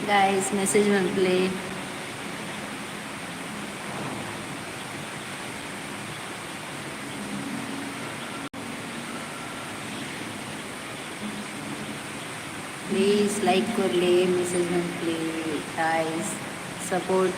Guys, message ಮನ್ಪುಲೆ. Please like ಕೊರ್ಲೆ, message ಮನ್ಪುಲೆ guys, support.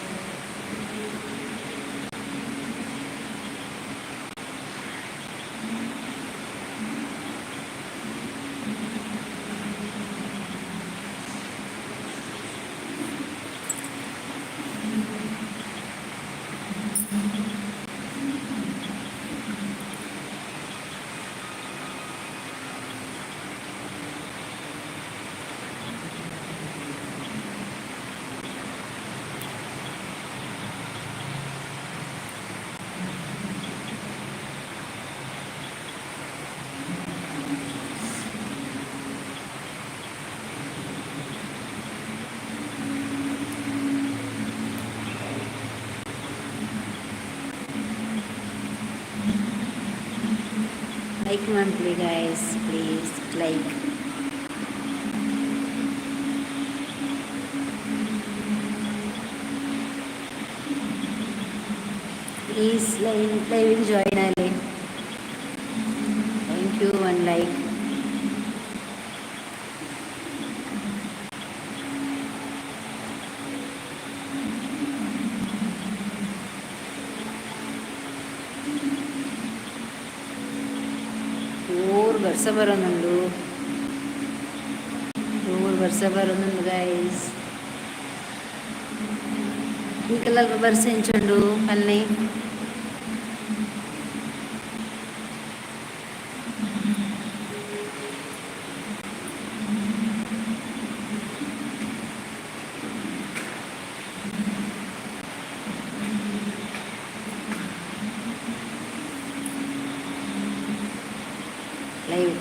Like ಮನ್ಪುಲೆ guys, please like. Please live live join Aale. Thank you, one like. ಜೋರು ಬರ್ಸ ಬರೋನುಂಡು, ಜೋರು ಬರ್ಸ ಬರೋನುಂಡು ಗೈಸ್. ನಿಕಲ್ಲ ಬರ್ಸ ಎಂಚುಂಡು ಪನ್ನೆ? Live.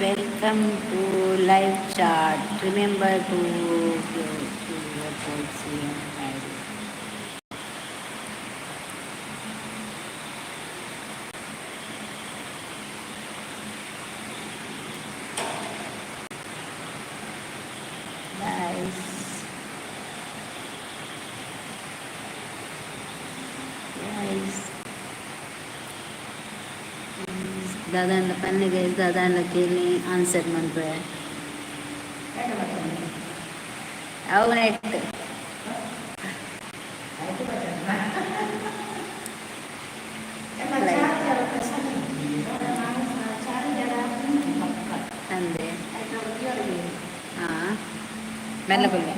Welcome to live chat. Remember to go to your policy and ID. Guys, guys, ದಾದಾಂಡ ಪನ್ನೆ guys, ದಾದಾಂಡ ಕೇಳಿ ಆನ್ಸರ್ ಮನ್ಪೆ. ಅವು ನೆಟ್. ಅಂದೆ ಹಾಂ, ಮೆಲ್ಲ ಕೊಲ್ಲೆ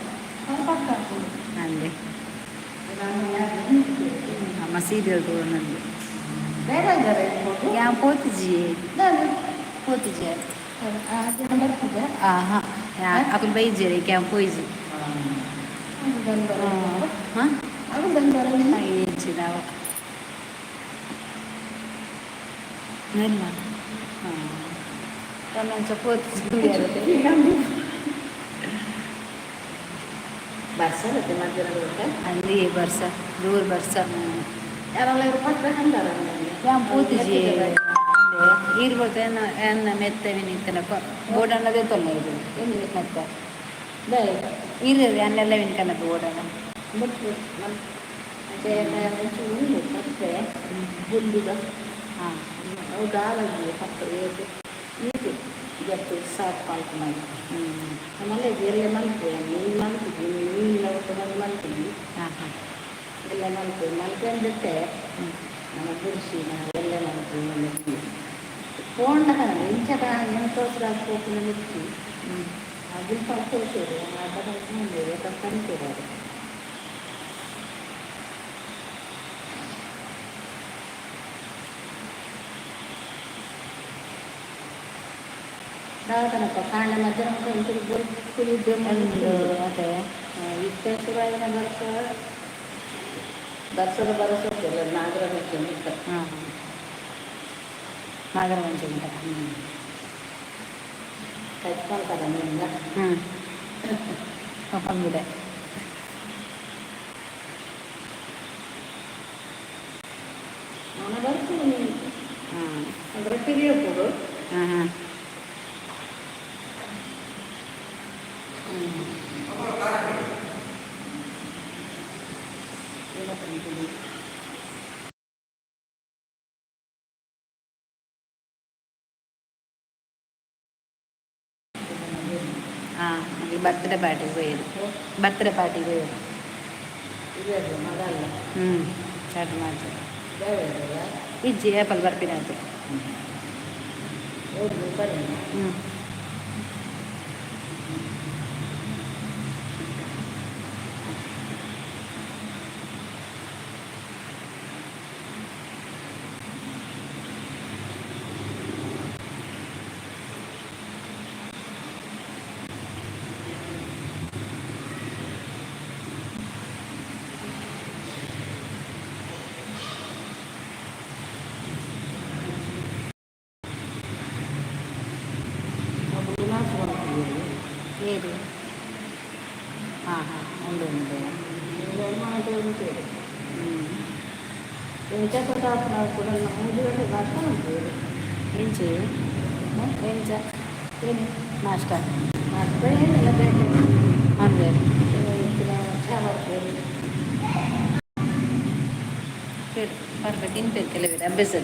ಅಂದೆ. ಮಸೀದಿ ತೋರ್ನಂದು ಯಾ ಪೋತುಜಿ ಪೋತುಜಿ. ಆ ಹಾಂ, ಅಕುಲು ಬೈಜೆರ್, ಕ್ಯಾ ಪೋಯಿಜಿ. ಹಾಂ, ಏಚಿದಾವ ನೆಲ್ಲ. ಹಾಂ, ತನ್ನಂಚ ಪೋತುಜಿ. ಬರ್ಸ ಮಧ್ಯಾಹ್ನ. ಅಲ್ಲಿ ಬರ್ಸ, ದೂರ ಬರ್ಸ. ಯಾರೆಲ್ಲ ಪಕ್ಕ ಕಂಡಾರ. ಯಾನ್ ಪೋತುಜಿ. ಈರ್ ಬೊಕ್ಕ ಎನ್ನ ಎನ್ನ ಮೆತ್ತವಿನ ಇತ್ತನ ಬೋಡಣ್ಣದೇ ತೊಲ್ಲ ಇದು ಮೆತ್ತ ಈರ್ ಅನ್ನೆಲ್ಲ ವಿನ್ಕನ ಬೋಡಣ್ಣ. ಒಂಚೂರು ಪಪ್ಪೆ ಗುಂಡುದ. ಹಾಂ. ಅವು ದಾಲಗಿ ಪಪ್ಪೆ ಏತು ಈತು ಜತ್ತು ಸಾಕು ಪಾಲ್ಕು ಮಾಡಿ. ಹ್ಞೂ. ಆಮೇಲೆ ಎಲ್ಲ ಮಲ್ಪೆ ಮೀನು ಮಲ್ಪಿದ್ವಿ, ಮೀನಿನ ಒಟ್ಟು ಬಂದು ಮಲ್ಪಿದ್ವಿ. ಹಾಂ ಹಾಂ. ಎಲ್ಲ ಮಲ್ಪೆ ಮಲ್ಕೊಂಡ್ಬಿಟ್ಟೆ. ನಮ್ಮ ಗುಡಿಸಿ ಎಲ್ಲ ಮಲ್ಪೆ ಪೋಂಡ ಇಂಚ ಎಂತೋಸ್ರ ಪೋಪುನ ಮಿಕ್ಕಿ. ಹ್ಞೂ. ಅಗಿಲ್ಪ ತೋರಿಸೋದು ಆಟ ಕನ್ಸಿರೋದು. ದಾದನಪ್ಪ ಕಾಂಡ ಮಧ್ಯಾಹ್ನ ಇಂಚೂರು ಬೊಲ್ಪು. ಉಂಡು ಅತೆ. ಇತ್ತೆ ಶುರುವಾಯಿನ ಬರ್ಸ, ಬರ್ಸದ ಭರವಸೆ ನಾಗರ ಪಂಚಮಿ. ಹಾಂ ಹಾಂ, ನಾಗರ ಪಂಚಮಿ. ಕಚ್ಕೊಂತಾರ ನಿನ್ನ. ಹ್ಞೂ, ಬಂದ್ಬಿಡೆ. ನಾನು ಬರ್ತೀನಿ. ಹಾಂ. ಅಂದ್ರೆ ಪಿರಿಯಪ್ಪುಡು. ಹಾಂ ಹಾಂ. ಹಾಂ, ಬರ್ತ್ಡೇ ಪಾರ್ಟಿಗೆ ಹೋಯ್ರು, ಬರ್ತ್ಡೇ ಪಾರ್ಟಿಗೆ ಹೋಯ್ರು. ಇದೆ ಮಗಲ್ಲ. ಹ್ಞೂ, ಸ್ಟಾರ್ಟ್ ಮಾಡ್ತಾರೆ. ಇಜ್ಜಿ, ಏಪಲ್ ಬರ್ಪಿನ ಆಯ್ತು. ಹೋಗಿ ಬನ್ನಿ. ಹ್ಞೂ. ಏರು, ಹಾಂ ಹಾಂ, ಉಂಡು ಉಂಡು. ಹ್ಞೂ. ಎಂಚ ಕೂಡ 3 ಗಂಟೆ ನಾಷ್ಟ ಮಾಡ್ತೀವಿ. ಎಂಚಿ ಎಂಚ? ಏನು? ನಾಷ್ಟ. ನಾಷ್ಟ ಏನಿಲ್ಲ, ಬೇಕು. ಅಂದರೆ? ಚಹಾ ಮಾಡ್ತೀವಿ. ಸರಿ, ಬರ್ಬೇಕು ತಿನ್ಬೇಕು. ಕೆಲವರು ಅಭ್ಯಾಸ.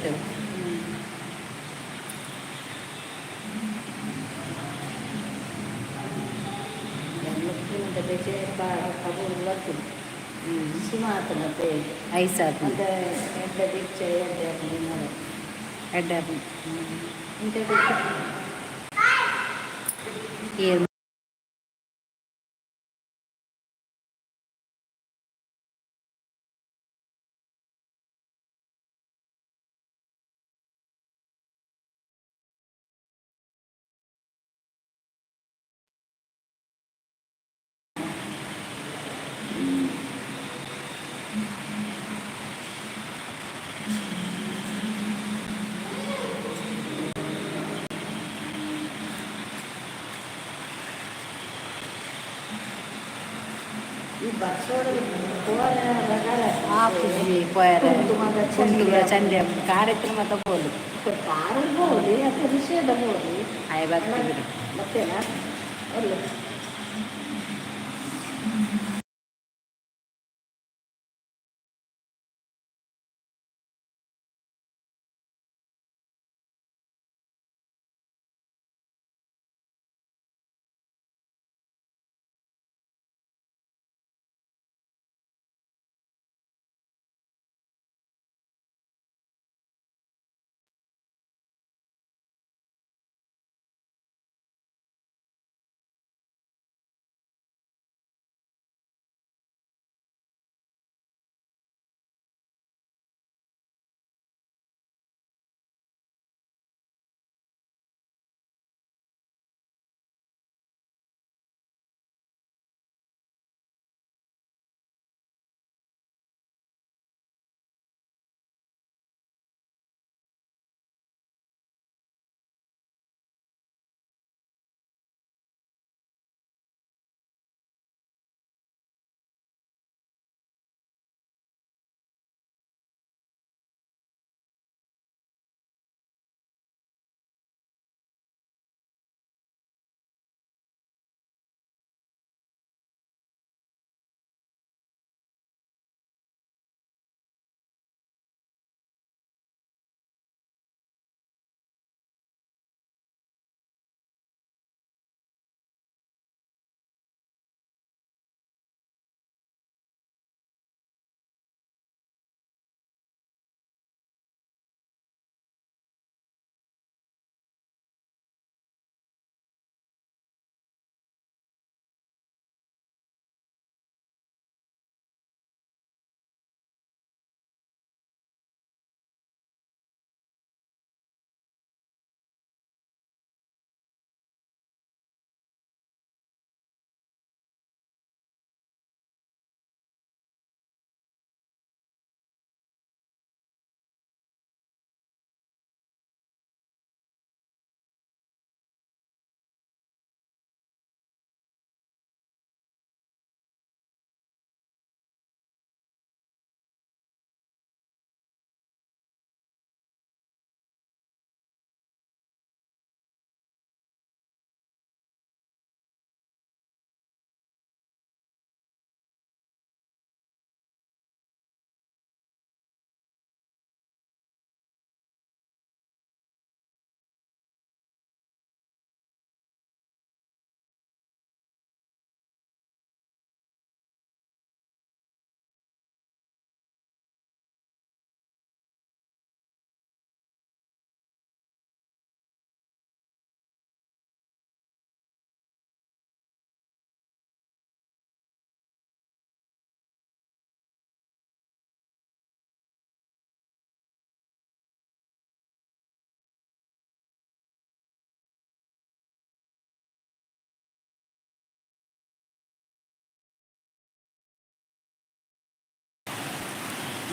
ಬೇಚೆ ಬರ್ತದೆ. ಹ್ಞೂ. ಸುಮಾತನತೆ. ಐಸ್ ಆತು. ಮತ್ತೆ ಎಡ್ಡೆ ಬಿಚ್ಚೆ ಎಡ್ಡೆ ನೋಡಿ. ಎಡ್ಡೆ ಆತು. ಇಂಥ ಏನು? ಈ ಬರ್ಸೋಡ ರಗಾಳೆ. ಆಪುಜಿ ಪೋಯರೆ. ಕುಂಟು ಮಾತ. ಕುಂಟು ಚಂಡಿ ಕಾರ್ ಇತ್ತಿನ ಮಾತ ಪೋಲು. ಕಾರು ಬೋದು ಅಥವಾ ನಿಷೇಧ ಬೋದು. ಆಯ್ ಬರ್ತೀವಿ ಬಿಡು. ಮತ್ತೇನಾ ಅಲ್ಲ.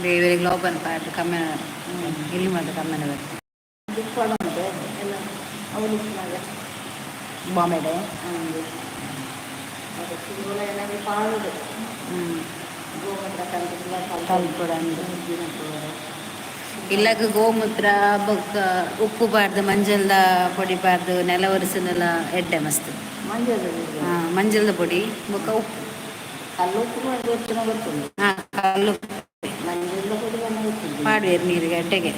ದೇವರಿಗೆ ಲೋಪನ್ ಪಾಡ್ದು ಕಮ್ಮೆನ ಇಲ್ಲಿ ಮಾತ್ರ ಕಮ್ಮೆನ ಬರ್ತದೆ. ದಿಕ್ಕೊಡಂತೆ ಎಲ್ಲ ಅವಳು ಮಗ. ಬಾಂಬೆಡೆ. ಅದಕ್ಕೆ ಏನಾಗಿ ಪಾಡುದು. ಹ್ಞೂ. ಗೋಮೂತ್ರ ಕಲ್ಪುಡ. ಕಲ್ಪುಡ ಅಂದು. ಇಲ್ಲಗ ಗೋಮೂತ್ರ ಬೊಕ್ಕ ಉಪ್ಪು ಪಾಡ್ದು, ಮಂಜಲ್ದ ಪೊಡಿ ಪಾಡ್ದು ನೆಲ ಒರೆಸಿನೆಲ್ಲ ಎಡ್ಡೆ ಮಸ್ತ್. ಮಂಜದ. ಆ, ಮಂಜಲ್ದ ಪೊಡಿ ಬೊಕ್ಕ ಉಪ್ಪು. ಕಲ್ಲು ಉಪ್ಪು ಗೊತ್ತಿನ ಗೊತ್ತುಂಟು. ಹಾಂ, ಕಲ್ಲು. ಮಂಜದ ಪೊಡಿ ಬಣ್ಣ ಗೊತ್ತುಂಟು. ಪಾಡುವೇರು ನೀರಿಗೆ ಎಡ್ಡೆಗೆ.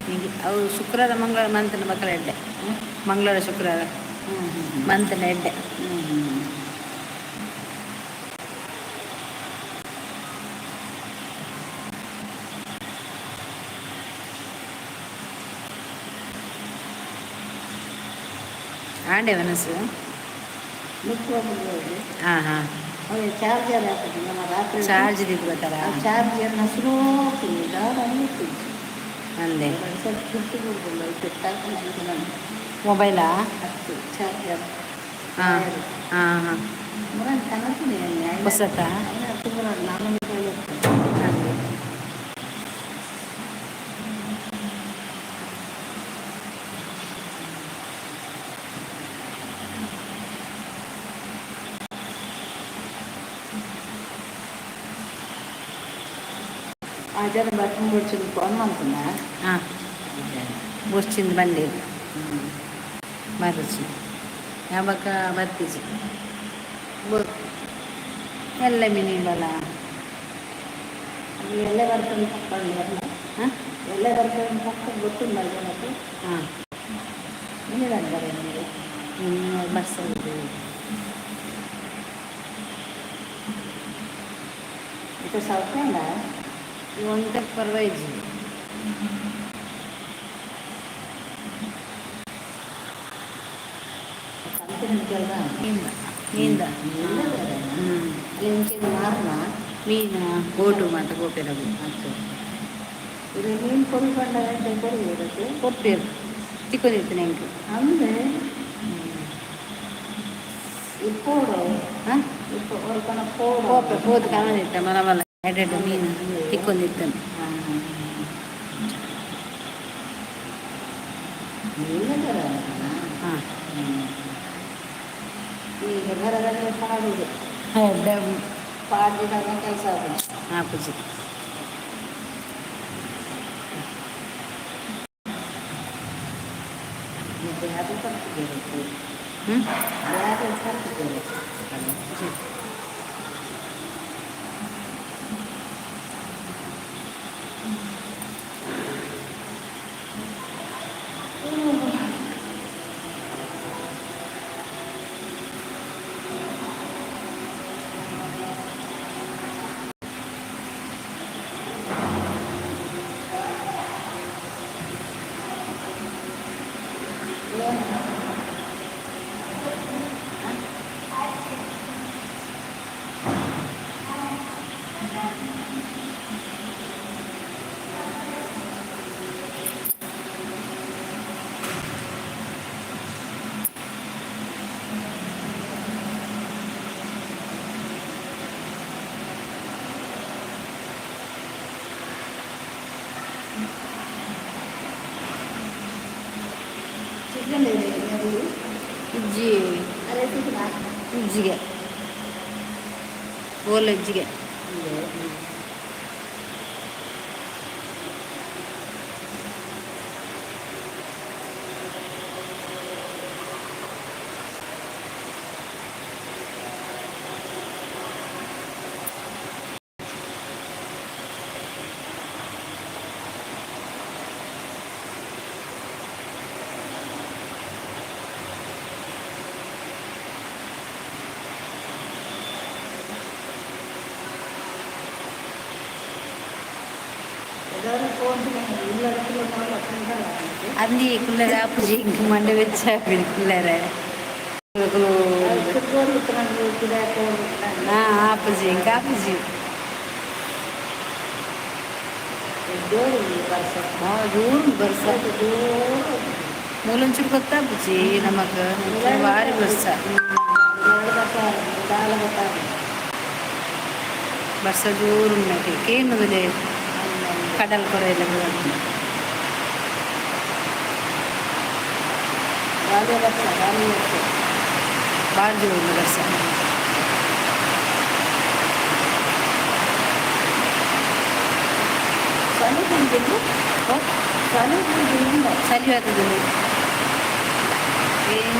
ಹೀಗೆ ಅವು ಶುಕ್ರವಾರ ಮಂಗಳವಾರ ಮಂತನ ಮಕ್ಕಳ ಎಡ್ಡೆ. ಮಂಗಳವಾರ ಶುಕ್ರವಾರ ಮಂತನ ಎಡ್ಡೆ. ಆಂಡೆ ಮನಸ್ಸು. ಹಾಂ ಹಾಂ. ಚಾರ್ಜರ್ ಹಾಕುದು ನಮ್ಮ ರಾತ್ರಿ. ಚಾರ್ಜ್ ದಿದ್ದು ಬರ್ತಾರ. ಚಾರ್ಜರ್ನ ಸ್ಲೋ ನಿಧಾನ. ಅಂದೆ. ಸ್ವಲ್ಪ ಬಿಟ್ಟು ಬಿಡ್ಬೋದು ಪೆಟ್ಟಾಕ ನಾನು. ಮೊಬೈಲಾ? ಹತ್ತು ಚಾರ್ಜರ್. ಹಾಂ ಹಾಂ ಹಾಂ. ಮುರನ್ ಕನಸಿನಿ. ಹೊಸತಾ? ಮುರನ್ ನಾನು. ಅಂದೆ. ಆ ಜನ ಬಟ್ಟೆ ಮುಡ್ಚಿದ್ ಫೋನ್ ಮಾಡ್ತಾನ. ಹಾಂ, ಬೊಚ್ಚಿಂದ ಬಂದೆ ಬರುಚಿ ಯಾವಾಗ ಬರ್ತೀಜಿ ಬೊ ಎಲ್ಲ ಮೀನಿಲ್ಲಲ್ಲ. ಅದು ಎಲ್ಲೇ ಬರ್ತದೆ ತಕ್ಕೊಂಡು ಬರಲ್ಲ. ಹಾಂ. ಎಲ್ಲೇ ಬರ್ತದೆ ತಕ್ಕ ಗೊತ್ತಿಲ್ಲ ಜನಕ್ಕೆ. ಹಾಂ. ನೀರಂತಾರೆ ನಿಮಗೆ. ಇನ್ನು ಬರ್ಸ. ಇದು ಸೌಕಂಡ. ಒಂದಕ್ಕೆ ಪರ್ವಾಯಿಜಿ. ಕಂಪನಿ. ನೀಂದ ನೀಂದ. ಹ್ಞೂ. ಅಲ್ಲಿ ಇಂಚಿನ ಮಾರ್ನ. ಮೀನು ಗೋಟು ಮತ್ತು ಗೋಪಿರಗು. ಇದು ಮೀನು ಕೊಡಿ ಬಂಡ ಕೊಡಿ ಇದಕ್ಕೆ. ಕೊಪ್ಪಿರು ತಿಕ್ಕೊಂಡಿರ್ತೀನಿ ಹೆಂಗೆ. ಅಂದ್ರೆ ಇಪ್ಪೋಡು. ಹಾಂ. ಇಪ್ಪು ಹೊರಕನ ಪೋಡು. ಕೋಪೆ ಪೋದು ಕಾಣಿತ್ತ ಮಲ ಮಲ ಎರಡೆರಡು ಮೀನು ತಿಕ್ಕೊಂಡಿರ್ತಾನೆ. ಹಾಂ. ಈಗ ಬರದಲ್ಲಿ ಪಾಡುದು. ಪಾಡಿದಾಗ ಕೆಲಸ ಆಗುದು. ಹಾಂ ಪೂಜೆ. ಮತ್ತೆ ಅದು ತಪ್ಪಿಗೆ. ಹ್ಞೂ. ಯಾರು ತಪ್ಪಿಗೆ. ಚಿಕನ್ ಇದೆ. ಇಜ್ಜಿ. ಅದೇ ಚಿಕನ್. ಇಜ್ಜಿಗೆ ಓಲ ಇಜ್ಜಿಗೆ. ಎಲ್ಲರೂ ಫೋನ್ ಇಲ್ಲ. ಅಲ್ಲಿ ಕುಲ್ಲರೆ ಆಪುಜಿ ಇಂಕ್ ಮಂಡೆ ಬೆಚ್ಚ ಕುಲ್ಲರೆ. ಹಾಂ, ಆಪುಜಿ ಇಂಕ್ ಆಪುಜಿ. ಜೋರು ಬರ್ಸ. ಮೂಲೊಂಚೂರು ಗೊತ್ತಾಪುಜಿ ನಮಕ್ ಭಾರಿ ಬರ್ಸ. ಬರ್ಸ ಜೋರು ಉಂಡಕ್ಕೆ ಕೇನುವುದೇ ಕಡಲ್ ಕೊರ ಎಲ್ಲ. ಬಾರಿ ವರ್ಷ, ಬಾರಿ ವರ್ಷ. ಭಾರಿ ಜೋರು ಬರ್ಸ. ಚಳಿ ಬಂದಿದ್ದು, ಚಳಿ ಬಂದಿಲ್ಲ. ಚಳಿ ಆಗ್ತದೆ. ಏನು?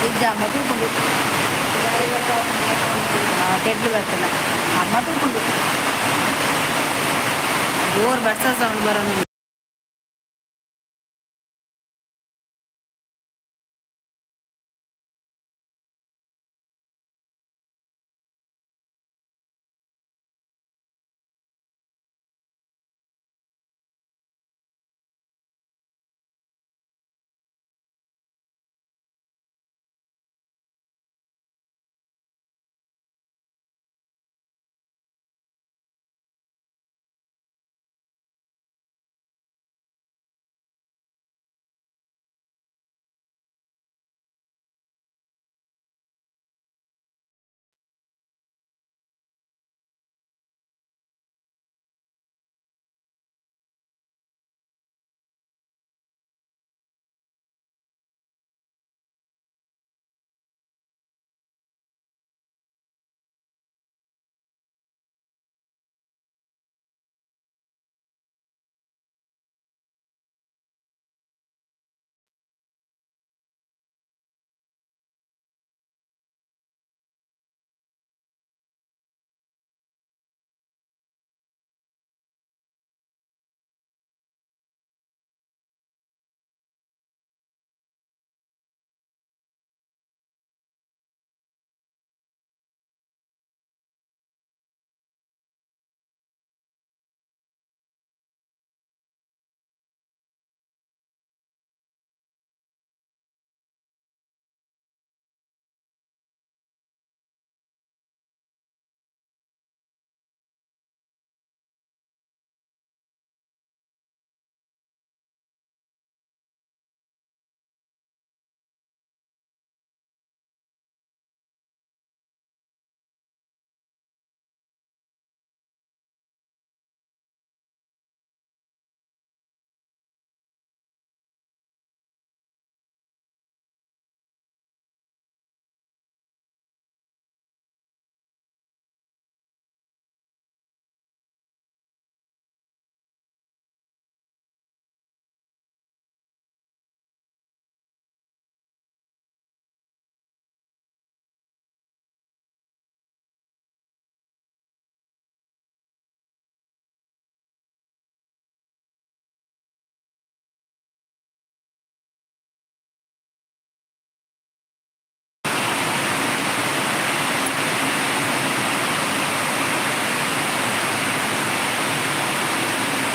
ಇಜ್ಜ, ಅಮ್ಮ ತೂಪುಂಡು. ತೆಡ್ಲು ಬರ್ತಲ್ಲ, ಅಮ್ಮ ತೂಪುಂಡು. ಜೋರು ಬರ್ಸ, ಸೌಂಡ್ ಬರೋದು.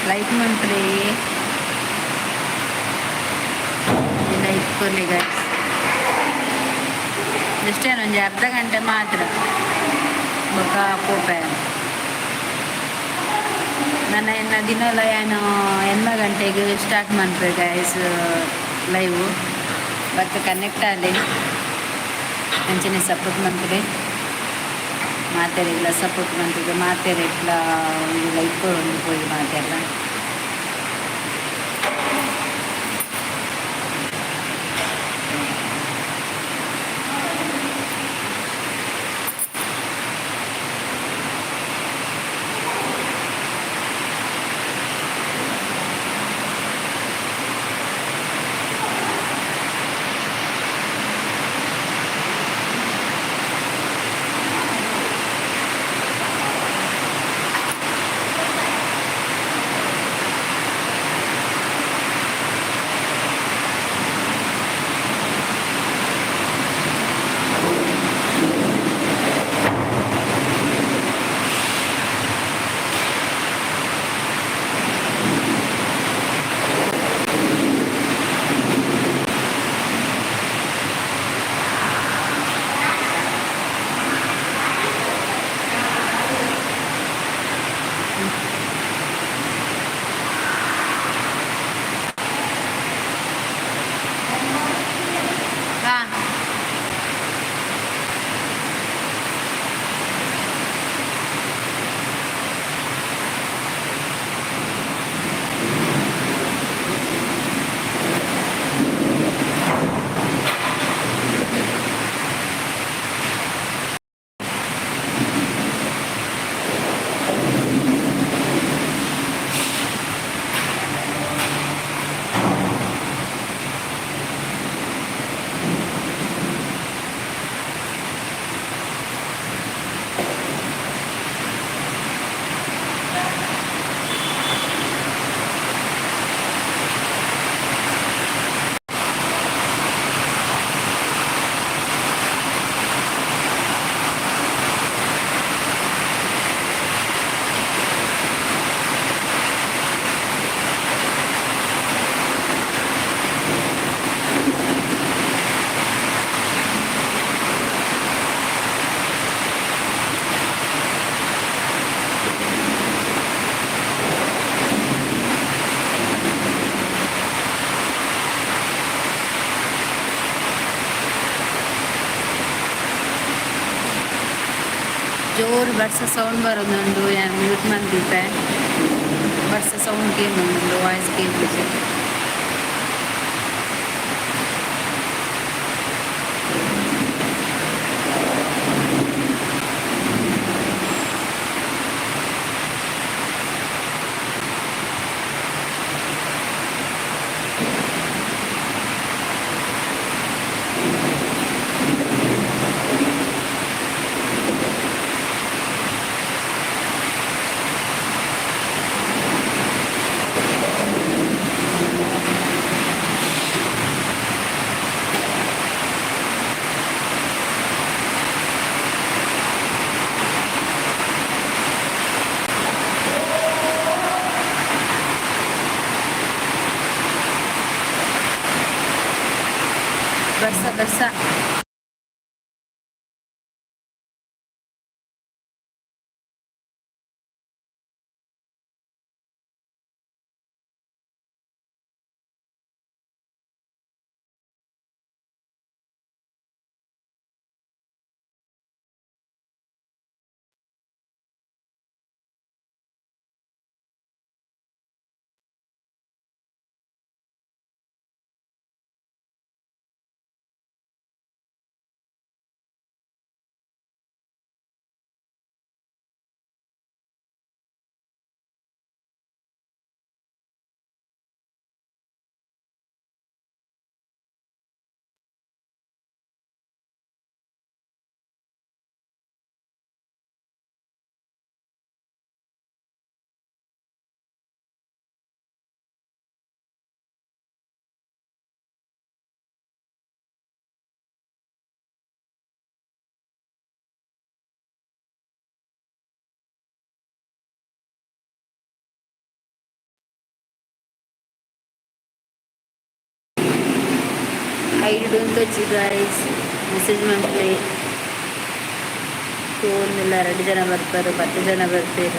ಲೈಕ್ ಮನ್ಪುಲೆ, ಲೈಕ್ ಕೊರ್ಲೆ ಗೈಸ್. ಜಸ್ಟ್ ಒಂಜಿ ಅರ್ಧ ಗಂಟೆ ಮಾತ್ರ, ಬೊಕ ಪೋಪೆ. ನನ್ನ ಎನ್ನ ದಿನಲ ಏನು 8 ಗಂಟೆಗೆ ಸ್ಟಾರ್ಟ್ ಮನ್ಪೆ ಗೈಸ್ ಲೈವ್. ಬಟ್ ಕನೆಕ್ಟ್ ಆಲೆ, ಅಂಚನೆ ಸಪೋರ್ಟ್ ಮನ್ಪುಲೆ. ಮಾತೆರೆಗ್ಲ ಸಪೋರ್ಟ್ ಮನ್ಪುಲೆ. ಮಾತೆರೆಗ್ಲ ಒಂಜಿ ಲೈಕ್ ಕೊರೊಂದು ಪೋಯಿ ಮಾತೆರ್ಲ. ಜೋರು ಬರ್ಸ ಸೌಂಡ್ ಬರೋದುಂಡು, ಯಾನ್ ಮ್ಯೂಟ್ ಮಂದಿತ್ತೆ. ಬರ್ಸ ಸೌಂಡ್ ಕೇಂದುಂಡು, ವಾಯ್ಸ್ ಕೇಂದಿಜಿ. ಬರ್ಸ ಬರ್ಸ. ಐಡ್ ಉಂತೊಚ್ಚಿ ಗಾಯ್ಸ್, ಮೆಸೇಜ್ ಮನ್ಪುಲೆ. ತೂವೊಂದುಲ್ಲ, ರಡ್ಡ್ ಜನ ಬರ್ಪೆರ್, 10 ಜನ ಬರ್ಪೆರ್.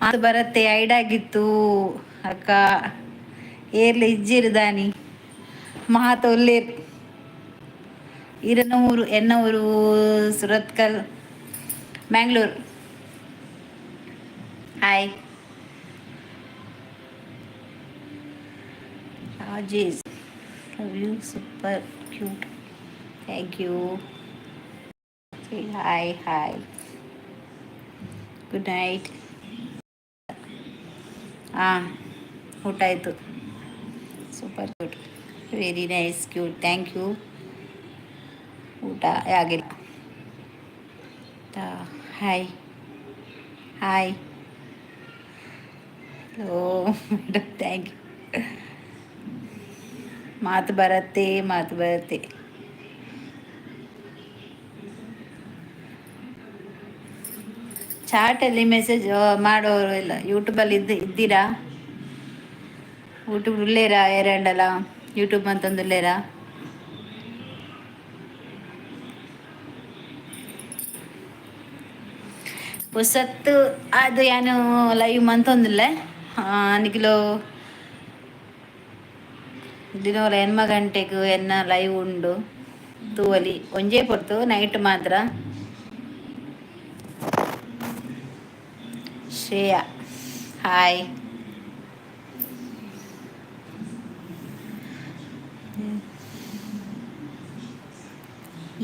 ಮಾತು ಬರತ್ತೆ ಐಡಾಗಿತ್ತು ಅಕ್ಕ. ಏರ್ಲ ಇಜ್ಜಿರು ದಾನಿ ಮಾತ ಒಲ್ಲೇರ್. ಇರನ ಊರು? ಎನ್ನ ಊರು Surathkal, Mangalore. Hi Rajesh, love you, super cute, thank you. Hi hi, good night. ಹಾಂ, ಊಟ ಆಯಿತು. Super cute, very nice, cute, thank you. ಊಟ ಆಗಿಲ್ಲ. Hi hi, hello madam, thank you. ಮಾತು ಬರತ್ತೆ, ಮಾತು ಬರತ್ತೆ. ಚಾಟಲ್ಲಿ ಮೆಸೇಜ್ ಮಾಡೋರು ಇಲ್ಲ. ಯೂಟ್ಯೂಬಲ್ಲಿ ಇದ್ದೀರಾ? ಯೂಟ್ಯೂಬ್ ಉಳ್ಳೇರಾ? ಏರಂಡಲ್ಲ ಯೂಟ್ಯೂಬ್ ಅಂತಂದುಲ್ಲೇರಾ? ಪುಸತ್ತು ಅದು ಏನು ಲೈವ್ ಮಂತೊಂದಿಲ್ಲ ನಿಖಿಲು. ದಿನೋಲ ಎನ್ಮ ಗಂಟೆಗೆ ಎನ್ನ ಲೈವ್ ಉಂಡು ತೂವಲಿ. ಒಂಜೇ ಪೊರ್ತು ನೈಟ್ ಮಾತ್ರ. ಶ್ರೇಯಾ ಹಾಯ್.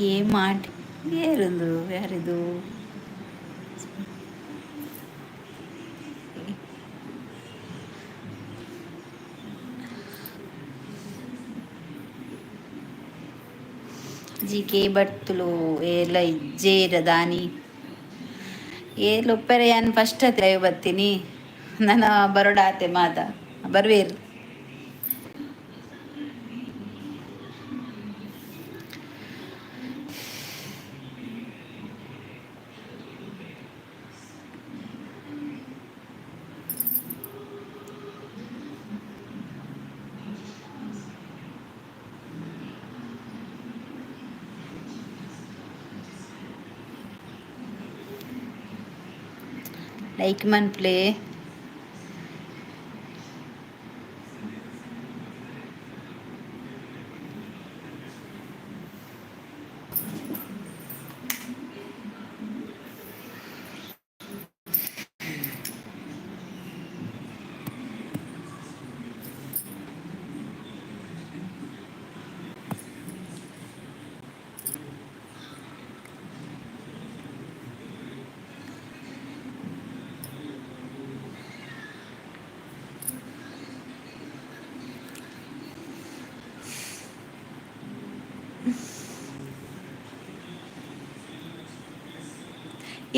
ಏ ಮಾಡಿ ಏರುಂದು ಯಾರಿದು? ಜಿ ಕೆ ಭಟ್ತುಲು ಏರ್ಲ ಇಜ್ಜೇರ ದಾನಿ ಏರ್ಲ ಉಪ್ಪೆರೆ. ಯಾನ್ ಫಸ್ಟ್ ಅತ್ತೆ ಬತ್ತೀನಿ. ನನ್ನ ಬರೋಡ ಆತೆ ಮಾತ ಬರ್ವೇರು. ಲೈಕ್ ಮನ್ಪ್ಲೆ.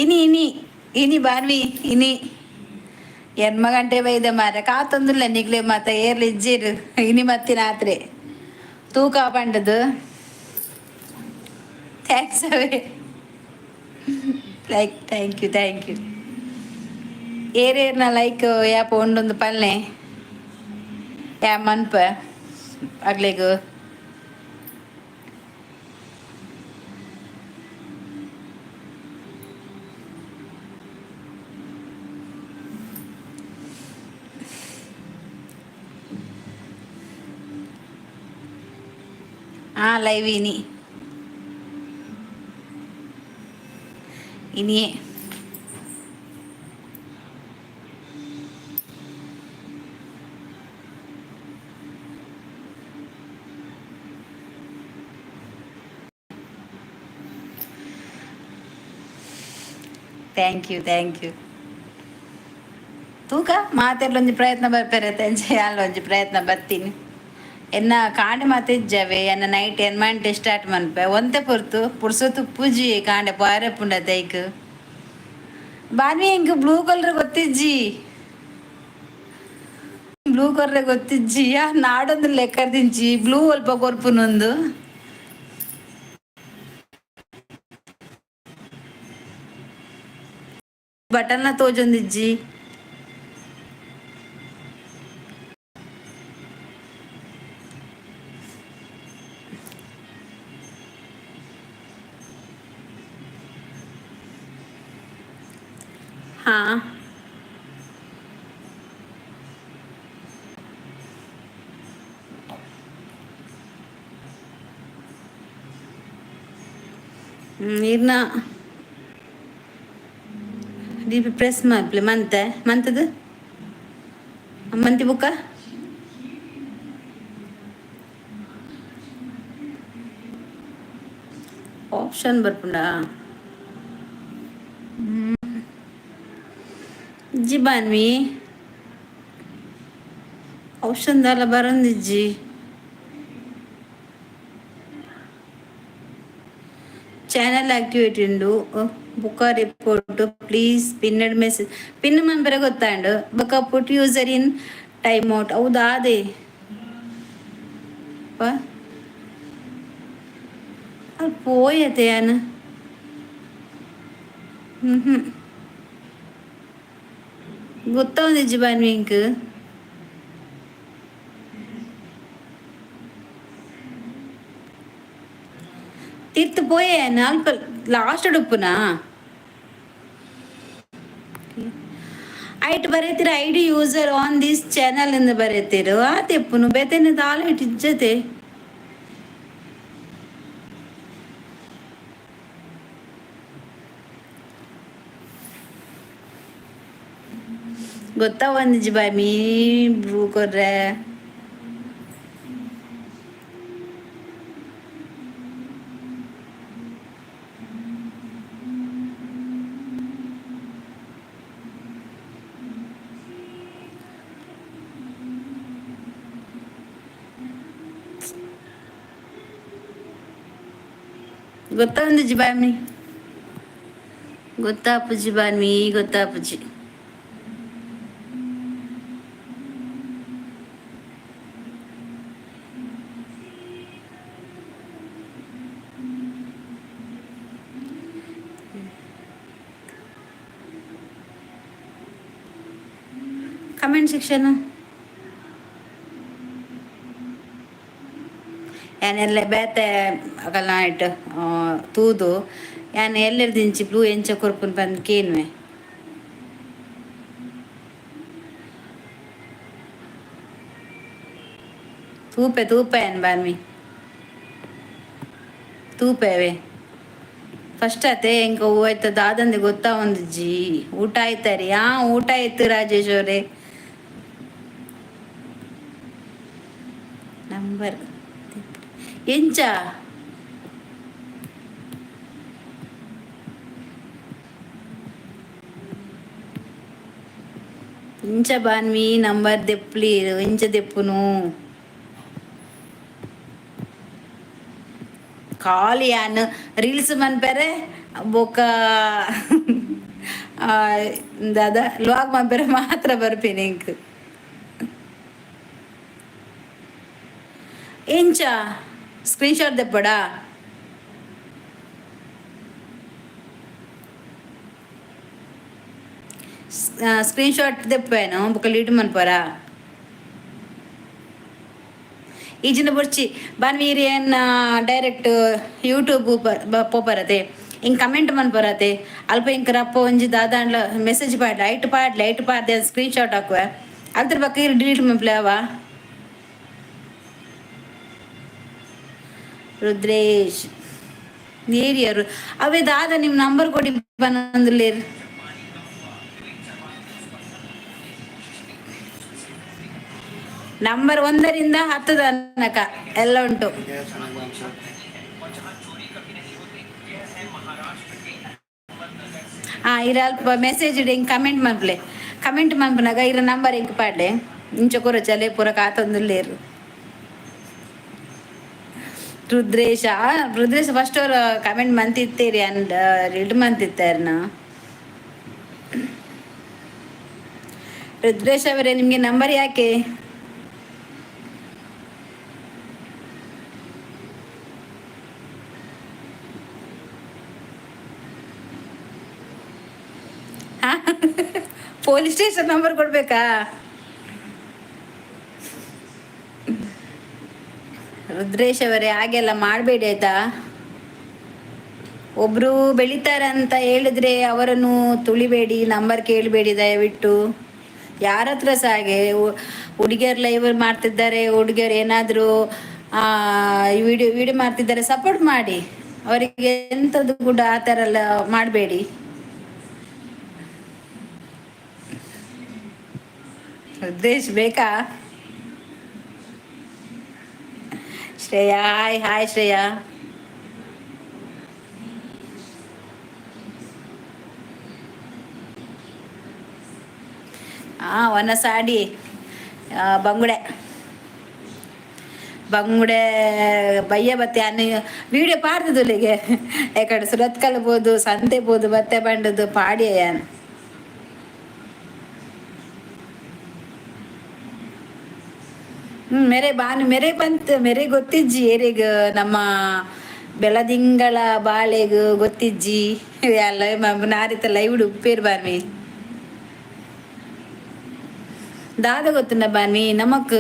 ಇನಿ ಇನಿ ಇನಿ ಬಾನ್ವಿ ಇನಿ ಎನ್ಮ ಗಂಟೆ ಬೈದ ಮಾರ ಕಾತೊಂದುಲ್ಲ ನಿಗ್ಲೆ ಮಾತ ಏರ್ಲಿ ಇಜ್ಜೀರು. ಇನಿ ಮತ್ತಿನ ಆತ್ರೆ ತೂಕ ಪಂಡದು. Thanks away like, thank you, thank you. ಏರೇರ್ನ like ಯಾಪ ಒಂದೊಂದು ಪಲ್ನೆ ಯಾ ಮನ್ಪ ಅಗ್ಲೆಗ್. ಆ ಲೈವ್ ಇನಿ ಇನಿಯೇ. Thank you, thank you. ತೂಕ ಮಾತೆರ್ಲೊಂಜಿ ಪ್ರಯತ್ನ ಬರ್ಪೆರೆ ತೆಂಚೆ ಒಂಜಿ ಪ್ರಯತ್ನ ಬರ್ತೀನಿ. ಎನ್ನ ಕಾಂಡೆ ಮಾತೆ ಇಜ್ಜವೆ. ಎನ್ನ ನೈಟ್ ಎನ್ಮಂಟೆ ಸ್ಟಾರ್ಟ್ ಮನ್ಪೆ. ಒಂತೆ ಪೊರ್ತು ಪುರ್ಸೊತ್ತು ಪೂಜಿ ಕಾಂಡೆ ಪಾರೆ ಪುಂಡ ತೈಕ್. ಬಾನ್ವಿ, ಎಂಕ್ ಬ್ಲೂ ಕಲರ್ ಗೊತ್ತಿಜ್ಜಿ. ಬ್ಲೂ ಕಲರ್ ಗೊತ್ತಿಜ್ಜಿ. ನಾಡೊಂದು ಲೆಕ್ಕದಿಂಚಿ ಬ್ಲೂ ಅಲ್ಪ ಕೊರ್ಪುನೊಂದು. ಬಟನ್ನ ತೋಜೊಂದಿಜ್ಜಿ. ಹಾ, ಇರ್ನ ಡಿ ಪಿ ಪ್ರೆಸ್ ಮಲ್ಪಲೆ. ಮಂತೆ ಮಂತದು ಮಂತಿ ಬುಕ್ಕ ಆಪ್ಷನ್ ಬರ್ಪುಂಡ ಇಜ್ಜಿ ಬಾನ್ವಿ. ಆಪ್ಷನ್ ದಾಲ ಬರಂದಿಜ್ಜಿ. ಚಾನಲ್ ಆಕ್ಟಿವೇಟ್ ಉಂಡು. ಬುಕ್ಕ ರಿಪೋರ್ಟ್ ಪ್ಲೀಸ್ ಪಿನ್ನಡ್ ಮೆಸೇಜ್ ಪಿನ್ ಮನ್ಪೆರೆ ಗೊತ್ತಾಂಡು. ಬೊಕ put user in time out. ಹೌದಾ? ಅದೇ ಅದು ಪೋಯತೆ ಯಾನ್. ಹ್ಞೂ ಹ್ಞೂ ಗೊತ್ತಾವಂದಿಜ್ಜಿ ಬಾನ್ವಿ ಇಂಕ್. ತಿರ್ತು ಪೋಯೆ ನಾಲ್ಕು ಲಾಸ್ಟ್ ಉಡುಪುನಾ. ಐಟ್ ಬರೀತೀರ ID user on this channel ಎಂದು ಬರೀತೀರು. ಆ ತೆಪ್ಪುನು ಬೇತೇನೆ ದಾಲ ಇಟ್ಟು ಇಜ್ಜತೆ. ಗೊತ್ತಾ ಒಂದಿಜ್ಜಿ ಬಾಯ್ ಮೀ ಬ್ರೂ ಕೊರ್ರೆ. ಗೊತ್ತಾ ಬಾಮಿ? ಗೊತ್ತಾಪುಜಿ ಬಾನ್ವಿ, ಗೊತ್ತಾಪುಜಿ. ಕಮೆಂಟ್ ಸೆಕ್ಷನ್ ಯಾನೆಲ್ಲ ಬೇತೆ ಅಗಲ ನೈಟ್ ತೂದು ಯಾನ್ ಎಲ್ಲೆರ್ದಿಂಚಿ ಬ್ಲೂ ಎಂಚ ಕೊರ್ಪುನ್ ಪಂದ್ ಕೇನ್ವೆ. ತೂಪೆ ತೂಪೆ ಅನ್ ಬಾನ್ವಿ ತೂಪೆವೆ. ಫಸ್ಟ್ ಅತೆ ಎಂಕ ಹೂವಾಯ್ತ ದಾದಂದೆ ಗೊತ್ತಾ ಒಂದಿಜ್ಜಿ. ಊಟ ಆಯ್ತಾರಿ? ಹಾ, ಊಟ ಆಯ್ತು ರಾಜೇಶ್ ಅವರೇ. ನಂಬರ್ ಎಂಚ? ಇಂಚ ಬಾನ್ವಿ ನಂಬರ್ ದೆಪ್ಲಿ? ಇಂಚ ದೆಪ್ಪುನು? ಖಾಲಿ ಯಾನ್ ರೀಲ್ಸ್ ಮನ್ಪೆರೆ ಬೊಕ ದಾದ ವ್ಲಾಗ್ ಮನ್ಪೆರೆ ಮಾತ್ರ ಬರ್ಪಿನಿ ಎಂಕ್. ಎಂಚ ಸ್ಕ್ರೀನ್ಶಾಟ್ ದೆಪ್ಪಡಾ? ಸ್ಕ್ರೀನ್ಶಾಟ್ ದೆಪ್ಪೇನು ಬೊಕ ಲೀಡ್ ಮನ್ಪರಾ? ಈಜಿನ ಬೊರ್ಚಿ ಬಾನ್ವೀರಿಯನ್ ಡೈರೆಕ್ಟ್ ಯೂಟ್ಯೂಬ್ ಪೋಪರತೆ, ಇಂಕ್ ಕಮೆಂಟ್ ಮನ್ಪರತೆ. ಅಲ್ಪ ಇಂಕ್ ರಪ್ಪ ಒಂಜಿ ದಾದಾಂಡ್ಲ ಮೆಸೇಜ್ ಪಾಡ್ಲೆ, ಐಟ್ ಪಾಡ್ಲೆ, ಐಟ್ ಪಾಡ್ದೆ ಸ್ಕ್ರೀನ್ ಶಾಟ್ ಹಾಕುವೆ. ಅಲ್ತರ ಬೊಕ್ಕ ಇರ್ ಡಿಲೀಟ್ ಮನ್ಪುಲೆ ಅವ. ರುದ್ರೇಶ್ ಏರಿಯರು ಅವೇ ದಾದ ನಿಮ್ಮ ನಂಬರ್ ಕೊಡಿ ಪನೊಂದುಲ್ಲೆರ್. ನಂಬರ್ 1ರಿಂದ 10 ತನಕ ಎಲ್ಲ ಉಂಟು. ಹಾಂ, ಇರ ಅಲ್ಪ ಮೆಸೇಜ್ ಹಿಂಗೆ ಕಮೆಂಟ್ ಮನ್ಪುಲೆ. ಕಮೆಂಟ್ ಮನ್ಪುನಾಗ ಇರ ನಂಬರ್ ಇಂಕ್ ಪಾಡ್ಲೆ. ಇಂಚ ಕೊರಚಲೆ ಪೂರ ಕಾತೊಂದುಲ್ಲೆರ್. ರುದ್ರೇಶ, ರುದ್ರೇಶ ಫಸ್ಟ್ ಅವರು ಕಮೆಂಟ್ ಮಂತಿತ್ತೇರಿ ಅಂಡ್ ರೀಡ್ ಮಂತಿತ್ತಾರನ. ರುದ್ರೇಶ್ ಅವರೇ, ನಿಮಗೆ ನಂಬರ್ ಯಾಕೆ? ಪೊಲೀಸ್ ಸ್ಟೇಷನ್ ನಂಬರ್ ಕೊಡ್ಬೇಕಾ? ರುದ್ರೇಶ್ ಅವರೇ, ಹಾಗೆಲ್ಲ ಮಾಡಬೇಡಿ ಆಯ್ತಾ? ಒಬ್ರು ಬೆಳಿತಾರಂತ ಹೇಳಿದ್ರೆ ಅವರನ್ನು ತುಳಿಬೇಡಿ, ನಂಬರ್ ಕೇಳಬೇಡಿ ದಯವಿಟ್ಟು ಯಾರ ಹತ್ರ ಸಹ. ಹಾಗೆ ಹುಡುಗಿಯರ್ ಲೈವ್ ಮಾಡ್ತಿದ್ದಾರೆ, ಹುಡುಗಿಯರು ಏನಾದರೂ ವಿಡಿಯೋ ವಿಡಿಯೋ ಮಾಡ್ತಿದ್ದಾರೆ, ಸಪೋರ್ಟ್ ಮಾಡಿ ಅವರಿಗೆ. ಎಂಥದ್ದು ಕೂಡ ಆ ಥರ ಎಲ್ಲ ಮಾಡಬೇಡಿ. ರುದ್ರೇಶ್ ಬೇಕಾ? Shreya, hi hi Shreya. ಹಾಂ, ವನಸಾಡಿ ಬಂಗುಡೆ ಬಂಗುಡೆ ಬಯ್ಯ ಬತ್ತೆ ಅನ್ನ ವಿಡಿಯೋ ಪಾಡ್ದದುಲಿಗೆ. ಯಾಕಡೆ ಸುರತ್ಕಲ್ ಬೋದು, ಸಂತೆ ಬೋದು ಬತ್ತೆ ಬಂಡದು ಪಾಡಿಯ. ಹ್ಞೂ, ಮೇರೆ ಬಾನು ಮೇರೆ ಬಂತು. ಮೇರೆ ಗೊತ್ತಿಜ್ಜಿ ಏರಿಗ, ನಮ್ಮ ಬೆಳದಿಂಗಳ ಬಾಳೆಗ್ ಗೊತ್ತಿಜ್ಜಿ. ಎಲ್ಲ ನಾರಿತ ಲೈವ್ ಉಪ್ಪೇರು ಬಾನ್ವಿ. ದಾದ ಗೊತ್ತುಂಡ ಬಾನ್ವಿ, ನಮಕ್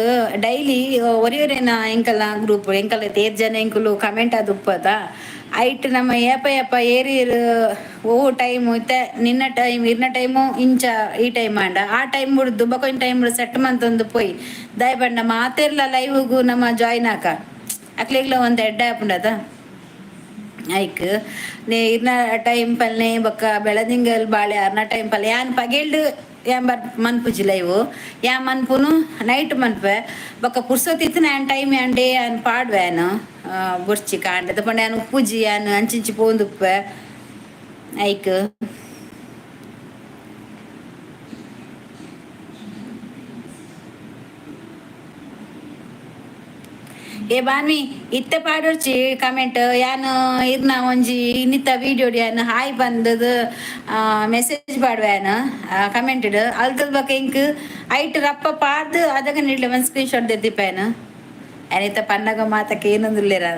ಡೈಲಿ ಒರಿಯೊರೇನ ಎಂಕಲ್ನ ಗ್ರೂಪ್ ಎಂಕಲ್ ಏತ್ ಜನ ಎಂಕುಲು ಕಮೆಂಟ್ ಆದ್ ಉಪ್ಪದ. ಐಟ್ ನಮ್ಮ ಏಪ ಏಪ ಏರಿಯರ್ ಓ ಟೈಮ್ ಇತ್ತೆ ನಿನ್ನ ಟೈಮ್ ಇರ್ನ ಟೈಮು ಇಂಚ ಈ ಟೈಮ್ ಆಂಡ ಆ ಟೈಮ್ ಬುಡ್ದು ಬೊಕ ಟೈಮ್ ಸೆಟ್ ಮಂತೊಂದು ಪೋಯಿ. ದಾಯೆ ಪಂಡ ಮಾತೆರ್ಲ ಲೈವ್ಗು ನಮ್ಮ ಜಾಯ್ನ್ ಆಕ, ಅಕ್ಲೆಗ್ಲ ಒಂದ್ ಎಡ್ಡೆ ಆಪುಂಡತ. ಐಕ್ ನೇ ಇರ್ನ ಟೈಮ್ ಪಲ್ನೆ ಬೊಕ್ಕ ಬೆಳದಿಂಗಲ್ ಬಾಳೆ ಅರ್ನ ಟೈಮ್ ಪಲ್ಲೆ. ಯಾನ್ ಪಗೆಲ್ಡ್ ಯಾನ್ ಬರ್ ಮನ್ಪುಜಿ ಲೈವ್. ಯಾನ್ ಮನ್ಪುನು ನೈಟ್ ಮನ್ಪೆ. ಬೊಕ್ಕ ಪುರ್ಸೊತ್ತಿತ್ತು ಯಾನ್ ಟೈಮ್ ಯಾನ್ ಡೇ ಯಾನ್ ಪಾಡ್ವೆ. ಯಾನ್ ಬೊರ್ಚಿ ಕಾಂಡೆ ಪಂಡ ಯಾನ್ ಉಪ್ಪುಜಿ, ಯಾನ್ ಅಂಚಿಂಚಿ ಪೋವೊಂದು ಉಪ್ಪೆ ಐಕ್. ಏ ಬಾನ್ವಿ, ಇತ್ತೆ ಪಾಡೊರ್ಚಿ ಕಮೆಂಟ್. ಯಾನ್ ಇರ್ನ ಒಂಜಿ ಇನ್ನಿತ್ತ ವೀಡಿಯೋ ಯಾನ್ ಹಾಯ್ ಬಂದದ ಮೆಸೇಜ್ ಪಾಡುವೆ ಯಾನ್ ಕಮೆಂಟ್. ಅಲ್ತದ ಬೊಕ ಇಂಕ್ ಐಟ್ ರಪ್ಪ ಪಾಡ್ದು ಅದಗ ನಿಡ್ಲೆ ಒಂದು ಸ್ಕ್ರೀನ್ ಶಾಟ್ ದೆತ್ತಿಪ್ಪ ಯಾನ್. ಯಾನಿತ್ತ ಪನ್ನಗ ಮಾತಕ್ಕೆ ಏನೊಂದುಲ್ಲೆರ.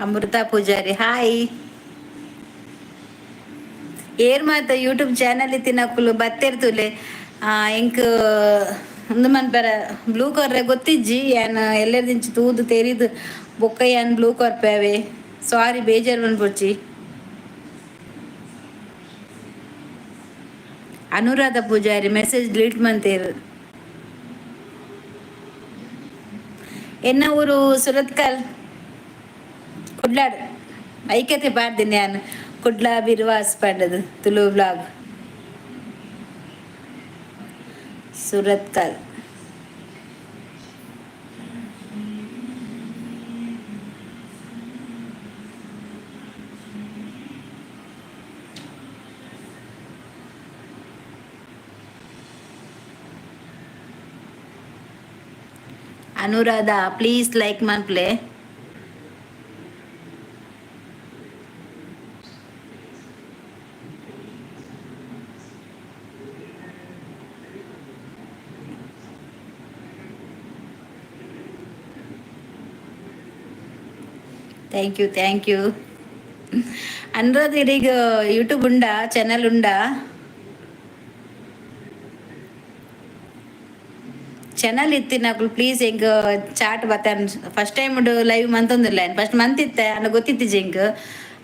ಅಮೃತ ಪೂಜಾರಿ, ಹಾಯ್. ಏರ್ ಮಾತ ಯೂಟ್ಯೂಬ್ ಚಾನಲ್ ಇತ್ತಿನಕುಲು ಬತ್ತೆರ್ತುಲೆ. ಎಂಕ್ ಉಂದು ಮನ್ಪರ ಬ್ಲೂ ಕೊರ್ರೆ ಗೊತ್ತಿಜ್ಜಿ. ಯಾನ್ ಎಲ್ಲೆರ್ದಿಂಚಿ ತೂದು ತೆರಿದು ಬೊಕ್ಕ ಯಾನ್ ಬ್ಲೂ ಕೊರ್ಪೇವೆ. ಸಾರಿ, ಬೇಜಾರ್ ಮನ್ಪೊಡ್ಚಿ. ಅನುರಾಧ ಪೂಜಾರಿ ಮೆಸೇಜ್ ಡಿಲೀಟ್ ಮಂತೇರು. ಎನ್ನ ಊರು ಸುರತ್ಕಲ್, ಕುಡ್ಲಾಡ್. ಐಕ್ಯತೆ ಪಾಡ್ದಿನಿ ಯಾನ್ ಕುಡ್ಲ ಬಿರ್ವಾಸ್ ಪಂಡದು Tulu blog. Surathkal. Anuradha, please like ಮನ್ಪ್ಲೆ. Thank you, thank you. Anuradha, ಇರೀಗ್ YouTube ಉಂಡಾ? ಚಾನಲ್ ಉಂಡಾ? ಚಾನಲ್ ಇತ್ತಿನಕುಲು ಪ್ಲೀಸ್ ಎಂಕ್ ಚಾಟ್ ಬತ್ತಾನ್. ಫಸ್ಟ್ ಟೈಮ್ ಲೈವ್ ಮಂತೊಂದಿಲ್ಲ. ಫಸ್ಟ್ ಮಂತ್ ಇತ್ತೆ ಅಂಡ ಗೊತ್ತಿತ್ತಿಜಿ ಎಂಕ್.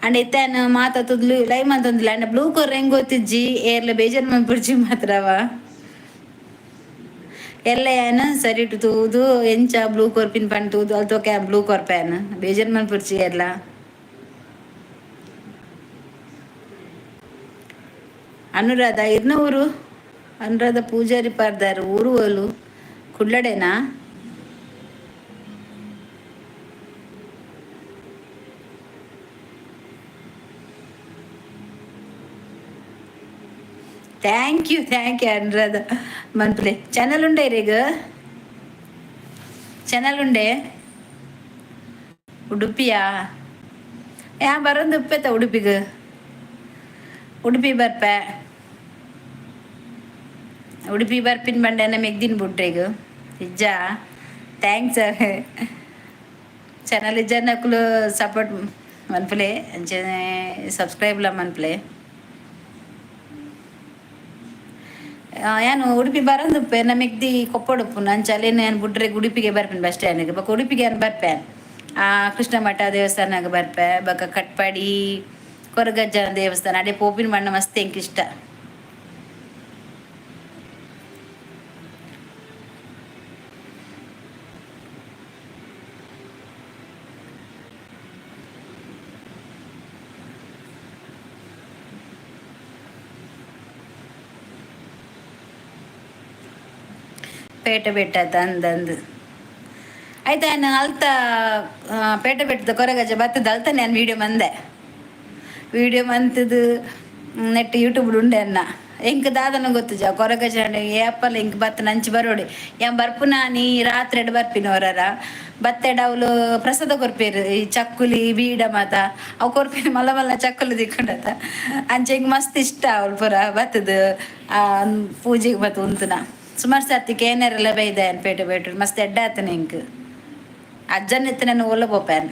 ಅಂಡ ಇತ್ತೆ ಮಾತ ತುದ್ಲು ಲೈವ್ ಮಂತೊಂದಿಲ್ಲ. ಅಂಡ ಬ್ಲೂ ಕೊರ್ ಹೆಂಗ್ ಗೊತ್ತಿಜ್ಜಿ. ಏರ್ಲ ಬೇಜಾರ್ ಮನ್ಪುಡ್ಚಿ ಮಾತ್ರವ. ಎಲ್ಲ ಏನ ಸರಿಟು ತೂದು ಎಂಚ ಬ್ಲೂ ಕೊರ್ಪಿನ್ ಪಂಡ್ ತೂದು ಅಲ್ತೋಕೆ ಬ್ಲೂ ಕೊರ್ಪೇನ್. ಬೇಜಾರ್ ಮನ್ಪುಡ್ಚಿ ಏರ್ಲ. ಅನುರಾಧ, ಇರ್ನ ಊರು? ಅನುರಾಧ ಪೂಜಾರಿ ಪಾರ್ದಾರ್, ಊರು ಓಲು? ಕುಡ್ಲಡೇನಾ? Thank you, thank you Anuradha. ಮನ್ಪುಲೆ. Channel ಉಂಡೆ ಇರೆಗ್? ಚಾನಲ್ ಉಂಡೆ? ಉಡುಪಿಯಾ? ಯಾ ಬರೋದು ಉಪ್ಪೆತ ಉಡುಪಿಗೆ. ಉಡುಪಿ ಬರ್ಪೆ. ಉಡುಪಿ ಬರ್ಪಿನ ಬಂಡೆ ಮೆಗ್ದಿನ ಬುಡ್ರೆಗ್ ಇಜ್ಜಾ? Thanks. Channel ಇಜ್ಜನಕುಲು ಸಪೋರ್ಟ್ ಮನ್ಪುಲೆ, ಅಂಚನೆ ಸಬ್ಸ್ಕ್ರೈಬ್ಲ ಮನ್ಪುಲೆ. ಯಾನು ಉಡುಪಿ ಬರಂದುಪ್ಪೆ. ನಮ್ಮ ಮೆಗ್ದಿ ಕೊಪ್ಪಡುಪ್ಪು. ಅಂಚ ಅಲ್ಲೇನು ಯಾನ್ ಬುಡ್ರೆಗ್ ಉಡುಪಿಗೆ ಬರ್ಪಿನ ಬಸ್ ಸ್ಟ್ಯಾಂಡ್ಗೆ. ಬೊಕ ಉಡುಪಿಗೆ ಯಾನ್ ಬರ್ಪೆ. ಕೃಷ್ಣ ಮಠ ದೇವಸ್ಥಾನಗ್ ಬರ್ಪೆ. ಬೊಕ ಕಟ್ಪಾಡಿ ಕೊರಗಜ್ಜನ ದೇವಸ್ಥಾನ ಅಡೆ ಪೋಪಿನ ಬಣ್ಣ ಮಸ್ತ್ ಎಂಕ್ ಇಷ್ಟ. ಪೇಟೆ ಬೆಟ್ಟ ಅಂದಂದು ಆಯ್ತಾ. ನಾನು ಅಲ್ತ ಪೇಟೆ ಬೆಟ್ಟದ ಕೊರಗಜ್ಜ ಬತ್ತದ ಅಲ್ತ ನಾನು ವೀಡಿಯೋ ಮಂದೆ. ವೀಡಿಯೋ ಮಂತದು ನೆಟ್ ಯೂಟ್ಯೂಬ್ ಉಂಡೆ ಅನ್ನ. ಎಂಕ್ ದಾದನ ಗೊತ್ತುಜ. ಕೊರಗಜ್ಜ ಏಪಲ ಎಂಕ್ ಬತ್ತ ನಂಚಿ ಬರೋಡಿ. ಯಾನ್ ಬರ್ಪುನ ನೀ ರಾತ್ರೆಡ್ ಬರ್ಪಿನ. ಹೊರರ ಬತ್ತೆಡ ಅವ್ಲು ಪ್ರಸಾದ ಕೊರ್ಪೇರು, ಈ ಚಕ್ಕುಲಿ ಬೀಡ ಮಾತ ಅವು ಕೊರ್ಪಿನ. ಮಲ್ಲ ಮಲ್ಲ ಚಕ್ಕುಲಿ ದಿಕ್ಕೊಂಡತ. ಅಂಚ ಎಂಕ್ ಮಸ್ತ್ ಇಷ್ಟ ಅವಳು ಪೂರ ಬತ್ತದು ಪೂಜೆಗೆ ಬತ್ತು ಉಂತುನ. ಸುಮಾರು ಸರ್ತಿ ಕೇನೆರೆಲ್ಲ ಬೈದೆ ಪೇಟೆ ಪೇಟೆ. ಮಸ್ತ್ ಎಡ್ಡೆ ಆತನ ಎಂಕ್. ಅಜ್ಜನ ಇತ್ತನ ಓಲ ಪೋಪೇನ್.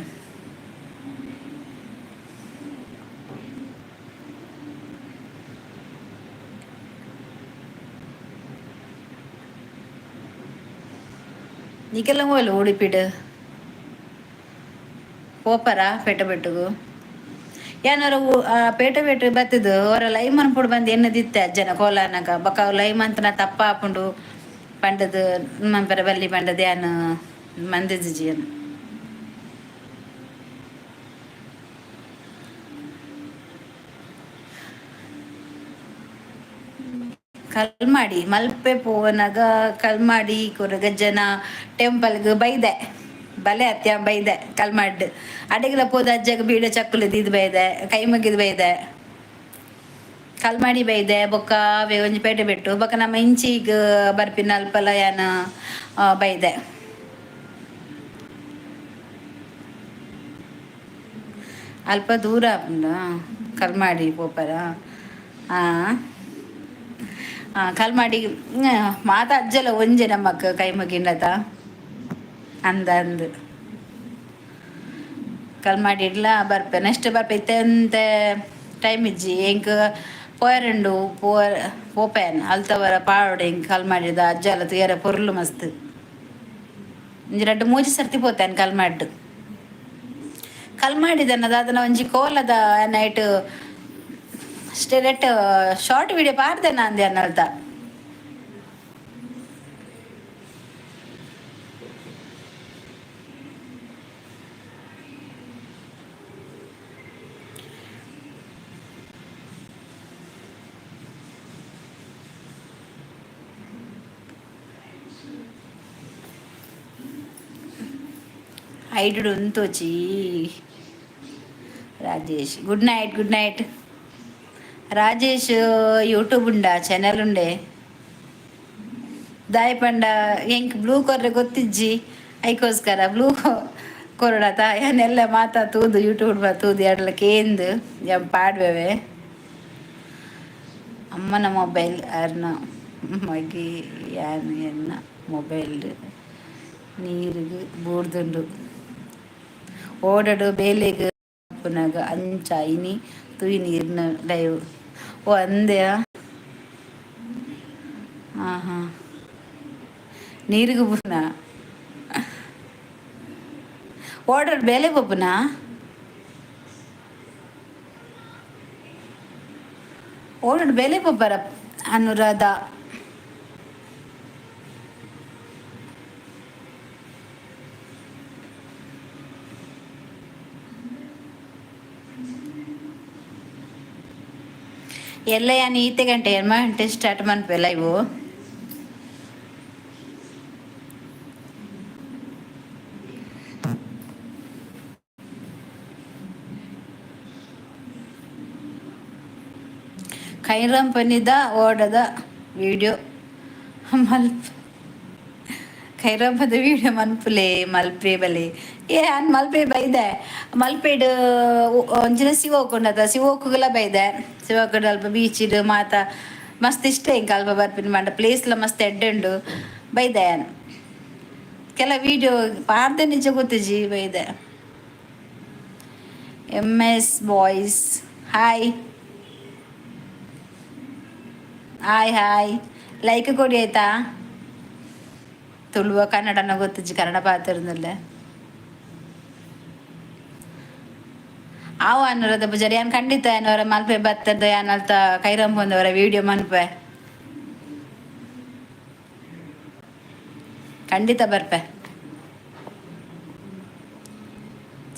ನಿಕ್ಕೆಲ್ಲ ಓಲು ಉಡುಪಿಡ್ ಪೋಪರ ಪೇಟೆ ಬೆಟ್ಟುಗು? ಯಾನೊರ ಪೇಟೆ ಪೇಟೆ ಬತ್ತದು ಅವರ ಲೈವ್ ಮನ್ಪುಡು ಬಂದು ಎನ್ನದಿತ್ತೆ ಅಜ್ಜನ ಕೋಲಾನಗ. ಬೊಕ ಅವು ಲೈವ್ ಮಂತನ ತಪ್ಪ ಆಪುಂಡು ಪಂಡದು ಮನ್ಪರ ಬಲ್ಲಿ ಪಂಡದು ಯಾನ್ ಮಂದಿಜ್ಜಿ. ಕಲ್ಮಾಡಿ, ಮಲ್ಪೆ ಪೋವನಗ ಕಲ್ಮಾಡಿ ಕೊರಗಜ್ಜನ ಟೆಂಪಲ್ಗ್ ಬೈದೆ. ಬಲೆ ಅತ್ಯ ಬೈದೆ ಕಲ್ಮಾಡ್. ಅಡಿಗೆಲ ಪೋದ ಅಜ್ಜಗ ಬೀಡ ಚಕ್ಕುಲು ದೀದ್ ಬೈದೆ, ಕೈ ಮುಗಿದ್ ಬೈದೆ. ಕಲ್ಮಾಡಿ ಬೈದೆ. ಬೊಕ್ಕ ಅವೇ ಒಂಜಿ ಪೇಟೆ ಬಿಟ್ಟು ಬೊಕ್ಕ ನಮ್ಮ ಇಂಚಿಗ್ ಬರ್ಪಿನ ಅಲ್ಪಲ ಯಾನ ಬೈದೆ. ಅಲ್ಪ ದೂರ ಆಪುಂಡ ಕಲ್ಮಾಡಿ ಪೋಪರ? ಕಲ್ಮಾಡಿ ಮಾತ ಅಜ್ಜಲ ಒಂಜೆ ನಮ್ಮಕ್ಕ ಕೈ ಮುಗಿಂಡತ ಅಂದ ಅಂದ್. ಕಲ್ಮಾಡಿ ಇಡ್ಲ ಬರ್ಪೆ. ನೆಕ್ಸ್ಟ್ ಬರ್ಪೆ. ಇತ್ತೆ ಟೈಮ್ ಇಜ್ಜಿ ಎಂಕ್. ಪೋಯರಂಡು ಪೋ ಪೋಪೇನ್ ಅಲ್ತವರ ಪಾವಡೆ ಹಿಂಗೆ ಕಲ್ಮಾಡಿದ ಅಜ್ಜಲ ತುಯರ ಪೊರ್ಲು ಮಸ್ತ್. ಒಂಜಿ ರಡ್ಡ್ ಮೂಜಿ ಸರ್ತಿ ಪೋತೇನ್ ಕಲ್ಮಾಡ್ಡ್. ಕಲ್ಮಾಡಿದನ್ನ ದಾದನ ಒಂಜಿ ಕೋಲದ ನೈಟ್ ಸ್ಟೆರೆಟ್ ಶಾರ್ಟ್ ವಿಡಿಯೋ ಪಾಡ್ದೆನ ಅಂದೆ ಅನ್ನಲ್ತ. ಹೈಡ್ ಉಂತೋಚಿ. Rajesh, good night, good night Rajesh. YouTube ಉಂಡಾ? ಚಾನೆಲ್ ಉಂಡೆ? ದಾಯಪಂಡ ಎಂಕ್ ಬ್ಲೂ ಕೊರ್ರೆ ಗೊತ್ತಿಜ್ಜಿ, ಐಕೋಸ್ಕರ ಬ್ಲೂ ಕೊರಡತ ಯಾನೆಲ್ಲ ಮಾತಾ ತೂದು ಯೂಟ್ಯೂಬ್ ತೂದು ಎಡಲ ಕೇಂದು ಎಂ ಪಾಡ್ವೆವೆ. ಅಮ್ಮನ ಮೊಬೈಲ್ ಅರ್ನ ಮಗೆ ಯಾನ್ ಎನ್ನ ಮೊಬೈಲ್ ನೀರಿಗೆ ಬೂರ್ದುಂಡು. ಓಡಡು ಬೇಲೆಗ್ ಪುನಗ ಅಂಚ ಇನಿ ತೂಯಿನಿ ಇರ್ನ ಲೈವ್. ಓ ಅಂದ್ಯಾ? ಹಾಂ ಹಾಂ, ನೀರಿಗೆ ಪುನ ಓಡಾಡ್ ಬೇಲೆ ಪೋಪುನಾ? ಓಡಾಡ್ ಬೇಲೆ ಪೋಪರ ಅನುರಾಧ? ಎಲ್ಲ ಯಾನ್ ಈತೆ ಗಂಟೆ ಎನ್ಮ ಗಂಟೆ ಸ್ಟಾರ್ಟ್ ಮನ್ಪೆ ಲೈವು. ಕೈರಂಪನಿದ ಓಡದ ವಿಡಿಯೋ ಮಲ್ಪ. ಕೈರಂಪದ ವಿಡಿಯೋ ಮನ್ಪುಲೆ, ಮಲ್ಪೆ ಬಲೆ. ಏ ಅನ್ ಮಲ್ಪೆ ಬೈದೆ. ಮಲ್ಪೆಡ್ ಒಂಜಿನ ಶಿವೋಕುಂಡದ ಶಿವೋಕುಗಳ ಬೈದೆ. ಶಿವೋಕುಂಡ ಅಲ್ಪ ಬೀಚಿಡ್ ಮಾತ ಮಸ್ತ್ ಇಷ್ಟ ಎಂಕ್ ಅಲ್ಪ ಬರ್ಪಿನ. ಮಂಡ ಪ್ಲೇಸ್ಲ ಮಸ್ತ್ ಎಡ್ಡೆ ಉಂಡು. ಬೈದೆ ಕೆಲ ವಿಡಿಯೋ ಪಾಡ್ದೆ, ನಿಜ ಗೊತ್ತಿಜಿ, ಬೈದೆ. M S boys, hi hi hi. Like ಕೊಡಿ ಆಯ್ತಾ? ತುಳುವ ಕನ್ನಡನ ಗೊತ್ತಿಜ್ಜಿ, ಕನ್ನಡ ಪಾತಿರ್ನಲ್ಲ. ಆವ ಅನುರಾಧ ಪೂಜಾರಿ, ಯಾನ್ ಖಂಡಿತ ಏನವರ ಮಲ್ಪೆ ಬತ್ತದ ಯಾನ್ ಅಲ್ತ ಕೈರಂಪೊಂದವರ ವಿಡಿಯೋ ಮನ್ಪೆ. ಖಂಡಿತ ಬರ್ಪೆ.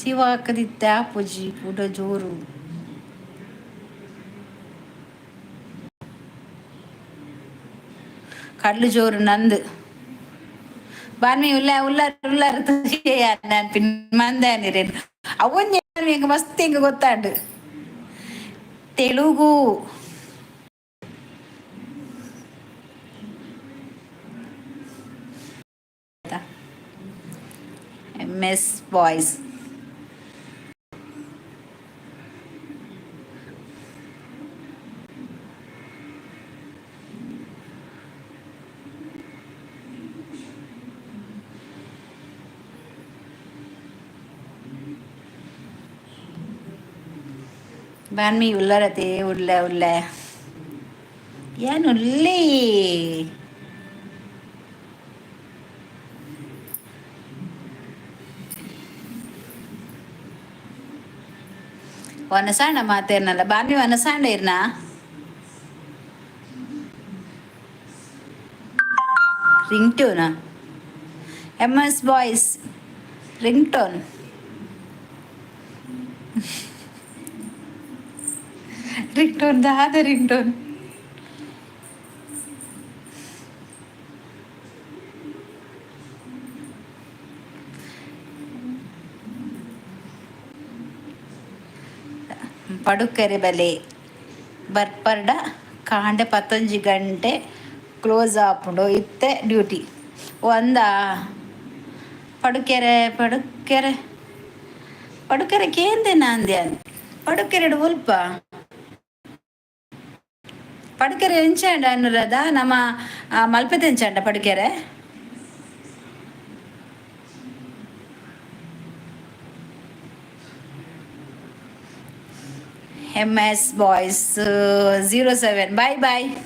ಜೀವ ಹಾಕದಿತ್ತೆ ಆಪುಜಿ ಪೂಡ ಜೋರು. ಕಡ್ಲು ಜೋರು ನಂದು. ಬಾನ್ಮಿ ಉಲ್ಲ ಉಲ್ಲಾರ ಉಲ್ಲಾರ ಪಿನ್ ಮಂದಾನಿರೇನು ಅವನ್ ಎಂಗ ಮಸ್ತ್ ಎಂಗ ಗೊತ್ತಾಂಡು. Telugu M S boys. ಬಾನ್ಮಿ ಉಲ್ಲರತೆ ಉಳ್ಳೆ ಉಳ್ಳೆ ಏನು ಉಳ್ಳಿ. ವನಸಾಂಡ ಮಾತೇರ್ನಲ್ಲ ಬಾನ್ಮಿ, ವನಸಾಂಡ ಇರ್ನಾ? Ring tuna M S boys ring tone. Ring tone ದಾದ ರಿಂಗ್ ಟೋನ್? ಪಡುಕೆರೆ ಬಲೆ ಬರ್ಪರ್ಡ ಕಾಂಡೆ ಪತ್ತೊಂಜಿ ಗಂಟೆ ಕ್ಲೋಸ್ ಆಪುಂಡು, ಇತ್ತೆ ಡ್ಯೂಟಿ. ಒಂದ ಪಡುಕೆರೆ ಪಡುಕೆರೆ ಪಡುಕೆರೆ ಕೇಂದೇನ ಅಂದ್ಯಾನ್. ಪಡುಕೆರೆಡ್ ಒಲ್ಪ ಪಡುಕೆರೆ ಎಂಚಾಂಡ ಅನುರಾಧ? ನಮ್ಮ ಮಲ್ಪೆ ಎಂಚಾಂಡ Padukere? MS boys 07. Bye bye,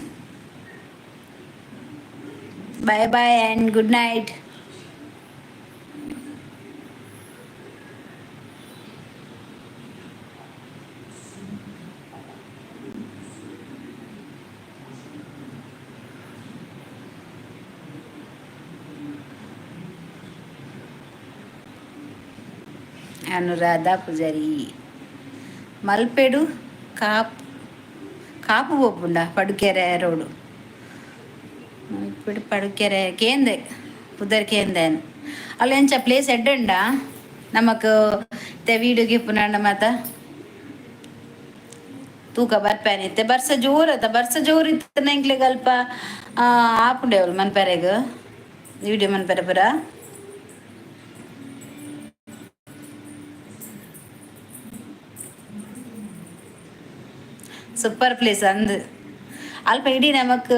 bye bye and good night. Anuradha Pujari. ಮಲ್ಪೆಡು ಕಾಪು, ಕಾಪು ಪೋಪುಂಡ ಪಡುಕೆರೆ ರೋಡು. ಮಲ್ಪೆಡು ಪಡುಕೆರೆ ಕೇಂದೆ ಪುದರ್ ಕೇಂದೆ. ಅಲ್ಲ, ಎಂಚ ಪ್ಲೇಸ್ ಎಡ್ಡುಂಡ ನಮಕ್? ಇತ್ತೆ ವೀಡಿಯೋ ಗಿಪ್ಪುನಂಡ ಮಾತ ತೂಕ ಬರ್ಪೇನೆ. ಇತ್ತೆ ಬರ್ಸ ಜೋರು ಅತ್ತ? ಬರ್ಸ ಜೋರು ಇತ್ತು. ಎಂಕ್ಲೆಗ್ ಅಲ್ಪ ಆಪುಂಡೆ ಅವ್ಲು ಮನ್ಪೆರೆಗ್, ವೀಡಿಯೋ ಮನ್ಪೆರೆ ಪುರ. ಸೂಪರ್ ಪ್ಲೇಸ್ ಅಂದ್. ಅಲ್ಪ ಇಡೀ ನಮಕ್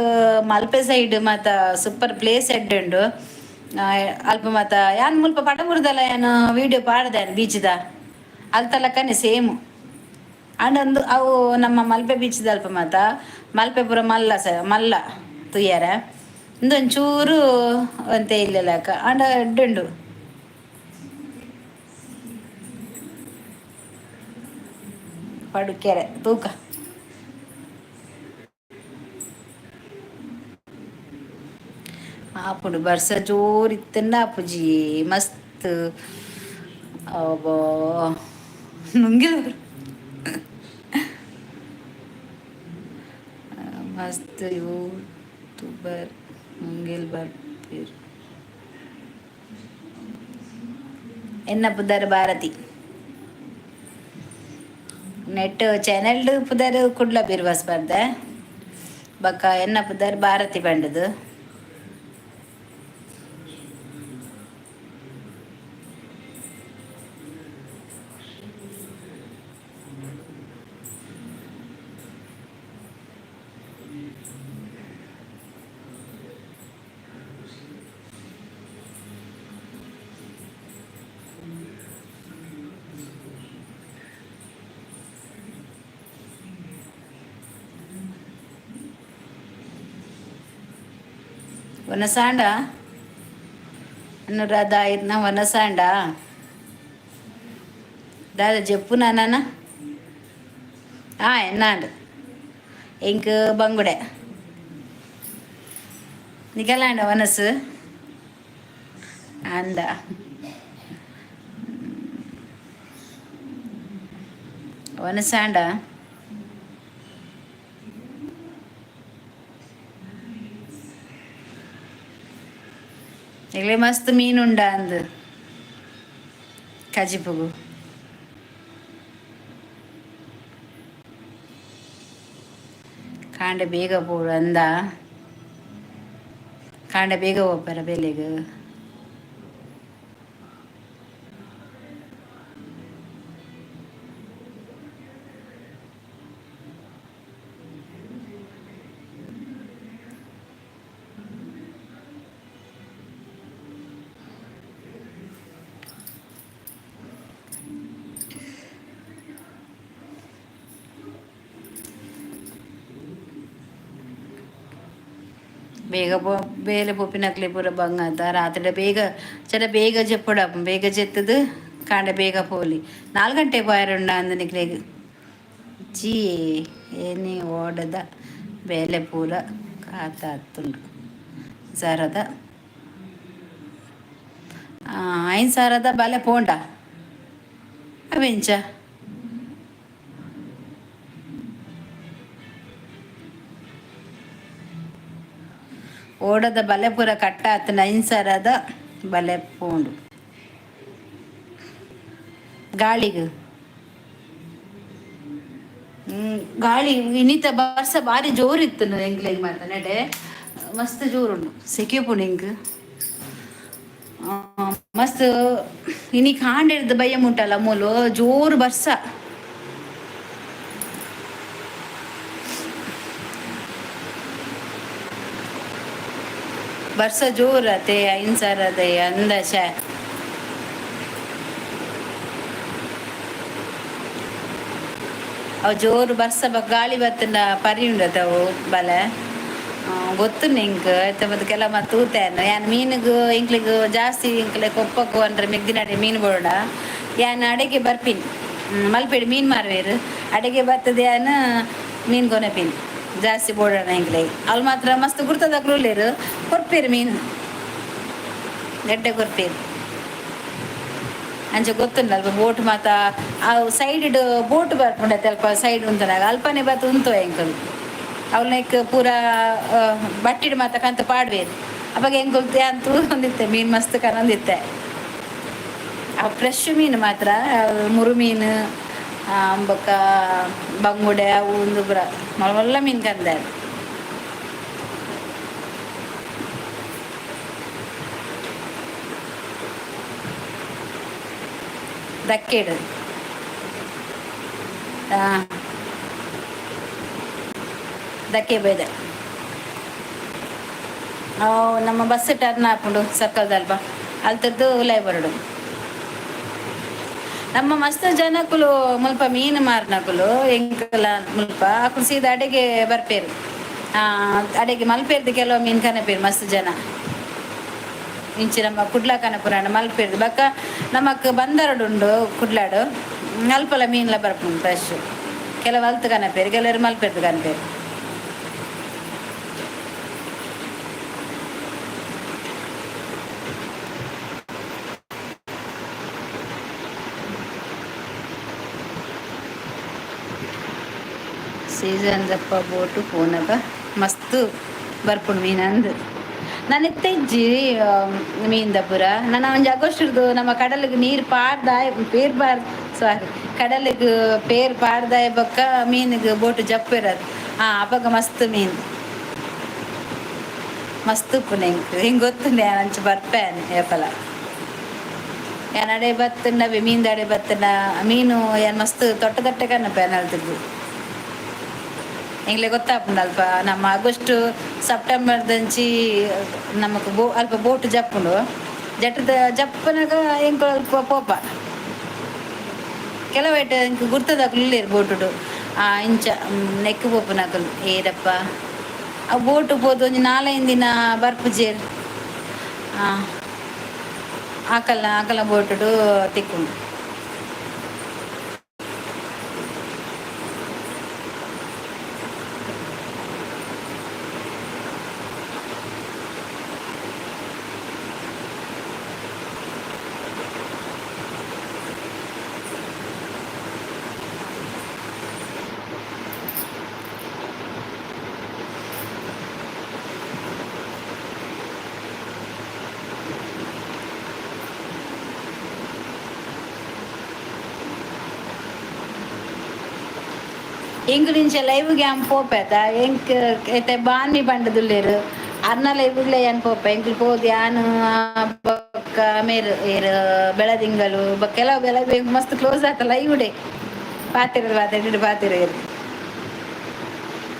ಮಲ್ಪೆ ಸೈಡ್ ಮಾತ ಸೂಪರ್ ಪ್ಲೇಸ್ ಎಡ್ಡುಂಡು ಅಲ್ಪ ಮಾತ. ಯಾನ್ ಮುಲ್ಪ ಪಡಮುರ್ದಲ್ಲ ಯಾನ್ ವಿಡಿಯೋ ಪಾಡ್ದೆ ಬೀಚ್ದ. ಅಲ್ತಲಕ್ಕನೆ ಸೇಮ್. ಅಂಡ್ ಒಂದು ಅವು ನಮ್ಮ ಮಲ್ಪೆ ಬೀಚ್ದ ಅಲ್ಪ ಮಾತ. ಮಲ್ಪೆ ಪೂರ ಮಲ್ಲ ಸ ಮಲ್ಲ ತೂಯರ. ಇಂದೊಂಚೂರು ಒಂತೆ ಇಲ್ಲಲಕ, ಆಂಡ ಎಡ್ಡುಂಡು. ಪಡುಕೆರೆ ತೂಕ. ಆಪುಂಡು. ಬರ್ಸ ಜೋರು ಇತ್ತಂಡ ಆಪುಜಿ ಮಸ್ತ್. ಅಬ್ಬಾ, ನುಂಗಿದ ಮಸ್ತ್ ಯೂಟ್ಯೂಬರ್ ನುಂಗಿಲ್ ಬರ್ಪೇರ್. ಎನ್ನ ಪುದರ್ ಭಾರತಿ. ನೆಟ್ ಚಾನೆಲ್ ಪುದರ್ ಕುಡ್ಲ ಬಿರ್ವಾಸ್ ಬರ್ದೆ. ಬೊಕ್ಕ ಎನ್ನ ಪುದರ್ ಭಾರತಿ ಪಂಡದು. ವನಸಾಂಡ ಅನುರಾಧ ಇದ್ನ ವನಸಾಂಡ ದಾದ ಜೆಪ್ಪು ನಾನ. ಎನ್ನಾಂಡ್ ಎಂಕ್ ಬಂಗುಡೆ. ನಿಕಲಾಂಡ ವನಸು ಅಂದ. ವನಸಾಂಡ. ನಿಗಲೆ ಮಸ್ತ್ ಮೀನು ಉಂಡ ಅಂದ್ ಕಜಿಪುಗು. ಕಾಂಡೆ ಬೇಗ ಪೋಡು ಅಂದ. ಕಾಂಡೆ ಬೇಗ ಪೋಪೆರ ಬೇಲೆಗ್? ಬೇಗ ಪೋ ಬೇಲೆ ಪೋಪಿನಕ್ಲೆ ಪೂರ ಬಂಗಾತ. ರಾತ್ರಿ ಬೇಗ ಚರ ಬೇಗ ಜೆಪ್ಪುಡ, ಬೇಗ ಜೆತ್ತದು ಕಾಂಡೆ ಬೇಗ ಪೋಲಿ. 4 ಗಂಟೆ ಪೋಯರುಂಡ ಅಂದ್ ನಿಕ್ಲೆಗ್. ಜಿ ಏನಿ ಓಡದ ಬೇಲೆ ಪೂರ ಕಾತಾತುಂಡು ಸಾರದ 5 ಸಾವಿರದ ಬಲೆ ಪೋಂಡ ಅವೆಂಚ? ಓಡದ ಬಲೆ ಪೂರ ಕಟ್ಟಾತನ. 5 ಸಾವಿರದ ಬಲೆ ಪೋಂಡು ಗಾಳಿಗ್. ಗಾಳಿ ಇನಿತ ಬರ್ಸ ಬಾರಿ ಜೋರು ಇತ್ತು ಎಂಕ್ಲೆಗ್ ಮಾತ. ನೆಡೆ ಮಸ್ತ್ ಜೋರುಂಡು. ಸೆಕೆ ಪುಂಡು ಎಂಕ್ ಮಸ್ತ್. ಇನಿ ಕಾಂಡೆರ್ದ್ ಬಯ್ಯ ಮುಟ್ಟಲ್ಲ ಮೂಲು ಜೋರು ಬರ್ಸ. ಬರ್ಸ ಜೋರು ಅತೆ. 5 ಸಾವಿರದ ಅಂದಶ. ಅವು ಜೋರು ಬರ್ಸ ಗಾಳಿ ಬತ್ತಂಡ ಪರಿ ಉಂಡತ ಅವು ಬಲೆ. ಗೊತ್ತುಂಡು ಎಂಕ್ ಇತ್ತೆ ಮತ್ತೆ ಕೆಲವು ಮತ್ತೆ ತೂತೇನು ಯಾನ್ ಮೀನುಗು ಎಂಕ್ಲೆಗ್ ಜಾಸ್ತಿ ಎಂಕ್ಲೆ ಕೊಪ್ಪಕ್ಕು ಅಂದ್ರೆ ಮೆಗ್ದಿನಡೆ ಮೀನು ಬೋಡ. ಯಾನ್ ಅಡೆಗೆ ಬರ್ಪಿನಿ, ಮಲ್ಪೆಡ್ ಮೀನು ಮಾರುವೇರು. ಅಡೆಗೆ ಬರ್ತದೆ ಯಾನ್ ಮೀನು ಕೊನಪಿನಿ. ಜಾಸ್ತಿ ಬೋಡಣ ಎಂಕ್ಲೆ. ಅಲ್ಲಿ ಮಾತ್ರ ಮಸ್ತ್ ಗುರ್ತದಕ್ಲು ಉಲ್ಲೇರು, ಕೊರ್ಪೇರು ಮೀನು ಎಡ್ಡೆ ಕೊರ್ಪೇರು. ಅಂಚ ಗೊತ್ತುಂಡು ಅಲ್ಪ ಬೋಟ್ ಮಾತ ಆ ಸೈಡ್ ಬೋಟ್ ಬರ್ಪುಂಡತ್ತೆ ಅಲ್ಪ ಸೈಡ್ ಉಂತನಾಗ ಅಲ್ಪನೆ ಬತ್ತು ಉಂತುವ ಎಂಕುಲು. ಅವ್ಲನೆಕ್ ಪೂರ ಬಟ್ಟಿಡ್ ಮಾತ ಕಂತ ಪಾಡ್ವೇರು. ಅವಾಗ ಎಂಕುಲು ಯಾನ್ ತೂವೊಂದಿತ್ತೆ ಮೀನು ಮಸ್ತ್ ಕನೊಂದಿತ್ತೆ. ಆ ಫ್ರೆಶ್ ಮೀನು ಮಾತ್ರ, ಮುರು ಮೀನು ಬೊಕ್ಕ ಬಂಗುಡೆ ಅವು ಉಂದು ಪೂರ ಮಲ್ಲ ಮಲ್ಲ ಮೀನು ಕಂದೆ. ದಕ್ಕೆಡು ದಕ್ಕೆ ಬೈದೆ. ನಮ್ಮ ಬಸ್ ಟರ್ನ್ ಆಪುಂಡು ಸರ್ಕಲ್ದಲ್ಪ, ಅಲ್ತದ್ದು ಉಲಾಯ್ ಬರಡು. ನಮ್ಮ ಮಸ್ತ್ ಜನಕುಲು ಮುಲ್ಪ ಮೀನು ಮಾರ್ನಕುಲು ಎಂಕಲ ಮುಲ್ಪ ಅಕುಲು ಸೀದಾ ಅಡೆಗೆ ಬರ್ಪೇರು. ಅಡೆಗೆ ಮಲ್ಪೇರ್ದು ಕೆಲವು ಮೀನು ಕನಪೇರು ಮಸ್ತ್ ಜನ. ಇಂಚಿ ನಮ್ಮ ಕುಡ್ಲ ಕನಪುರಾಣ ಮಲ್ಪೇರ್ದು ಬೊಕ್ಕ ನಮಕ್ ಬಂದರಡು ಉಂಡು ಕುಡ್ಲಾಡು, ಅಲ್ಪಲ ಮೀನ್ಲ ಬರ್ಪುಂಡು ಫ್ರೆಶ್. ಕೆಲವು ಅಲ್ತ್ ಕನಪೇರು, ಕೆಲವರು ಮಲ್ಪೇರ್ದು ಕನಪೇರು. ಸೀಸನ್ ದಪ್ಪ ಬೋಟು ಪೋನಗ ಮಸ್ತ್ ಬರ್ಪುಂಡು ಮೀನು ಅಂದ್. ನಾನು ಇಜ್ಜಿ ಮೀನ್ದ ಪೂರ. ನನ್ನ ಒಂಜಿ ಆಗಸ್ಟ್ದು ನಮ್ಮ ಕಡಲಿಗೆ ನೀರು ಪಾಡ್ದಾಯ್ ಪೇರ್ ಪಾರ್ ಸಾರಿ ಕಡಲಿಗೆ ಪೇರ್ ಪಾಡ್ದಾಯ ಬೊಕ್ಕ ಮೀನಿಗೆ ಬೋಟು ಜಪ್ಪಿರೋದು. ಅಪಗ ಮಸ್ತ್ ಮೀನು ಮಸ್ತ್ ಉಪ್ಪುಂಡು ಎಂಕ್. ಹಿಂಗೆ ಗೊತ್ತುಂಡು ಯಾನ್ ಅಂಚ ಬರ್ಪೇನೆ ಏಪಲ. ಯಾನ್ ಅಡೆ ಬತ್ತುಂಡ ಮೀನ್ದ ಅಡೆ ಬತ್ತುಂಡ ಮೀನು ಯಾನ್ ಮಸ್ತ್ ತೊಟ್ಟ ತೊಟ್ಟೆ ಕನ್ನಪೆ ಅಲ್ತಿದ್ದು. ಎಂಗ್ಲೆ ಗೊತ್ತಾಪುಂಡು ಅಲ್ಪ ನಮ್ಮ ಆಗಸ್ಟ್ ಸೆಪ್ಟೆಂಬರ್ ದಂಚಿ ನಮಕ್ ಬೋ ಅಲ್ಪ ಬೋಟ್ ಜಪ್ಪುಂಡು. ಜಟ್ಟದ ಜಪ್ಪುನಗ ಎಂಕುಲು ಅಲ್ಪ ಪೋಪ. ಕೆಲವೈಟ್ ಎಂಕ್ ಗುರ್ತದಕುಲು ಉಲ್ಲೆರ್ ಬೋಟುಡು. ಇಂಚ ನೆಕ್ಕ್ ಪೋಪುನಕುಲು ಏರಪ್ಪ ಆ ಬೋಟು ಪೋದು ಒಂಜಿ ನಾಲೈದು ದಿನ ಬರ್ಪುಜೆರ್. ಆಕಲ್ನ ಆಕಲ ಬೋಟುಡು ತಿಕ್ಕುಂಡು. ಎಂಕುಲು ಇಂಚ ಲೈವ್ ಗ್ಯಾಮ್ ಪೋಪೆತ ಎಂಕ್ ಇತ್ತೆ ಬಾನ್ಮಿ ಪಂಡದುಲ್ಲೆರ್ ಅರ್ನ ಲೈವ್ಗ್ಲ ಯಾನ್ ಪೋಪೆ. ಎಂಕುಲು ಪೋದು ಯಾನ್ ಬೊಕ್ಕ ಮೇರ್ ಏರ್ ಬೆಳದಿಂಗಲು ಬೊಕ್ಕ ಕೆಲವು ಬೆಳಗ್ಗೆ ಮಸ್ತ್ ಕ್ಲೋಸ್ ಆತ ಲೈವ್ ಡೇ ಪಾತೆರ ಪಾತೆರ ಪಾತೆರ.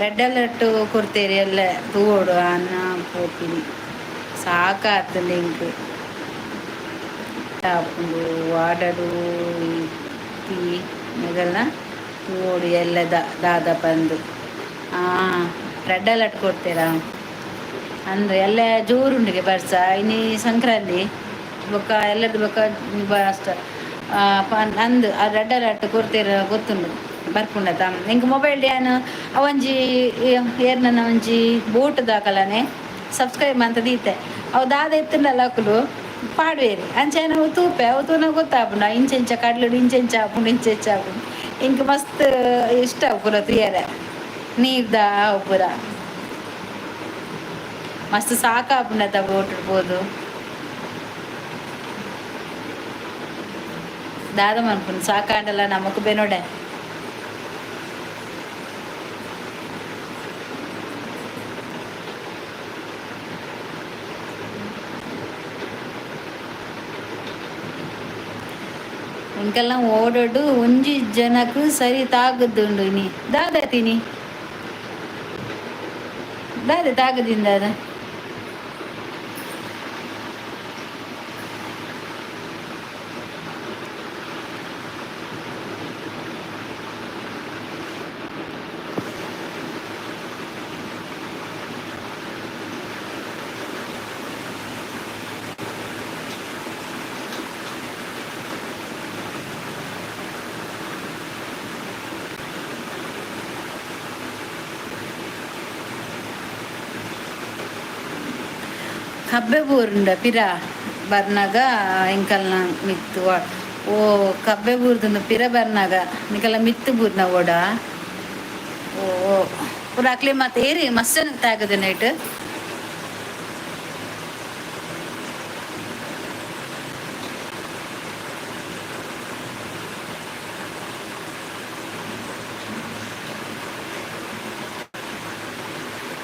ರೆಡ್ ಅಲರ್ಟ್ ಕೊರ್ತೇರಿ ಎಲ್ಲ ತೂವೊಡು ಅನ್ನ ಪೋಪಿನಿ ಸಾಕಾತುಂಡು ಎಂಕ್. ಆಪುಂಡು ವಾಡಡು ಇತ್ತಿ ಮೆಗಲ್ನ ತೂವೊಡು ಎಲ್ಲ ದಾದ ಪಂದ್. ರೆಡ್ ಅಲರ್ಟ್ ಕೊಡ್ತೀರಾ ಅಂದ್ರೆ ಎಲ್ಲ ಜೋರುಂಡಿಗೆ ಬರ್ಸ ಇನಿ ಸಂಕ್ರಾಂತಿ ಬೊಕ್ಕ ಎಲ್ಲದ ಬೊಕ್ಕ ಅಷ್ಟ ಅಂದ್ ಆ ರೆಡ್ ಅಲರ್ಟ್ ಕೊಡ್ತೀರ ಗೊತ್ತುಂಡು ಬರ್ಪುಂಡತ. ಎಂಕ್ ಮೊಬೈಲ್ ಯಾನ್ ಅವಂಜಿ ಏರ್ನನ ಒಂಜಿ ಬೋಟ್ ದಾಕಲನೆ ಸಬ್ಸ್ಕ್ರೈಬ್ ಮಂತ ದೀತೆ. ಅವು ದಾದ ಇತ್ತುಂಡಲ್ಲ ಅಕುಲು ಪಾಡ್ವೇರು. ಅಂಚ ಅವು ತೂಪೆ ಅವು ತೂನ ಗೊತ್ತಾಪುಂಡು ಇಂಚ ಇಂಚ ಕಡ್ಲುಡು ಇಂಚ ಇಂಚ ಆಪುಂಡು ಇಂಚ ಇಂಚ ಆಪುಂಡು. ಎಂಕ್ ಮಸ್ತ್ ಇಷ್ಟ ಪೂರ ತೂಯರೆ ನೀರ್ದ ಅವು ಪೂರ ಮಸ್ತ್ ಸಾಕಾಪುಂಡತ ಬೋಟುಡು ಪೋದು. ದಾದ ಮನ್ಪುನು ಸಾಕಾಂಡಲ ನಮಕ್ ಬೆನೊಡೆ. ಎಂಕೆಲ್ಲ ಓಡೋಡು ಒಂಜಿ ಜನಕ್ ಸರಿ ತಾಗದ್ದುಂಡು ಇನಿ ದಾದ ತಿನಿ ದಾದ ತಾಗದಿಂದ ದಾದ. ಕಬ್ಬೆ ಬೂರುಂಡ ಪಿರ ಬರ್ನಾಗ ಎಂಕಲ್ನ ಮಿತ್ತು ಓ ಕಬ್ಬೆ ಬೂರ್ದುಂಡು ಪಿರ ಬರ್ನಾಗ ನಿಕಲ್ಲ ಮಿತ್ತು ಬೂರ್ನ ಓಡ. ಓ ಪೂರ ಅಕ್ಲೆ ಮತ್ತೆ ಏರಿ ಮಸ್ತ್ ತಾಗದ ನೈಟ್.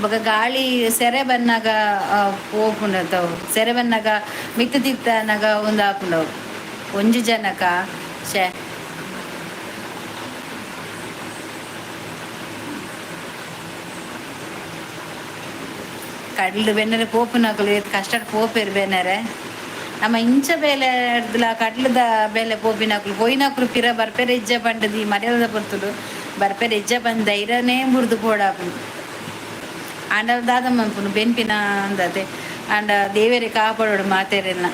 ಬೊಕ ಗಾಳಿ ಸೆರೆ ಬನ್ನಾಗ ಪೋಪುಂಡತ್ತವು, ಸೆರೆ ಬನ್ನಾಗ ಮಿತ್ತು ತಿತ್ತನಾಗ ಒಂದು ಆಪುಂಡವು ಒಂಜಿ ಜನಕ ಶೇ. ಕಡ್ಲು ಬೆನ್ನರೆ ಪೋಪುನಕುಲು ಏತ್ ಕಷ್ಟ ಪೋಪೆರ್ ಬೆನ್ನರೆ. ನಮ್ಮ ಇಂಚ ಬೇಲೆ ಹಿಡ್ದುಲ ಕಡ್ಲದ ಬೇಲೆ ಪೋಪಿನಕುಲು ಪೋಯಿನಕುಲು ಪಿರ ಬರ್ಪೆರೆ ಇಜ್ಜ ಪಂಡದಿ ಮರ್ಯಾದ ಪೊರ್ತುಲು ಬರ್ಪೆರೆ ಇಜ್ಜ ಪಂದ್ ಧೈರ್ಯನೇ ಬುಡ್ದು ಪೋಡಾಪುಂಡು. ಆಂಡ ದಾದ ಮನ್ಪುನು ಬೆನ್ಪಿನ ಅಂದತೆ. ಆಂಡ ದೇವೆರೆ ಕಾಪಾಡೋಡು ಮಾತೆರೆನ್ನ.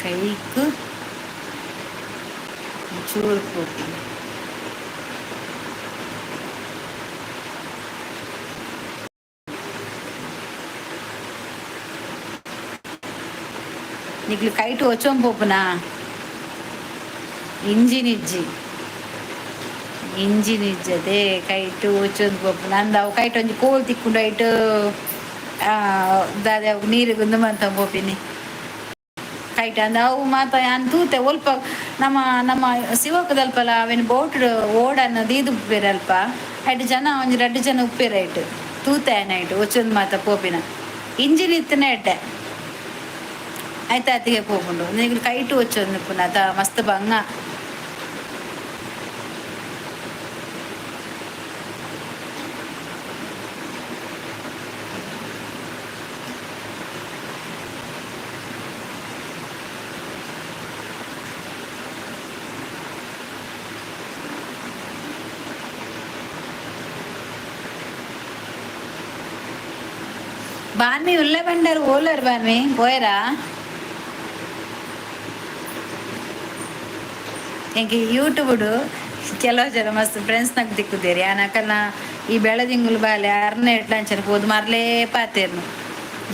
ಕೈಕ್ ಚೂರು ಪೋಪುಂಡು. ನಿಕ್ಲು ಕೈಟ್ ಒಚೊಂದು ಪೋಪುನಾ? ಇಂಜಿನ್ ಇಜ್ಜಿ, ಇಂಜಿನ್ ಇಜ್ಜದೆ ಕೈಟ್ ಒಚೊಂದು ಪೋಪುನ ಅಂದ್ ಅವು ಕೈಟ್ ಒಂಜಿ ಕೋಲ್ ತಿಕ್ಕುಂಡು ಐಟ್ ದಾದ ನೀರು ಗುಂದು ಮಂತ ಪೋಪಿನಿ ಕೈಟ್. ಅಂದ್ ಅವು ಮಾತ ಯಾನ್ ತೂತೆ ಒಲ್ಪ ನಮ್ಮ ನಮ್ಮ ಶಿವಕದಲ್ಪಲ ಅವೆನ್ ಬೋಟ್ ಓಡನ್ನು ದೀದು ಉಪ್ಪೇರ್ ಅಲ್ಪ. ಐಟ್ ಜನ ಒಂಜಿ ರಡ್ಡ್ ಜನ ಉಪ್ಪೇರ್ ಐಟ್ ತೂತೆ ಆಯ್ನ ಐಟ್ ಒಚೊಂದು ಮಾತ ಪೋಪಿನ. ಇಂಜಿನ್ ಇತ್ತಿನ ಎಡ್ಡೆ ಆಯ್ತಾತಿಗೆ ಪೋಪುಂಡು. ನಿಕುಲು ಕೈಟ್ ಒಚ್ಚೊಂದು ಉಪ್ಪುನ ಅತ ಮಸ್ತ್ ಬಂಗ. ಬಾನ್ಮಿ ಉಲ್ಲೆ ಬಂಡರ್ ಓಲರ್ ಬಾನ್ಮಿ ಪೋಯರಾ? ಎಂಕ್ ಯೂಟ್ಯೂಬ್ ಕೆಲವು ಜನ ಮಸ್ತ್ ಫ್ರೆಂಡ್ಸ್ ನಾಗ ತಿಕ್ಕುದೇರಿ. ಆನ್ ಅಕಲ್ನ ಈ ಬೆಳದಿಂಗುಲು ಬಾಲೆ ಅರ್ನ ಎಡ್ಲಂಚನೆ ಪೋದು ಮರ್ಲೇ ಪಾತೆರ್ನು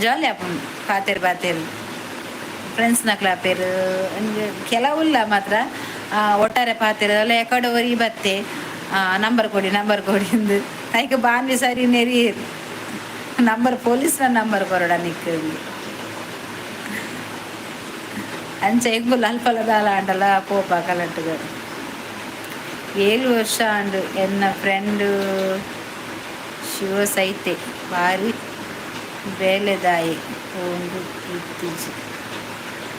ಜಾಲಿ ಆಪುಂಡು. ಪಾತೆರ್ ಪಾತೆರ್ ಫ್ರೆಂಡ್ಸ್ ನಕ್ಲ ಆಪೆರ್. ಕೆಲವುಲ್ಲ ಮಾತ್ರ ಒಟ್ಟಾರೆ ಪಾತೆರ್ ಅಲ್ಲ ಎಕಡೆ ಒರಿ ಬತ್ತೆ ನಂಬರ್ ಕೊಡಿ ನಂಬರ್ ಕೊಡಿ ಅಂದು. ಐಕ್ ಬಾನ್ವಿ ಸರಿ ನೆರಿ ನಂಬರ್ ಪೊಲೀಸ್ನ ನಂಬರ್ ಕೊರಡ ನಿಕ್. ಅಂಚ ಎಂಕುಲು ಅಲ್ಪಲ ದಾಲ ಆಂಡಲ ಪೋಪ ಕಲಟ್ಗ. 7 ವರ್ಷ ಆಂಡ್ ಎನ್ನ ಫ್ರೆಂಡ್ ಶಿವ ಸೈತೆ ಬಾರಿ ಬೇಲೆದಾಯೆ ಪೋವೊಂದು ಇತ್ತಿಜಿ.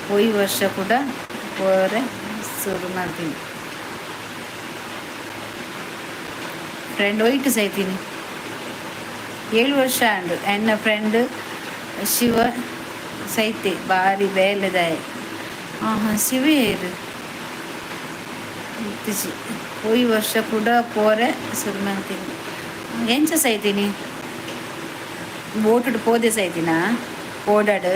ಪೋಯಿ ವರ್ಷ ಕುಡ ಪೋರೆ ಸುರು ಮಲ್ತಿನಿ. ಫ್ರೆಂಡ್ ಒಯ್ಟ್ ಸೈತೀನಿ? 7 ವರ್ಷ ಆಂಡ್ ಎನ್ನ ಫ್ರೆಂಡ್ ಶಿವ ಸೈತೆ ಬಾರಿ ಬೇಲೆದಾಯೆ. ಹಾಂ, ಶಿವೇರ್ ಇತ್ತಿಜಿ. ಪೋಯಿ ವರ್ಷ ಕೂಡ ಪೋರೆ ಸುರು ಮಲ್ತಿನಿ. ಎಂಚ ಸೈತೀನಿ? ಬೋಟುಡು ಪೋದೆ ಸೈತಿನ ಓಡಾಡು?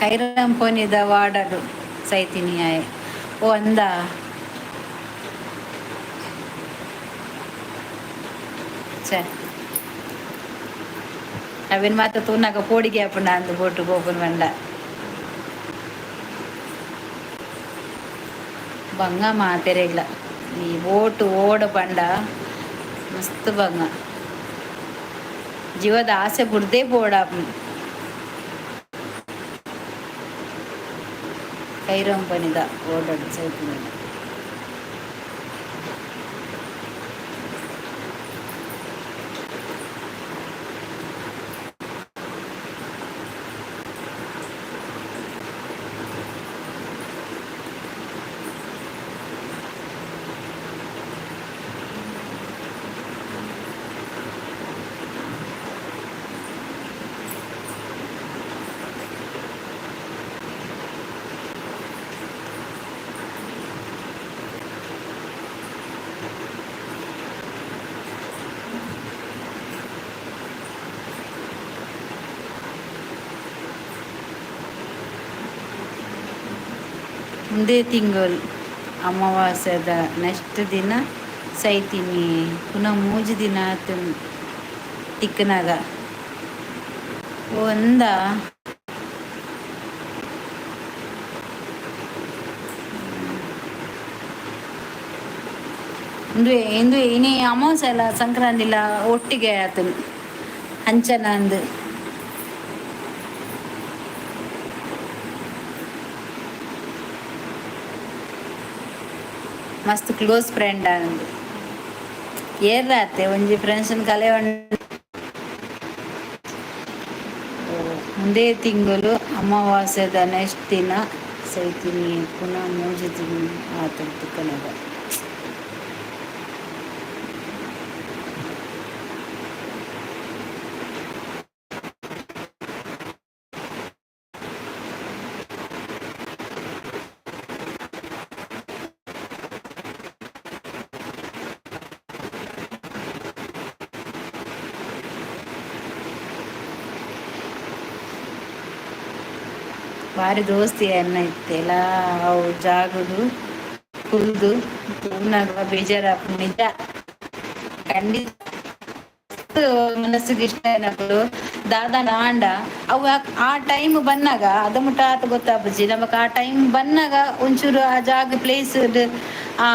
ಕೈರಂಪೋನಿದ ವಾಡಡು ಸೈತಿನಿ ಆಯೆ. ಓ ಅಂದ ಛೆ, ಅವೆನ್ ಮಾತ ತೂನಗ ಪೋಡಿಗೆ ಆಪುಂಡ ಅಂದ್ ಬೋಟು ಪೋಪುನು ಪಂಡ. ಬಂಗ ಮಾತೆರೆಗ್ಲ ಈ ಬೋಟು ಓಡ ಪಂಡ ಮಸ್ತ್ ಬಂಗ. ಜೀವದ ಆಸೆ ಬುಡ್ದೇ ಬೋಡಾಪುಂಡು. ಕೈರಂಪನಿದ ಓಡಾಡು ಸೈತಿನಿ. ಒಂದೇ ತಿಂಗಳು ಅಮಾವಾಸ್ಯದ ನೆಕ್ಸ್ಟ್ ದಿನ ಸೈತೀನಿ. ಪುನಃ ಮೂಜಿ ದಿನ ಆತು ತಿಕ್ಕನಾಗ ಒಂದ. ಇಂದು ಇಂದು ಇನಿ ಅಮಾವಾಸ್ಯೆ ಅಲ್ಲ, ಸಂಕ್ರಾಂತಿಲ ಒಟ್ಟಿಗೆ ಆತನು ಅಂಚನ ಅಂದು. ಮಸ್ತ್ ಕ್ಲೋಸ್ ಫ್ರೆಂಡ್ ಅಂದು. ಏರ್ರಾತೆ ಒಂಜಿ ಫ್ರೆಂಡ್ಸ್ ಕಲೆ. ಒಂದೇ ತಿಂಗಳು ಅಮಾವಾಸ್ಯದ ನೆಕ್ಸ್ಟ್ ದಿನ ಸೈತೀನಿ. ಪುನಃ ಮೂಜಿ ದಿನ ಆತ ತಿಕ್ಕನಾಗ. ಬಾರಿ ದೋಸ್ತಿ ಅನ್ನ ಇತ್ತೆಲ್ಲ. ಅವು ಜಾಗುದು ಕುಲ್ದು ತೂನಾಗ ಬೇಜಾರಾಪುಂಡು ನಿಜ. ಖಂಡಿತ ಮನಸ್ಸಿಗೆ ಇಷ್ಟ ಏನಕ್ಕಲು ದಾದಾನ ಆಂಡ ಅವು ಆ ಟೈಮ್ ಬಂದಾಗ ಅದ ಮುಟ್ಟ ಆತ ಗೊತ್ತಾಪುಜಿ ನಮಕ್. ಆ ಟೈಮ್ ಬಂದಾಗ ಒಂಚೂರು ಆ ಜಾಗ ಪ್ಲೇಸ್ ಆ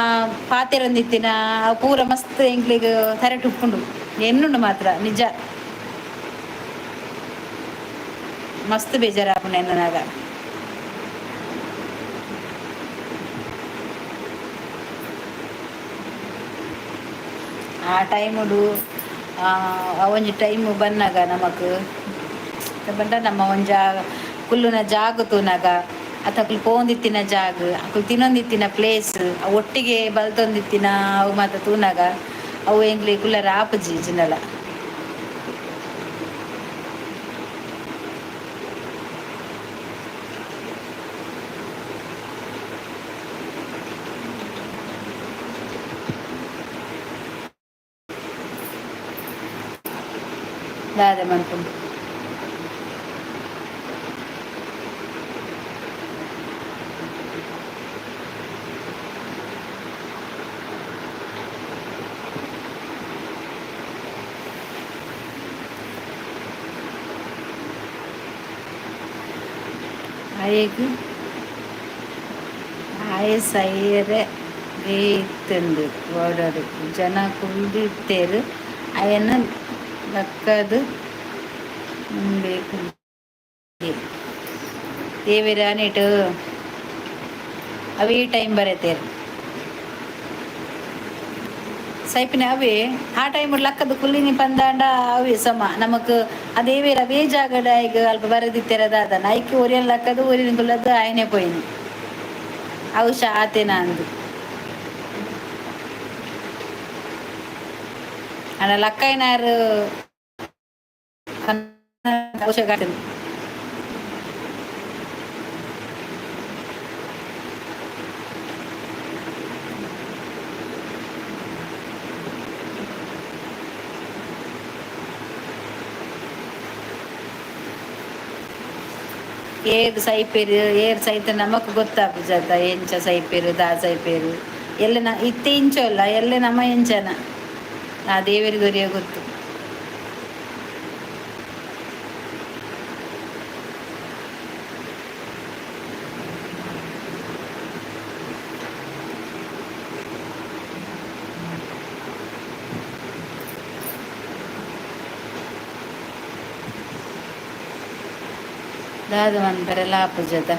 ಪಾತೆರೊಂದಿತ್ತಿನ ಆ ಪೂರ ಮಸ್ತ್ ಎಂಕ್ಲೆಗ್ ತರೆಟ್ ಉಪ್ಪುಂಡು ಎನ್ನುಂಡು ಮಾತ್ರ. ನಿಜ ಮಸ್ತ್ ಬೇಜಾರಾಪುಂಡು ಎನ್ನುನಾಗ. ಆ ಟೈಮುಡು ಆ ಒಂಜಿ ಟೈಮ್ ಬನ್ನಗ ನಮಕ್ ಪಂಡ ನಮ್ಮ ಒಂಜಿ ಕುಲ್ಲುನ ಜಾಗ ತೂನಗ, ಅತ್ತ ಅಕುಲು ಪೋವೊಂದಿತ್ತಿನ ಜಾಗ, ಅಕುಲು ತಿನ್ನೊಂದಿತ್ತಿನ ಪ್ಲೇಸ್, ಒಟ್ಟಿಗೆ ಬಲ್ತೊಂದಿತ್ತಿನ ಅವು ಮಾತ ತೂನಗ ಅವು ಎಂಕ್ಲೆ ಕುಲ್ಲರೆ ಆಪುಜಿ ಜಿನಲ. ದಾದ ಮನ್ಪುಂಡು? ಆಯೆಗ್ ಆಯೆ ಸೈಯೆರೆ ಇತ್ತುಂಡು. ಓಡಾಡು ಜನ ಕುಲ್ದಿತ್ತೆರ್. ಅಯನ್ ಲಕ್ಕದ್ ಉಂಬೆ ಕುಲ್ದೆ. ದೇವೆರ್ ಆನಿಟ್ ಅವೇ ಟೈಮ್ ಬರೆತೇರ್ ಸೈಪಿನ. ಅವೇ ಆ ಟೈಮ್ ಲಕ್ಕದ ಕುಲ್ಲಿನಿ ಪಂದಾಂಡ ಅವೇ ಸಮ ನಮಕ್. ಆ ದೇವೆರ್ ಅವೇ ಜಾಗಡ್ ಆಯ್ಗ್ ಅಲ್ಪ ಬರದಿತ್ತೆರ ದಾದನ. ಐಕ್ ಒರಿಯನ್ ಲಕ್ಕದು ಒರಿಯನ್ ಕುಲ್ಲದು ಆಯನೆ ಪೋಯಿನಿ. ಅವು ಆತೇನ ಅಂದು. ಆಂಡ ಲಕ್ಕಯ್ಯನಾರ್ ಔಷಧ. ಏರ್ ಸೈಪೇರು, ಏರ್ ಸೈತ ನಮಕ್ ಗೊತ್ತಾಪುಜತ. ಎಂಚ ಸೈಪೇರು, ದಾ ಸೈಪೇರು ಎಲ್ಲ ಇತ್ತೆ ಇಂಚ ಅಲ್ಲ ಎಲ್ಲೆ ನಮ್ಮ ಎಂಚನ ಆ ದೇವರಿಗೆ ಒರಿಯ ಗೊತ್ತು. ದಾದ ಮನ್ಪೆರೆಲ ಆಪುಜತ.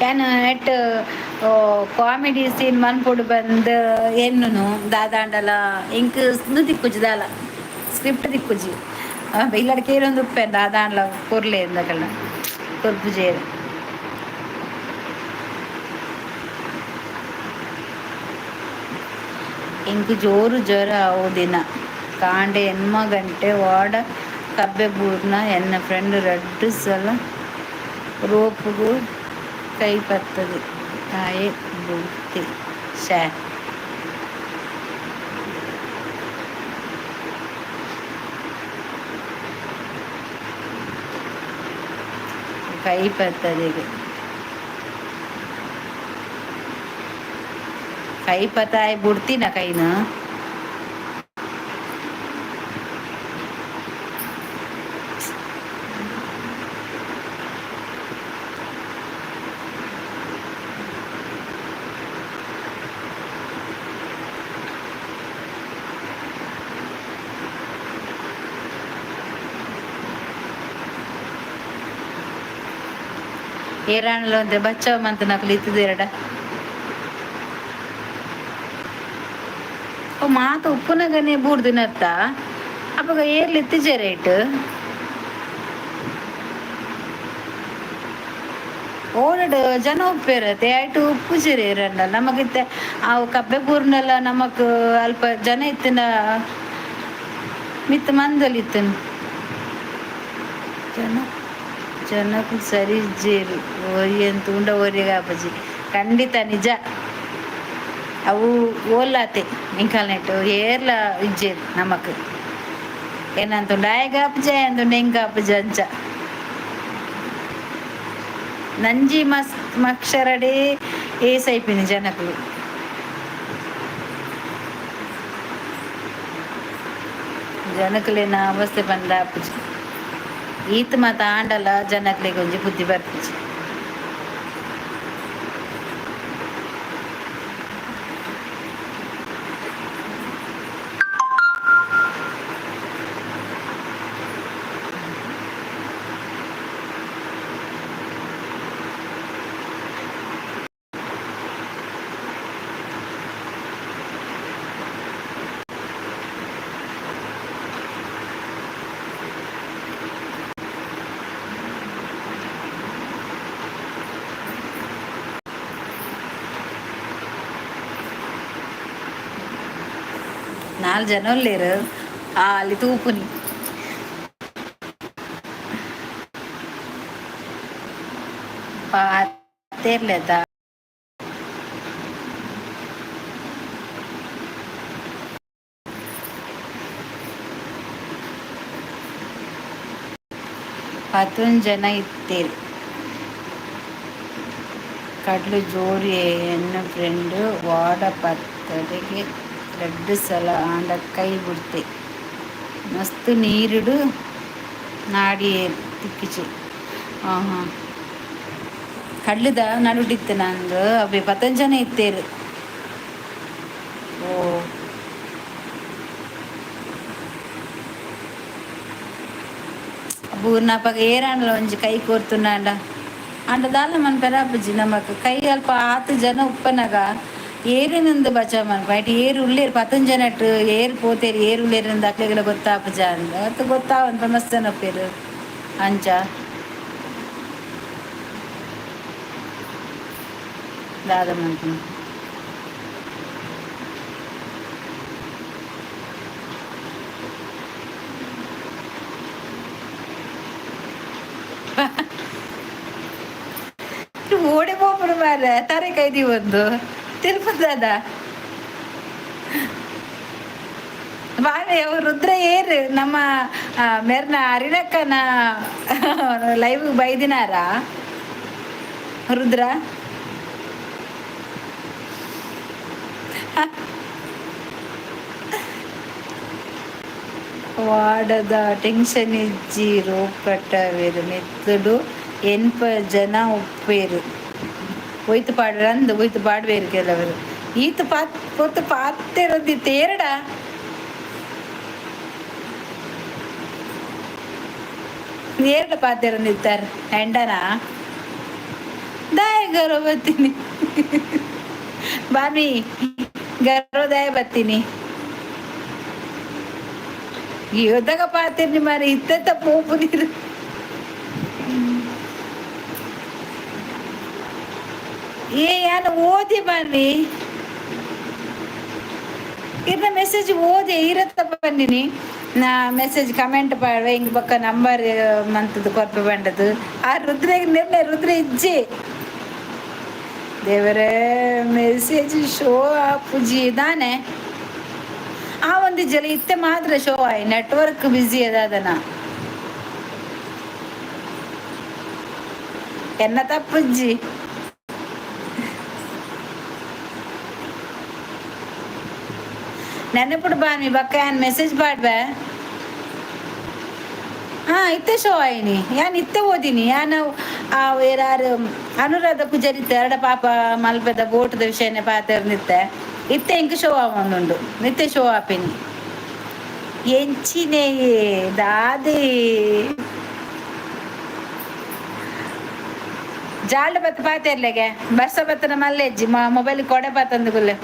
ಯಾನ್ ನೆಟ್ ಕಾಮಿಡಿ ಸೀನ್ ಮನ್ಪೊಡು ಬಂದ್ ಎನ್ನುನು ದಾದಾಂಡಲ ಎಂಕ್ ಉಂದು ತಿಕ್ಕುಜಿ, ದಾಲ ಸ್ಕ್ರಿಪ್ಟ್ ತಿಕ್ಕುಜಿ. ಇಲ್ಲಡ್ ಕೇರೊಂದು ಉಪ್ಪೆ ದಾದಾಂಡಲ ಕೊರ್ಲೆ ಎಂದಕಲ್ನ ಕೊರ್ಪುಜೆರ್. ಎಂಕ್ ಜೋರು ಜ್ವರ ಅವು ದಿನ. ಕಾಂಡೆ ಎನ್ಮ ಗಂಟೆ ವಾಡ ಕಬ್ಬೆ ಬೂರ್ನ ಎನ್ನ ಫ್ರೆಂಡ್ ರಡ್ಡು ಸಲ ರೋಪುಗು ಕೈ ಪತ್ತದು ತಾಯೆ ಬುಡ್ತಿ ಶೇ. ಕೈ ಪತ್ತದಿಗೆ ಕೈ ಪತ್ತಾಯಿ ಬುಡ್ತಿನ ಕೈನ. ಏರಾಣಲು ಅಂದ್ರೆ ಬಚ್ಚವ ಅಂತ ನಕಲು ಇತ್ತದೇರಡ. ಓ ಮಾತ ಉಪ್ಪುನಗನೆ ಬೂರ್ದಿನತ್ತ ಅಪಗ ಏರ್ಲಿ ಇತ್ತಿಜೆ ರೇಟ್. ಓಡಡು ಜನ ಉಪ್ಪೇರತ್ತೆ ಐಟು ಉಪ್ಪು ಜೇರಿ ಇರಲ್ಲ ನಮಗಿತ್ತೆ. ಅವು ಕಬ್ಬೆ ಬೂರ್ನೆಲ್ಲ ನಮಕ್ ಅಲ್ಪ ಜನ ಇತ್ತಿನ ಮಿತ್ತ ಮಂದಲ್ ಇತ್ತನ ಜನ. ಜನಕ್ಕೂ ಸರಿ ಇಜ್ಜೇರು ಒರಿಯನ್ ತೂಂಡ ಒರಿಗ ಅಪ್ಪಜಿ ಖಂಡಿತ ನಿಜ. ಅವು ಓಲಾತೆ ಇಂಕಾಲ್ನೆಟ್ ಏರ್ಲ ಇಜ್ಜೇರು ನಮಕ್. ಏನಂತುಂಡ ಆಯಗ ಅಪ್ಪಜ ಅಂದುಂಡ ಎಂಕ ಅಪ್ಪಜ ಅಂಚ ನಂಜಿ ಮಸ್ ಮಕ್ಷರಡೆ ಏಸೈಪಿನಿ ಜನಕುಲು. ಜನಕುಲೆನ ಅವಸ್ಥೆ ಬಂದ ಅಪ್ಪಜಿ. ಈತ್ ಮಾತ ಆಂಡಲ ಜನಕ್ಲೆಗ್ ಒಂಜಿ ಬುದ್ಧಿ ಬರ್ಪುಜಿ. ನಾಲ್ ಜನ ಉಲ್ಲೇರು ಆ ಅಲ್ಲಿ ತೂಪುನಿ. ಪಾತೆರ್ಲೆದ ಪತ್ತೊಂಜಿ ಜನ ಇತ್ತೇರು. ಕಡ್ಲು ಜೋರಿ ಎನ್ನ ಫ್ರೆಂಡ್ ವಾಡ ಪತ್ತಡಿಗೆ ರಡ್ಡು ಸಲ ಆಂಡ ಕೈ ಬುಡ್ತೆ ಮಸ್ತ್ ನೀರುಡು ನಾಡಿ ತಿಕ್ಕಿಚಿ. ಹಾಂ ಹಾಂ, ಕಡ್ಲದ ನಡುಟಿತ್ತು ನಂದು ಅಬ್ಬೆ ಪತ್ತೊಂಜಿ ಜನ ಇತ್ತೇರು. ಓ ಬೂರ್ನಪಗ ಏರಾಂಡಲ ಒಂಜಿ ಕೈ ಕೋರ್ತುಂಡಾಂಡ ಆಂಡ ದಾಲ ಮನ್ಪೆರ ಅಪ್ಪುಜಿ ನಮಕ್. ಕೈ ಅಲ್ಪ ಆತ್ ಜನ ಉಪ್ಪನಗ ಏರಿನಿಂದ ಬಚಾವ್ ಮನ್ಪ. ಐಟ್ ಏರು ಉಲ್ಲೇರು ಪತ್ತೊಂಜಿ ಜನಟ್ ಏರು ಪೋತೇರು ಏರು ಉಲ್ಲೇರಿಂದ ಅಕ್ಲೆಗೆಲ್ಲ ಗೊತ್ತಾಪುಜ ಅಂದ್ ಅತ್ ಗೊತ್ತಾವಂತ ಮಸ್ತ್ ಜನ ಉಪ್ಪೇರು ಅಂಚ ದಾದ ಮನ್ಪುನು. ಓಡಿ ಪೋಪುಡು ಮಾರ್ರೆ ತರೆ ಕೈದಿ ಒಂದು ತಿರುಪದಾದ ಬಾವೆ. ರುದ್ರ ಏರು ನಮ್ಮ ಮೆರ್ನ ಅರಿಣಕ್ಕನ ಲೈವ್ ಬೈದಿನಾರ ರುದ್ರ. ವಾಡದ ಟೆನ್ಷನ್ ಇಜ್ಜಿ ರೋಪ್ ಕಟ್ಟವೇರು ಮೆತ್ತುಡು ಎನ್ಪ ಜನ ಉಪ್ಪೇರು ಒಯ್ತು ಪಾಡ್ರಂದು ಒಯ್ತು ಪಾಡ್ವೇರು ಕೆಲವರು. ಈತ ಪಾತ್ ಪೊತ್ತು ಪಾತೆರೊಂದಿತ್ತು ಏರಡ ಏರಡ ಪಾತೆರೊಂದಿತ್ತಾರೆ ಎಂಡನ ದಾಯ ಗೌರವ ಬರ್ತೀನಿ ಬಾಮಿ ಗರ್ವದಾಯ ಬರ್ತೀನಿ ಯುದ್ಧಗ ಪಾತಿರ್ನಿ ಮಾರಿ ಇತ್ತೆತ್ತ ಪೋಪು ನೀರು. ಏ ಯಾನು ಓದಿ ಬಾನ್ವಿ. ಇರ್ನ ಮೆಸೇಜ್ ಓದಿ ಇರತ್ತ ಬಂದಿನಿ ನಾ. ಮೆಸೇಜ್ ಕಮೆಂಟ್ ಪಾಡ್ವೆ, ಹಿಂಗ್ ಬೊಕ್ಕ ನಂಬರ್ ಮಂತದ್ದು ಕೊರ್ಪೆ ಬಂಡದು. ಆ ರುದ್ರೆಗ್ ನಿರ್ಣಯ ರುದ್ರ ಇಜ್ಜಿ. ದೇವರೇ, ಮೆಸೇಜ್ ಶೋ ಆಪುಜಿ ದಾನೆ? ಆ ಒಂದು ಜಲ ಇತ್ತೆ ಮಾತ್ರ ಶೋ ಆಯ್. ನೆಟ್ವರ್ಕ್ ಬ್ಯುಸಿ ಅದಾದನ? ಎನ್ನ ತಪ್ಪುಜ್ಜಿ. ನೆನಪುಡು ಬಾನ್ವಿ ಬಕ್ಕ ಯಾನ್ ಮೆಸೇಜ್ ಪಾಡ್ವೆ. ಹಾ, ಇತ್ತೆ ಶೋ ಆಯ್ನಿ. ಯಾನ್ ಇತ್ತೆ ಓದಿನಿ. ಯಾನ್ ಆ ಯಾರು ಅನುರಾಧ ಪೂಜಾರಿ ಎರಡ ಪಾಪ ಮಲ್ಪೆದ ಬೋಟದ ವಿಷಯನೆ ಪಾತೆರ್ನಿತ್ತೆ. ಇತ್ತೆ ಇಂಕ್ ಶೋ ಆವೊಂದುಂಡು. ನಿತ್ತೆ ಶೋ ಆಪಿನಿ. ಎಂಚಿನೆ ದಾದೆ? ಜಾಲ್ಡ್ ಬತ್ತ ಪಾತೆರ್ಲೆಗೆ. ಬರ್ಸ ಬತ್ತನ ಮಲ್ಲೆಜ್ಜಿ ಮೊಬೈಲ್ ಕೊಡೆ ಪಾತಂದು ಕುಲ್ಲೆ.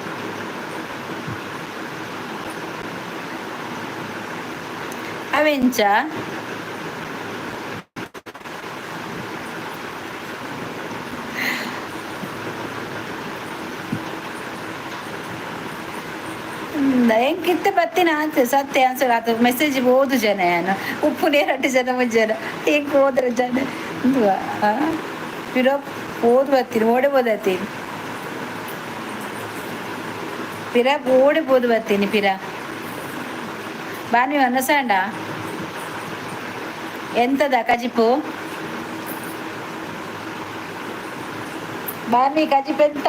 ಅವೆಂಚ? ಎಂಕಿತ್ತೆ ಬತ್ತಿನ ಅಂತ ಸತ್ಯ ಅನ್ಸಲ್ಲ. ಅದು ಮೆಸೇಜ್ ಓದು ಜನ ಯಾನು ಉಪ್ಪು ನೇರಟ್ಟು ಜನ ಮುಂಜಾನೆ ಎಂಕ್ ಹೋದ್ರೆ ಜನ ಪಿರ ಓದು ಬತ್ತೀನಿ, ಓಡೆ ಓದತ್ತೀನಿ ಪಿರ, ಓಡೆ ಬೋದು ಬತ್ತೀನಿ ಪಿರ. ಬಾನಿ ಅನಸಾಂಡ ಎಂತದ ಕಜಿಪು ಬಾನಿ? ಕಜಿಪು ಎಂತ?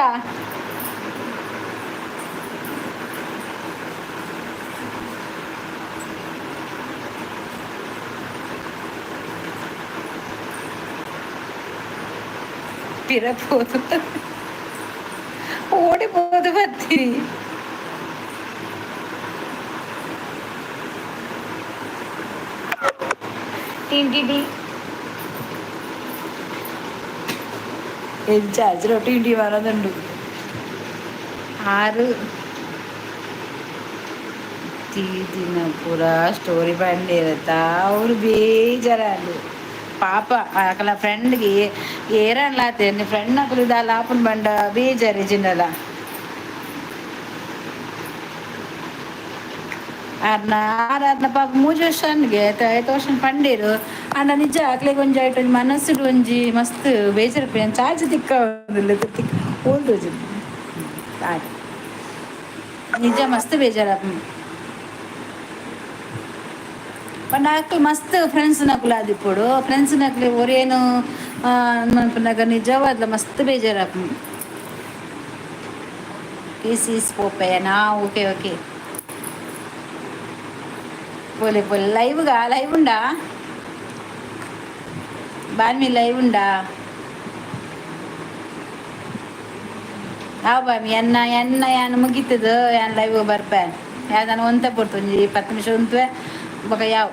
ಪಿರ ಪೋದು ಓಡಿ ಪೋದು ಬತ್ತೀನಿ. ಟಿ ಟಿ ಟಿ ಎಂಚ ಟಿ ಟಿ ಬರೋದುಂಡು. ಆರು ದಿನ ಪೂರ ಸ್ಟೋರಿ ಬಂದಿರತ್ತ. ಅವ್ರು ಬೇಜಾರು ಪಾಪ. ಅಕಲ ಫ್ರೆಂಡ್ಗೆ ಏರನ್ಲಾತೆ ಫ್ರೆಂಡ್ ಅಕಲು ದಾಲ ಆಪುನ್ ಬಂಡ ಬೇಜಾರು ಜಿನ್ನಲ. ಅರ್ನ ಆರಾಧ್ನ ಪಾಪ ಮೂಜಿ ವರ್ಷನ್ಗೆ ಐದು ವರ್ಷ ಪಂಡೀರು. ಅಂಡ ನಿಜ ಅಕ್ಲೆಗ್ ಒಂಜಿ ಐಟ್ ಒಂಜಿ ಮನಸ್ಸುಡು ಒಂಜಿ ಮಸ್ತ್ ಬೇಜಾರು. ಚಾರ್ಜ್ ತಿಕ್ಕಾವುದಿಲ್ಲ, ತಿಕ್ ಓಲ್ದು ನಿಜ ಮಸ್ತ್ ಬೇಜಾರು. ಪಂಡ ಅಕ್ಲು ಮಸ್ತ್ ಫ್ರೆಂಡ್ಸ್ ನಕುಲು ಆದಿಪ್ಪೊಡು. ಫ್ರೆಂಡ್ಸ್ ನಕಲು ಒರೇನು ಮನ್ಪುನಗ ನಿಜವಾದ್ಲ ಮಸ್ತ್ ಬೇಜಾರಾಪುಂಡು. ಪಿ ಸಿ ಪೋಪೆನಾ? ಓಕೆ ಓಕೆ, పోలే పోలే. లైవ్గా లైవ్ ఉండా బాన్మి? లైవ్ ఉండా? ಆವ್ ಬಾಮಿ. ಎನ್ನ ಎನ್ನ ಯಾನ್ ಮುಗೀತದ, ಯಾನ್ ಲೈವ್ ಬರ್ಪೆ. ಯಾವ್ದಾನ ಒಂತೆ ಪೊರ್ತು ಒಂಜಿ 10 ನಿಮಿಷ ಉಂತುವೆ, ಬೊಕ ಯಾವ್.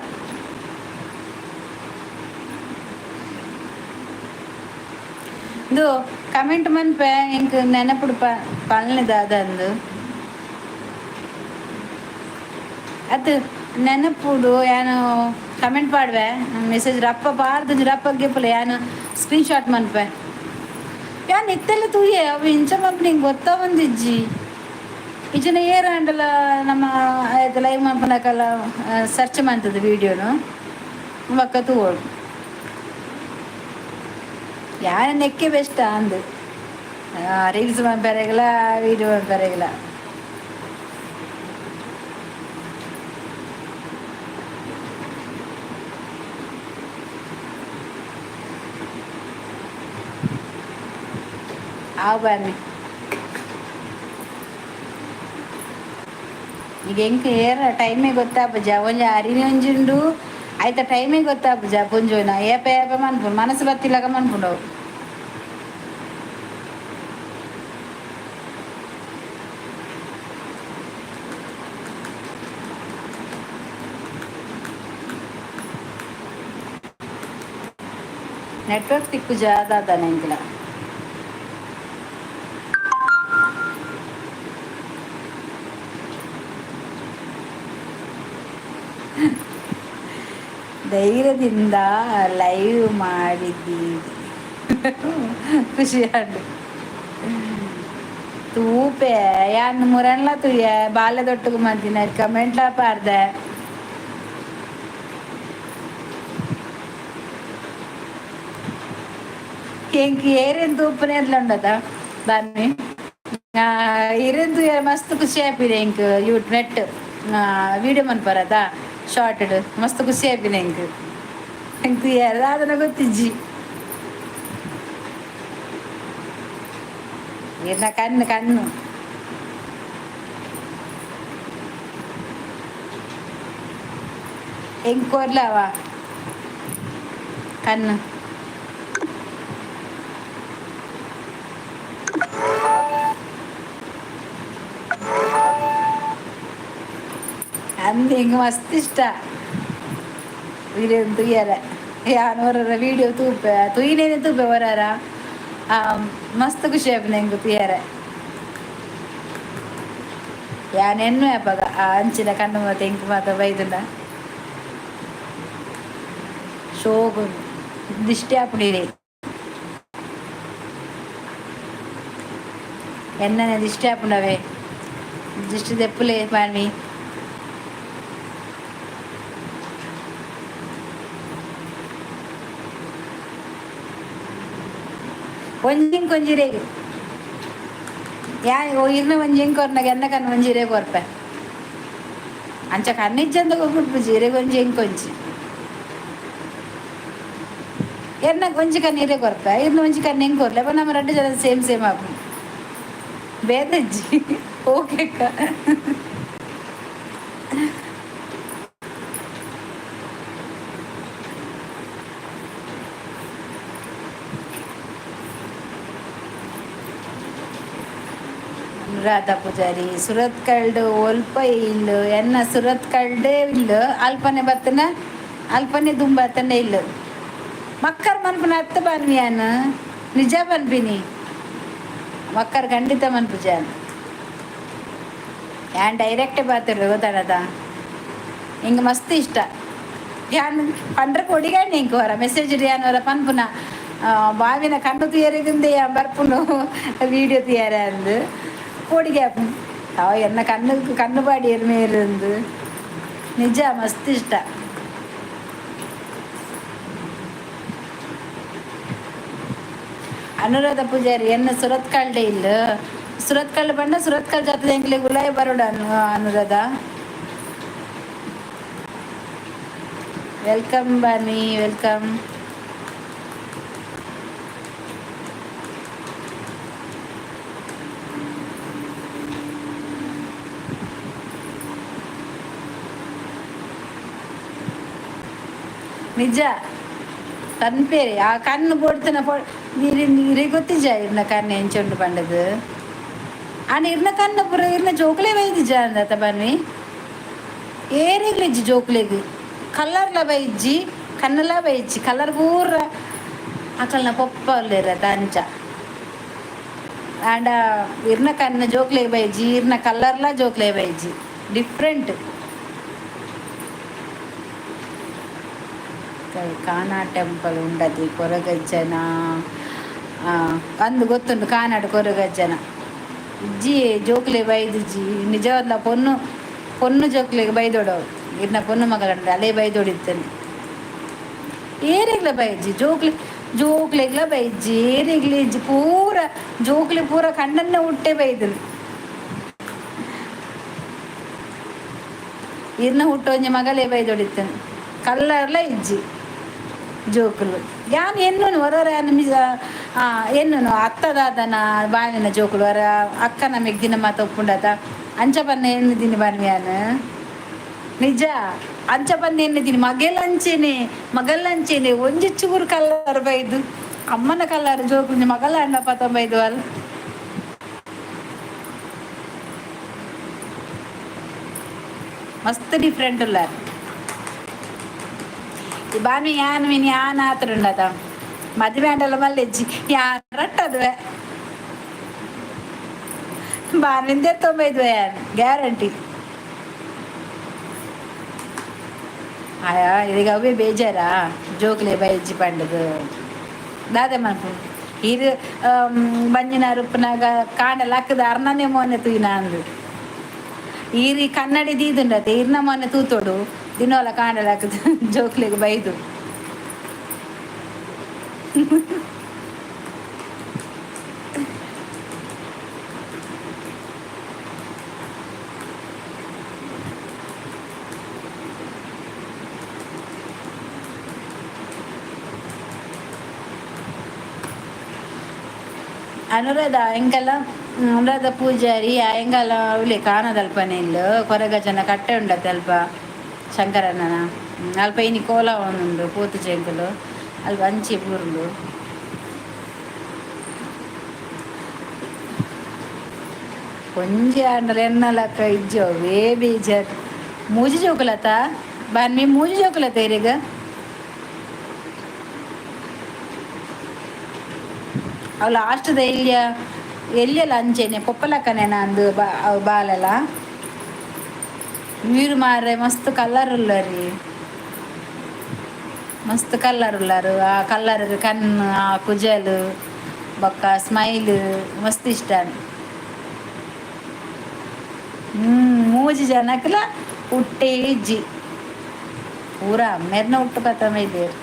ಇಂದು ಕಮೆಂಟ್ ಮನ್ಪೆ, ಎಂಕ್ ನೆನಪುಡು ಪಲ್ನೆ ದಾದಂದು ಅದು ನೆನಪುಡು. ಯಾನು ಕಮೆಂಟ್ ಪಾಡ್ವೆ, ಮೆಸೇಜ್ ರಪ್ಪ ಪಾಡ್ದು ರಪ್ಪ ಗೆಪ್ಪಲೆ. ಯಾನು ಸ್ಕ್ರೀನ್ ಶಾಟ್ ಮನ್ಪೆ. ಯಾನ್ ಇತ್ತೆಲ್ಲ ತೂಯೆ, ಅವು ಇಂಚ ಮನ್ಪು ನಿಂಗೆ ಗೊತ್ತಾ ಬಂದಿಜ್ಜಿ. ಇಜ್ಜಿನ ಏರಾಂಡಲ ನಮ್ಮ ಲೈವ್ ಮನ್ಪುನಕಲ್ಲ ಸರ್ಚ್ ಮಂತದ ವೀಡಿಯೋನು ಬೊಕ್ಕ ತೂವೊಡು. ಯಾನ ನೆಕ್ಕೆ ಬೆಸ್ಟ್ ಅಂದು ರೀಲ್ಸ್ ಮನ್ಪೆರೆಗ್ಲ, ವೀಡಿಯೋ ಮನ್ಪೆರೆಗ್ಲ. ಆವ್ ಬನ್ನಿ. ಈಗ ಎಂಕ್ ಏರ ಟೈಮೇ ಗೊತ್ತಾಪುಜ. ಒಂಜಿ ಅರಿನಿ ಒಂಜಿ ಉಂಡು, ಆಯ್ತ ಟೈಮೇ ಗೊತ್ತಾಪುಜ. ಪುಂಜೋನ ಏಪ ಏಪ ಮನ್ಪುಂಡು, ಮನಸ್ಸು ಬತ್ತಿಲ್ಲಗ ಮನ್ಪುಂಡು ಅವು. ನೆಟ್ವರ್ಕ್ ತಿಕ್ಕುಜ ದಾದಾನ ಎಂಕ್ಲ? ಧೈರ್ಯದಿಂದ ಲೈವ್ ಮಾಡಿದ್ದೀರಿ, ಖುಷಿ ಆಂಡ್. ತೂಪೆ ಯಾನ್ ಮುರನ್ಲ ತೂಯೆ ಬಾಲ್ಯ ದೊಟ್ಟುಗು ಮಂತಿನ ಕಮೆಂಟ್ಲ ಪಾರ್ದೆ. ಎಂಕ್ ಏರೆನ್ ತೂಪುನೆ ಉಂಡದ ಬನ್ನಿ ಇರೆನ್ ತೂಯರೆ ಮಸ್ತ್ ಖುಷಿ ಆಪಿದೆ ಎಂಕ್. ಯೂಟ್ ನೆಟ್ ವೀಡಿಯೋ ಮನ್ಪರದ ಶಾರ್ಟ್ ಮಸ್ತ್ ಖುಷಿ ಆಪಿನ ಎಂಕ್. ಎಂಕ್ ತೂಯರೆ ದಾದನ ಗೊತ್ತಿಜ್ಜಿ. ಇರ್ನ ಕಣ್ಣು ಕಣ್ಣು ಎಂಕ್ ಕೊರ್ಲವ ಕಣ್ಣು. ಅಂದ್ ಎಂಕ್ ಮಸ್ತ್ ಇಷ್ಟ ವೀಡಿಯೋ ತೂಯರೆ. ಯಾನ್ ಒರರ ವೀಡಿಯೋ ತೂಪೆ, ತೂಯಿನೇನೆ ತೂಪೆ ಒರರ. ಮಸ್ತ್ ಖುಷಿ ಆಪಿನ ಎಂಕ್ ತೂಯರೆ. ಯಾನ್ ಎನ್ನುವೆ ಅಪಗ ಅಂಚಿನ ಕಣ್ಣು ಮಾತ ಎಂಕ್ ಮಾತ ಬೈದುಂಡ ಶೋಕು ದಿಷ್ಟಿ ಆಪುಂಡು ಇರೆ. ಎನ್ನನೆ ದಿಷ್ಟಿ ಆಪುಂಡವೆ, ದಿಷ್ಟಿ ದೆಪ್ಪುಲೆ ಮಾನ್ವಿ. ಒಂಜಿಂಕ್ ಒಂಜಿ ರೇಗ್ ಯಾ ಇರ್ನ ಒಂಜಿ ಎಂಕ್ ಕೊರ್ನಗ ಎನ್ನ ಕಣ್ಣು ಒಂಜಿ ಇರೆ ಕೊರ್ಪೆ. ಅಂಚ ಕಣ್ಣಿಜ್ಜಂದ ಗೊಬ್ಬುಜಿ ಇರೆಗ್ ಒಂಜಿ ಎಂಕ್ ಒಂಜಿ. ಎನ್ನ ಒಂಜಿ ಕಣ್ಣು ಇರೆ ಕೊರ್ಪೆ, ಇರ್ನ ಒಂಜಿ ಕಣ್ಣು ಎಂಕ್ ಕೊರ್ಲೆ. ಅಪ್ಪ ನಮ್ಮ ರಡ್ಡು ಜನ ಸೇಮ್ ಸೇಮ್ ಆಪುಂಡು, ಬೇದಜ್ಜಿ. ಓಕೆ ಅಕ್ಕ. ಅನುರಾಧ ಪೂಜಾರಿ ಸುರತ್ಕಲ್ಡ್ ಒಲ್ಪ ಇಲ್ಲು? ಎನ್ನ ಸುರತ್ಕಲ್ಡೇ ಇಲ್ಲು. ಅಲ್ಪನೆ ಬತ್ತನ ಅಲ್ಪನೆ ದುಂಬಾತನೆ ಇಲ್ಲು. ಮಕ್ಕರ್ ಮನ್ಪುನ ಅತ್ತ ಬಾನ್ವಿ, ಯಾನ್ ನಿಜ ಪನ್ಪಿನಿ. ಮಕ್ಕರ್ ಖಂಡಿತ ಮನ್ಪುಜ ಯಾನ್. ಡೈರೆಕ್ಟ್ ಪಾತೆರ್ವೆ, ಗೊತ್ತಾಡದ? ಹಿಂಗೆ ಮಸ್ತ್ ಇಷ್ಟ. ಯಾನ್ ಪಂಡ್ರೆ ಕೊಡಿಗಾಂಡ್ ಎಂಕ್ ಹೊರ ಮೆಸೇಜ್ ಯಾನ್ ಹೊರ ಪನ್ಪುನ, ಬಾವಿನ ಕಣ್ಣು ತೂಯರೆಗುಂದೆ ಯಾನ್ ಬರ್ಪುನು ವೀಡಿಯೋ ತೂಯರೆ ಅಂದ್. ಪೋಡಿಗೆ ಆಪುಂಡು ಅವ ಎನ್ನ ಕಣ್ಣು ಕಣ್ಣು ಪಾಡಿಯೆರ್ ಮೇರ್. ನಿಜ ಮಸ್ತ್ ಇಷ್ಟ. ಅನುರಾಧ ಪೂಜಾರಿ ಎನ್ನ ಸುರತ್ಕಲ್ಡೆ ಇಲ್ಲ. ಸುರತ್ಕಲ್ ಪಂಡ ಸುರತ್ಕಲ್ ಜಾತ್ರೆ ಎಂಕ್ಲೆ ಗುಲಾಯಿ Baroda. Anuradha, welcome Bani, welcome. ನಿಜ ಪನ್ಪೇರಿ ಆ ಕಣ್ಣು ಪೊಡ್ತನ ಪೊ ಇರೆ ಗೊತ್ತಿಜ್ಜ ಇರ್ನ ಕಣ್ಣು ಎಂಚುಂಡು ಪಂಡದು. ಆಂಡ ಇರ್ನ ಕಣ್ಣು ಪೂರ ಇರ್ನ ಜೋಕುಲೇ ಬೈದಿಜ್ಜ ಅಂದತ ಬನ್ನಿ. ಏರೆಗ್ಲಿಜ್ಜಿ ಜೋಕುಲೆಗ್ ಕಲ್ಲರ್ಲ ಬೈಜ್ಜಿ, ಕಣ್ಣುಲ ಬೈಜ್ಜಿ. ಕಲರ್ ಪೂರ ಅಕಲ್ನ ಪೊಪ್ಪ ಉಲ್ಲೆರ್ ಅಂಚ. ಆಂಡ ಇರ್ನ ಕಣ್ಣು ಜೋಕ್ಲೆ ಬೈಜ್ಜಿ, ಇರ್ನ ಕಲ್ಲರ್ಲ ಜೋಕ್ಲೆ ಬೈಜ್ಜಿ, ಡಿಫ್ರೆಂಟ್. ಕಾನಾ ಟೆಂಪಲ್ ಉಂಡತಿ ಕೊರಗಜ್ಜನ ಅಂದು ಗೊತ್ತುಂಡು. ಕಾನಾಡು ಕೊರಗಜ್ಜನ ಇಜ್ಜಿ ಜೋಕ್ಲೆ ಬೈದಿಜ್ಜಿ. ನಿಜವಾದ್ಲ ಪೊನ್ನು ಪೊನ್ನು ಜೋಕ್ಲೆಗ್ ಬೈದೊಡವು. ಇರ್ನ ಪೊನ್ನು ಮಗಳಂಡ ಅಲೇ ಬೈದೊಡಿತ್ತೇನೆ. ಏರೆಗ್ಲ ಬೈಜ್ಜಿ ಜೋಕ್ಲೆ, ಜೋಕ್ಲೆಗ್ಲ ಬೈಜ್ಜಿ, ಏರೆಗ್ಲ ಇಜ್ಜಿ. ಪೂರ ಜೋಕ್ಲೆ ಪೂರ ಕಣ್ಣನ್ನೇ ಹುಟ್ಟೆ ಬೈದನು. ಇರ್ನ ಹುಟ್ಟೊಂಜಿ ಮಗಳೇ ಬೈದೊಡಿತ್ತೇನೆ. ಕಲ್ಲರ್ಲ ಇಜ್ಜಿ ಜೋಕುಲು. ಯಾನ್ ಎನ್ನುನು ಹೊರರ ಮಿಜ ಎನ್ನುನು ಅತ್ತದಾದನ ಬಾವಿನ ಜೋಕುಲು ಹೊರ ಅಕ್ಕನ ಮೆಗ್ದಿನ ಮಾತ ಒಪ್ಪುಂಡತ. ಅಂಚ ಪನ್ನ ಎನ್ನುದಿನಿ ಬಾನ್ವಿ ಯಾನ್. ನಿಜ ಅಂಚ ಪನ್ನ ಎನ್ನುದಿನಿ. ಮಗೆಲ ಅಂಚೆನೆ, ಮಗಲ್ಲ ಅಂಚೆನೆ. ಒಂಜಿ ಚೂರು ಕಲ್ಲರ್ ಬೈದು ಅಮ್ಮನ ಕಲ್ಲರ್ ಜೋಕುಲು ಮಗಲ ಅಣ್ಣ ಪತ ಬೈದು ಅಲ್. ಮಸ್ತ್ ಡಿಫ್ರೆಂಟ್ ಉಲ್ಲಾರ್ ಈ ಬಾನ್ವಿ. ಯಾನ್ ಮೀನ್ ಯಾನ್ ಆತರುಂಡದ ಮದುವೆ ಆಂಡಲ ಮಲ್ಲೆಜ್ಜಿ ಯಾನ್ ರಟ್ಟದುವೆ ಬಾನ್ವಿಂದೆ ತೊಂಬೈದ್ವೆ ಯಾನ್ ಗ್ಯಾರಂಟಿ. ಆಯಾ ಇದೀಗ ಅವೇ ಬೇಜಾರಾ ಜೋಕ್ಲೆ ಬೈಜ್ಜಿ ಪಂಡದು ದಾದೆ ಮನ್ಪು. ಈರ್ ಬಂಜಿನ ರುಪ್ಪುನಾಗ ಕಾಂಡ ಲಕ್ಕದ ಅರ್ನನೆ ಮೋನೆ ತೂಯಿನ ಅಂದು. ಈರಿ ಕನ್ನಡಿ ದೀದುಂಡತೆ ಇರ್ನ ಮೊನ್ನೆ ತೂತೋಡು ದಿನೋಲ ಕಾಂಡ ಲಕ್ಕದ ಜೋಕ್ಲೆಗ್ ಬೈದು. ಅನುರಾಧ ಎಂಕಲ್ಲ ಅನುರಾಧ ಪೂಜಾರಿ ಎಂಕಲ್ಲ ಅವಳಿ ಕಾಣದಲ್ಪನೆ ಇಲ್ಲ ಕೊರಗ ಜನ ಕಟ್ಟೆ ಉಂಡತೆ ಅಲ್ಪ ಶಂಕರಣ್ಣನ ಅಲ್ಪ ಇನಿ ಕೋಲ ಒಂದುಂಡು ಪೂತು ಚೆಂಕುಲು ಅಲ್ಪ ಅಂಚಿ ಬೂರ್ಲು. ಒಂಜಿ ಆಂಡಲ ಎನ್ನಲಕ್ಕ ಇಜ್ಜೋ ವೇ ಬೇಜಾರ್. ಮೂಜಿ ಜೋಕುಲತ ಬನ್ನಿ, ಮೂಜಿ ಜೋಕುಲತ ಇರೆಗ್. ಅವು ಲಾಸ್ಟ್ದ ಎಲ್ಯ ಎಲ್ಯಲ ಅಂಚೆನೆ ಪೊಪ್ಪಲಕ್ಕನೇನ ಅಂದು ಬಾ ಅವು ಬಾಲೆಲ ನೀರು ಮಾರೆ ಮಸ್ತ್ ಕಲ್ಲರ್ ಉಲ್ಲರಿ, ಮಸ್ತ್ ಕಲ್ಲರ್ ಉಲ್ಲರು. ಆ ಕಲ್ಲರ್ ಕಣ್ಣು, ಆ ಕುಜಲ್ ಬೊಕ್ಕ ಸ್ಮೈಲ್ ಮಸ್ತ್ ಇಷ್ಟ. ಮೂಜಿ ಜನಕ್ಲ ಹುಟ್ಟೆ ಇಜ್ಜಿ, ಪೂರ ಅಮ್ಮೆರ್ನ ಹುಟ್ಟು ಕತ್ತಮ ಇದ್ದೇರು.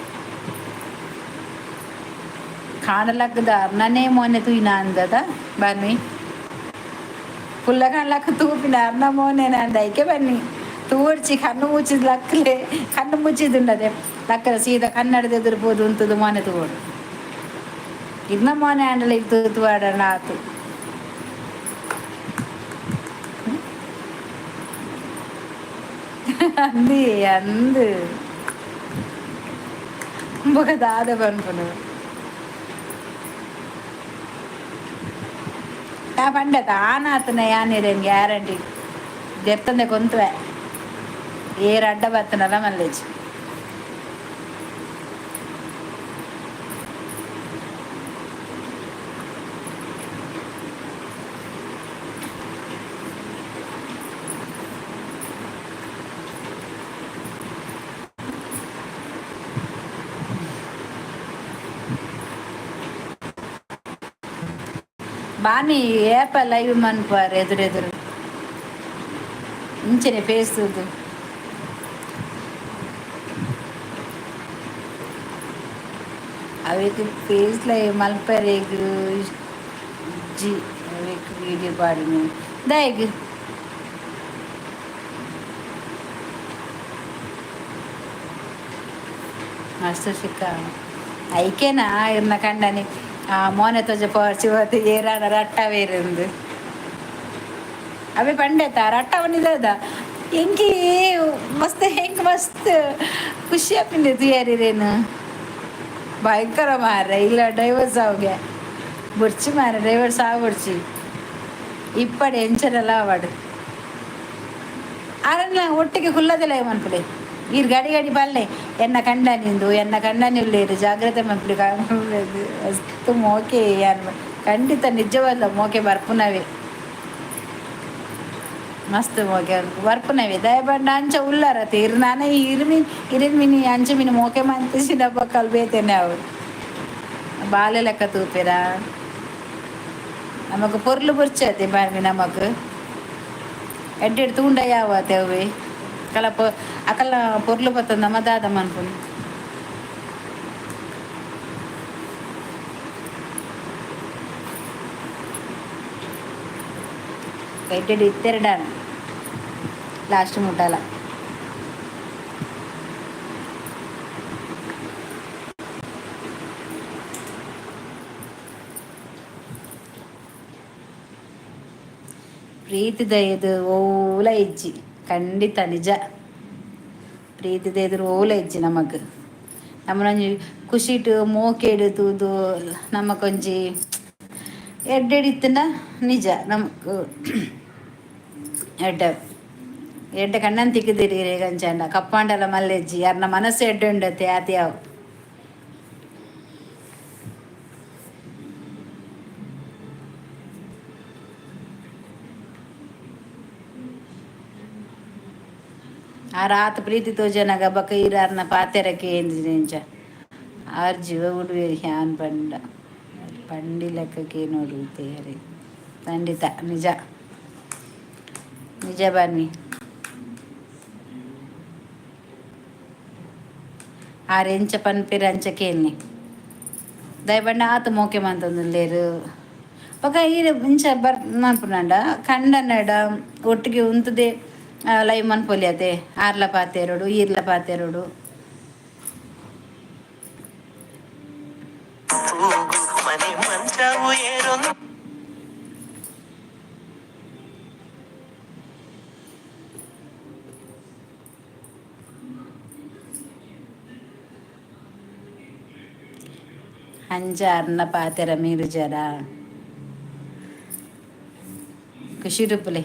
ಕಾಣಲಕ್ಕದ ಅರ್ನನೇ ಮೋನೆ ತೂಯಿನ ಅಂದದ ಬನ್ನಿ ಪುಲ್ಲ ಕಾಣ್ಲಕ್ಕ ತೂಪಿನ ಅರ್ನ ಮೋನೆ ಅಂದ ಐಕೆ ಬನ್ನಿ ತೂರ್ಚಿ ಕಣ್ಣು ಮುಚ್ಚಿದ ಲಕ್ಕಲೆ ಕಣ್ಣು ಮುಚ್ಚಿದುಂಡದೆ ಲಕ್ಕದ ಸೀದಾ ಕನ್ನಡದ ಎದುರು ಉಂತುದು ಮೋನೆ ತೂವೊಡು. ಇರ್ನ ಮೋನೆ ಆಂಡಲ ಇತ್ತು ತೂವಾಡಣ ಆತು. ಅಂದು ಅಂದು ಬೊಕ ದಾದ ಪನ್ಪುನು ಆ ಪಂಡತ ಆನಾತನ ಯಾನಿರೇನ್ ಗ್ಯಾರಂಟಿ ದೆತ್ತಂದೆ ಕೊಂತುವೆ ಏರ್ ಅಡ್ಡ ಬತ್ತನಲ್ಲ ಮಲ್ಲೇಜ್. ಬಾನಿ ಏಪ ಲೈವ್ ಮನ್ಪಾರ್ ಎದುರೆದುರು ಇಂಚನೆ ಫೇಸುದು. ಅವೆಕ್ ಫೇಸ್ ಲೈವ್ ಮಲ್ಪರೆಗ್ ಇಜ್ಜಿ, ಅವೆಕ್ ವೀಡಿಯೋ ಪಾಡಿನ ದಾಯೆಗ್. ಮಸ್ತ್ ಸಿಕ್ಕ ಐಕೆನಾ ಇರ್ನ ಕಂಡನಿ ಆ ಮೋನೆ ತೋಜ ಪೋರ್ಚಿ ಏರಾಡ ರಟ್ಟವೇರಿಂದು ಅವೇ ಪಂಡೆತ ರಟ್ಟವನಿದ ಎಂಕಿ ಮಸ್ತ್ ಹೆಂಗ್ ಮಸ್ತ್ ಖುಷಿ ಆಪಿಂದೆ ತುಯಾರಿರೇನು ಭಯಂಕರ ಮಾರ್ರೆ. ಇಲ್ಲ ಡೈವರ್ಸ್ ಆವ್ಗೆ ಬುಡ್ಚಿ ಮಾರ, ಡೈವರ್ಸ್ ಆವಡ್ಚಿ ಇಪ್ಪಡೆ ಎಂಚರಲ್ಲ ಅವಾಡು ಅರನ್ನ ಒಟ್ಟಿಗೆ ಕುಲ್ಲದೆಲ್ಲ ಮನ್ಪುಲೆ. ಈರ್ ಗಡಿ ಗಡಿ ಬಲ್ಲೆ ಎನ್ನ ಕಂಡ ನಿಂದು ಎನ್ನ ಕಂಡ ನಿಲ್ಲೇರು ಜಾಗ್ರತೆ ಮನ್ಪುಲೆ. ಮಸ್ತ್ ಮೋಕೆ ಯಾನ್ ಖಂಡಿತ ನಿಜವಲ್ಲ ಮೋಕೆ ಬರ್ಪುನವೇ, ಮಸ್ತ್ ಮೋಕೆ ಬರ್ಪುನವೇ. ದಯಪಂಡ ಅಂಚ ಉಲ್ಲಾರತೆ ಇರ್ ನಾನ ಇರ್ಮಿ ಇರಿನ್ ಮಿನಿ ಅಂಚ ಮಿನಿ ಮೋಕೆ ಮಂತಿಸಿನ ಬೊಕ್ಕಲ್ ಬೇತೇನೆ ಅವರು ಬಾಲೆ ಲೆಕ್ಕ ತೂಪೆರಾ. ನಮಕ್ ಪೊರ್ಲು ಬೊರ್ಚತೆ ಬಾರ್ಮಿ ನಮಕ್ ಎಡ್ಡೆಡ್ ತೂಂಡ ಯಾವತೆ ಅವೆ ಕಲ ಅಕಲ ಪೊರ್ಲು ಬತ್ತದ ನಮ ದಾದ ಮನ್ಪುನು. ಎಡ್ಡೆಡ್ ಇತ್ತೆರಡಾನ ಲಾಸ್ಟ್ ಮುಟ್ಟಲ. ಪ್ರೀತಿದ ಇದು ಓಲ ಇಜ್ಜಿ ಖಂಡಿತ ನಿಜ. ಪ್ರೀತಿದ ಎದುರು ಓಲ ಇಜ್ಜಿ ನಮಕ್. ನಮ್ಮನೊಂಜಿ ಖುಷಿಟ್ ಮೋಕೆಡ್ ತೂದು ನಮಕೊಂಜಿ ಎಡ್ಡೆಡ್ ಇತ್ತಂಡ ನಿಜ ನಮಕ್ ಎಡ್ಡೆ ಎಡ್ಡೆ ಕಣ್ಣನ್ ತಿಕ್ಕಿದಿರಿ ಗಂಚಂಡ ಕಪ್ಪಾಂಡಲ ಮಲ್ಲೆಜ್ಜಿ ಯಾರನ್ನ ಮನಸ್ಸು ಎಡ್ಡೆ ಉಂಡತೆ ಆತಿ ಅವು. ಆ ರಾತ್ ಪ್ರೀತಿ ತೋಜನಗ ಬೊಕ ಈರಾರ್ನ ಪಾತೆರಕ್ಕೆ ಎಂಚ ಆರ್ ಜೀವ ಉಡುವೆರ್ ಹ್ಯಾನ್ ಪಂಡ ಪಂಡಿ ಲೆಕ್ಕಕ್ಕೆ ನೋಡು ತೇರೆ. ಖಂಡಿತ ನಿಜ ನಿಜ ಬನ್ನಿ. ಆರ್ ಎಂಚ ಪನ್ಪೆರ್ ಅಂಚ ಕೇನ್ನೆ. ದಯಬಂಡ ಆತ್ ಮೋಕೆ ಮಂತೊಂದುಲ್ಲೆರ್. ಬೊಕ ಈರ್ ಇಂಚ ಬರ್ ಮನ್ಪುನಂಡ ಕಂಡನಡ ಒಟ್ಟಿಗೆ ಉಂತುದೆ ಲೈವ್ ಮನ್ಪೊಲಿ ಅತೆ. ಆರ್ಲ ಪಾತೆರೊಡು, ಈರ್ಲ ಪಾತೆರೊಡು. ಮನೆ ಮಂಚವು ಏರೊಂದು. ಅಂಚ ಅರ್ನ ಪಾತೆರ ಮೀರುಜರ. ಖುಷಿ ರೂಪುಲೆ.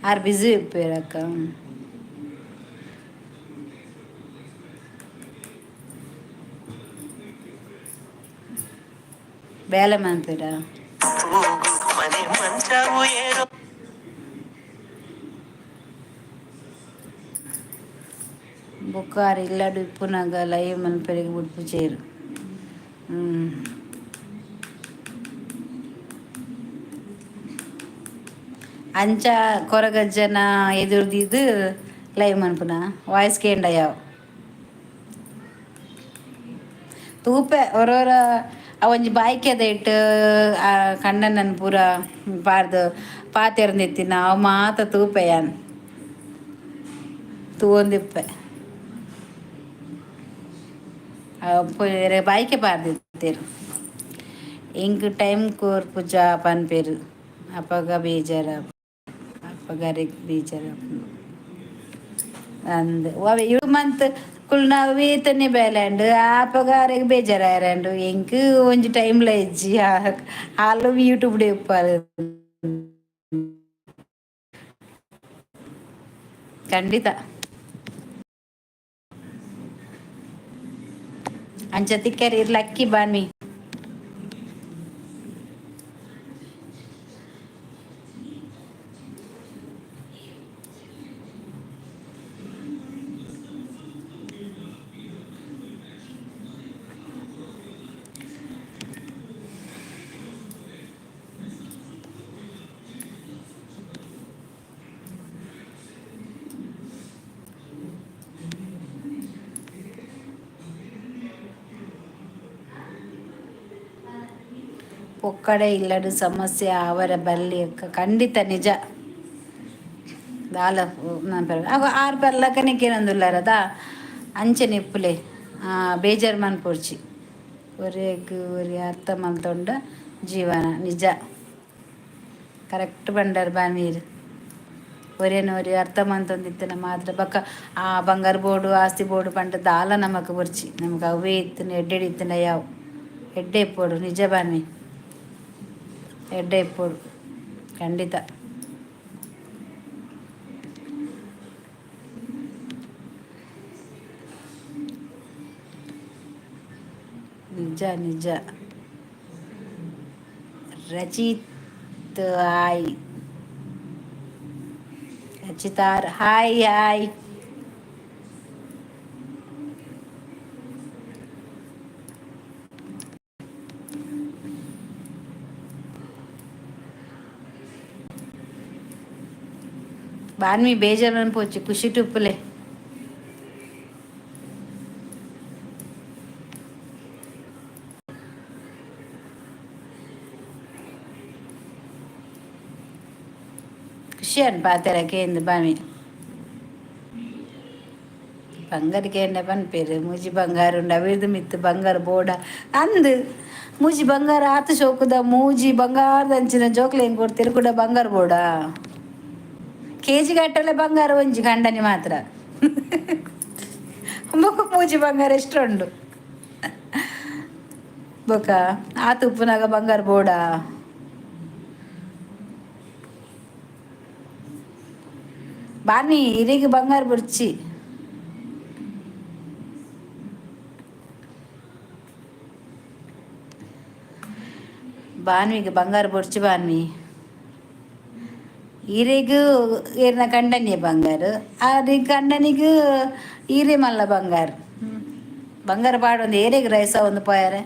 ಆರ್ ಬಿಸಿ ಇಪ್ಪುವೆರ್ ಅಕ್ಕ. ಬೇಲೆ ಮನ್ಪುವೆರಾ? ತೂಗು ಮನೆ ಮಂಚವು ಏರೋ. ಬೊಕ್ಕ ಆರ್ ಇಲ್ಲಡ್ ಇಪ್ಪುನಗ ಲೈವ್ ಮನ್ಪೆರೆಗ್ ಬುಡ್ಪುಜೆರ್. ಅಂಚ ಕೊರಗಜ್ಜನ ಎದುರು ಲೈವ್ ಮನ್ಪುನ ವಾಯ್ಸ್ ಕೇಂಡ ಯಾವ್. ತೂಪೆ ಒರೊರ ಒಂಜಿ ಬಾಯ್ಕೆದ ಇಟ್ಟು ಆ ಕಂಡನನ್ ಪೂರ ಪಾರ್ದ್ ಪಾತೆರ್ದಿತ್ತಿನ ಅವು ಮಾತ ತೂಪೆ ಯಾನ್. ತೂವೊಂದಿಪ್ಪೆ. ಬಾಯ್ಕೆ ಪಾರ್ದಿತ್ತೆರ್. ಎಂಕ್ ಟೈಮ್ ಕೊರ್ಪುಜ ಪನ್ಪೆರ್. ಅಪಗ ಬೇಜಾರ್, ಅಪಗ ಅರೆಗ್ ಬೇಜಾರಾಪುಂಡು. ಅಂದ್ ಅವೆ ಏಳ್ ಮಂತ್ ಕುಲ್ನ ಅವೇತನೆ ಬೇಲೆ ಆಂಡ್. ಆಪಗ ಅರೆಗ್ ಬೇಜಾರಾಯೆರಂಡು. ಎಂಕ್ ಒಂಜಿ ಟೈಮ್ಲ ಇಜ್ಜಿ. ಆಲ್ ಯೂಟ್ಯೂಬ್ ಇಪ್ಪಲ್. ಖಂಡಿತ. ಅಂಚ ತಿಕ್ಕರೆ ಇರ್ ಲಕ್ಕಿ ಬಾನ್ವಿ. ಪೊಕ್ಕಡೆ ಇಲ್ಲಡ್ ಸಮಸ್ಯೆ ಆವರೆ ಬಲ್ಲಿ ಅಕ್ಕ. ಖಂಡಿತ ನಿಜ. ದಾಲ ಆರ್ ಪರ್ಲಕನೆ ಕೇನೊಂದುಲ್ಲರದ ಅಂಚನೆ ಇಪ್ಪುಲೆ. ಬೇಜಾರ್ ಮನ್ಪೊಡ್ಚಿ. ಒರಿಯಗ್ ಒರಿ ಅರ್ಥ ಮಲ್ತೊಂಡ ಜೀವನ. ನಿಜ, ಕರೆಕ್ಟ್ ಪಂಡರ್ ಬಾನ್ವೀರ್. ಒರಿಯನ ಒರಿ ಅರ್ಥ ಮಲ್ತೊಂದಿತ್ತಿನ ಮಾತ್ರ. ಬೊಕ್ಕ ಆ ಬಂಗಾರ ಬೋಡು, ಆಸ್ತಿ ಬೋಡು ಪಂಡ ದಾಲ ನಮಕ್ ಬೊರ್ಚಿ. ನಮಕ್ ಅವೇ ಇತ್ತಿನ ಎಡ್ಡೆಡ್ ಇತ್ತಿನ ಯಾವು. ಎಡ್ಡೆ ಇಪ್ಪೊಡು. ನಿಜ ಬಾನ್ವಿ, ಎಡ್ಡೆ ಇಪ್ಪೊಡು ಖಂಡಿತ. ನಿಜ ನಿಜ. ರಚಿತ್ ಹಾಯ್. ರಚಿತಾರ್ ಹಾಯ್ ಹಾಯ್. ಬಾನ್ವಿ, ಬೇಜಾರ್ ಮನ್ಪೊಡ್ಚಿ, ಖುಷಿಟ್ ಉಪ್ಪುಲೆ. ಖುಷಿ ಆಂಡ್ ಪಾತೆರ ಕೇಂದ್ ಬಾನ್ವಿ. ಬಂಗಾರ ಕೇಂಡ ಪನ್ಪೆರ್. ಮೂಜಿ ಬಂಗಾರ ಉಂಡು, ಅವೆರ್ದ್ ಮಿತ್ತ್ ಬಂಗಾರ ಬೋಡ ಅಂದ್. ಮೂಜಿ ಬಂಗಾರ ಆತ್ ಶೋಕುದ ಮೂಜಿ ಬಂಗಾರದಂಚಿನ ಜೋಕ್ಲೆನ್ ಕೊರ್ತೆರ್ ಕುಡ ಬಂಗಾರ ಬೋಡ? ಕೆಜಿ ಗಟ್ಟಲೆ ಬಂಗಾರ ಒಂಜಿ ಕಂಡನಿ ಮಾತ್ರ. ಬೊಕ ಮೂಜಿ ಬಂಗಾರ ಎಷ್ಟು ಉಂಡು. ಬೊಕ ಆತ್ ಉಪ್ಪುನಗ ಬಂಗಾರ ಬೋಡ? ಬಾನಿ, ಇರೆಗ್ ಬಂಗಾರ ಬೊಡ್ಚಿ. ಬಾನ್ವಿಗೆ ಬಂಗಾರ ಬೊಡ್ಚಿ ಬಾನ್ವಿ. ಈರೆಗ್ ಏರ್ನ ಕಂಡನಿಯ ಬಂಗಾರ, ಆರಿಗೆ ಕಂಡನಿಗೆ ಈರೆ ಮಲ್ಲ ಬಂಗಾರ. ಬಂಗಾರ ಪಾಡೊಂದು ಏರೆಗ್ ರೈಸ ಒಂದು ಪೋಯರೆ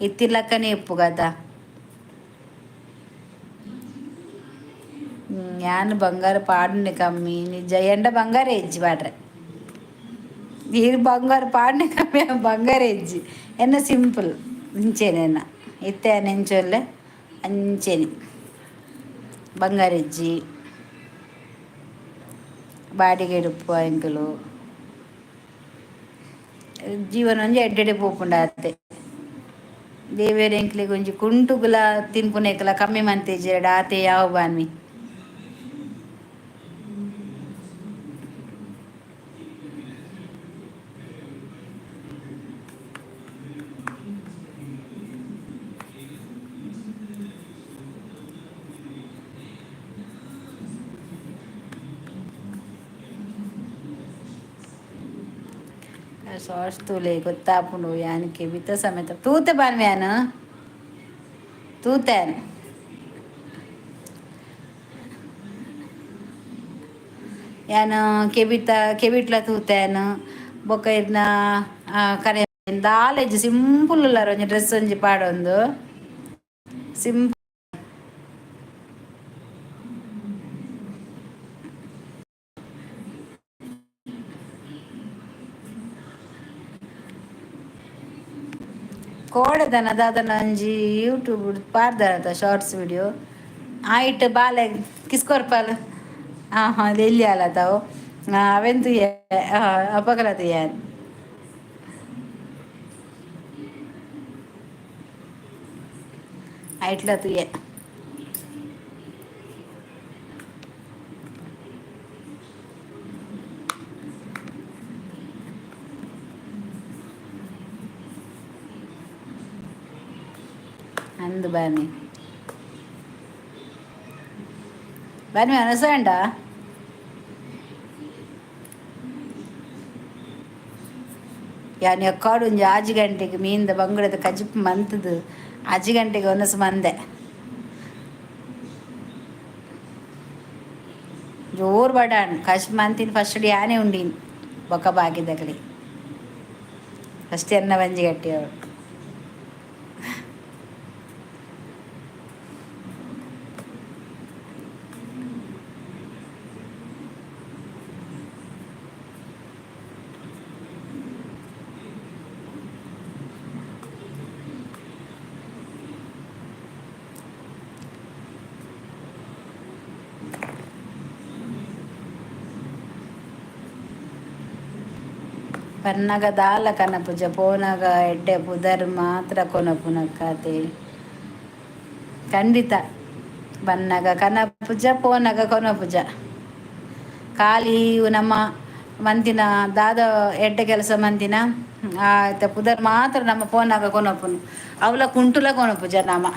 ಇತ್ತಿಲ್ಲಕ್ಕನೇ ಇಪ್ಪು ಗದ. ಯಾನ್ ಬಂಗಾರ ಪಾಡನೆ ಕಮ್ಮಿ ನಿಜ. ಎಂಡ ಬಂಗಾರ ಇಜ್ಜಿ ಪಾಡ್ರೆ, ಈರ್ ಬಂಗಾರ ಪಾಡನೆ ಕಮ್ಮಿ, ಬಂಗಾರ ಇಜ್ಜಿ. ಎನ್ನ ಸಿಂಪಲ್ ಇಂಚೇನೆ ಎನ್ನ ಇತ್ತೆ ನೆಂಚೊಲ್ಲೆ ಅಂಚೆನೆ. ಬಂಗಾರ ಇಜ್ಜಿ, ಬಾಡಿಗೆ ಇಡುಪ್ಪು ಎಂಕುಲು. ಜೀವನ ಒಂಜಿ ಎಡ್ಡೆಡೆ ಪೋಪುಂಡು ಆತೆ. ದೇವೆರ್ ಎಂಕ್ಲೆಗ್ ಒಂಜಿ ಕುಂಟುಗುಲ ತಿನ್ಪುನೆಕ್ಲ ಕಮ್ಮಿ ಮಂತಿಜ್ಜೆರ್ಡ ಆತೆ ಯಾವ ಬಾನ್ವಿ. ಶಾರ್ಟ್ಸ್ ತೂಲೆ ಗೊತ್ತಾಪುಂಡು ಯಾನ್ ಕೆಬಿತ ಸಮೇತ ತೂತೆ ಬಾನ್ವಿ ಯಾನ್ ತೂತೆ. ಯಾನ್ ಕೆಬಿತ ಕೆಬಿಟ್ಲ ತೂತೇನು. ಬೊಕ್ಕ ಇರ್ನ ಕರೆ ದಾಲ ಸಿಂಪಲ್ ಉಲ್ಲಾರ ಒಂಜಿ ಡ್ರೆಸ್ ಒಂಜಿ ಪಾಡೊಂದು ಸಿಂಪಲ್. ಕೋಡೆದನ ದಾದನ ಒಂಜಿ ಯೂಟ್ಯೂಬ್ ಪಾಡ್ದನತ ಶಾರ್ಟ್ಸ್ ವಿಡಿಯೋ ಆಯಿಟ್ ಬಾಲೆ ಕಿಸ್ಕೊರ್ಪಾಲ್. ಹಾಂ ಹಾಂ, ಎಲ್ಲಿ ಅಲ್ಲ ತಾವು ಅವೆನ್ ತೂಯೆ, ಅಪಗಲ ತೂಯೆ. ಐಟ್ಲ ತೂಯೆ. ಅಂದು ಬಾನಿ ಬಾನಿ ಅನಸಂಡ. ಯಾನ್ ಎಕ್ಕಾಡು ಒಂಜಿ ಆಜಿ ಗಂಟೆಗೆ ಮೀನ್ದ ಬಂಗುಡೆದ ಕಜಿಪು ಮಂತದು ಆಜಿ ಗಂಟೆಗೆ ಒನಸು ಮಂದೆ. ಜೋರು ಬಡಾಣ್ ಕಜಿಪು ಮಂತಿನ. ಫಸ್ಟ್ ಯಾನೇ ಉಂಡಿನಿ, ಬೊಕ್ಕ ಬಾಕಿದಕಲಿ. ಫಸ್ಟ್ ಎನ್ನ ಬಂಜಿ ಗಟ್ಟಿ ಅವಳು. ಪನ್ನಗ ದಾಲ ಕನಪುಜ, ಪೋನಗ ಎಡ್ಡೆ ಪುದರ್ ಮಾತ್ರ ಕೊನಪುನಕ್ಕಾತೆ. ಖಂಡಿತ, ಬನ್ನಗ ಕನಪುಜ, ಪೋನಗ ಕೊನಪುಜ. ಖಾಲಿ ನಮ್ಮ ಮಂತಿನ ದಾದ ಎಡ್ಡೆ ಕೆಲಸ ಮಂತಿನ ಆಯ್ತ ಪುದರ್ ಮಾತ್ರ ನಮ್ಮ ಪೋನಾಗ ಕೊನಪುನು. ಅವಲ ಕುಂಟುಲ ಕೊನಪುಜ. ನಮ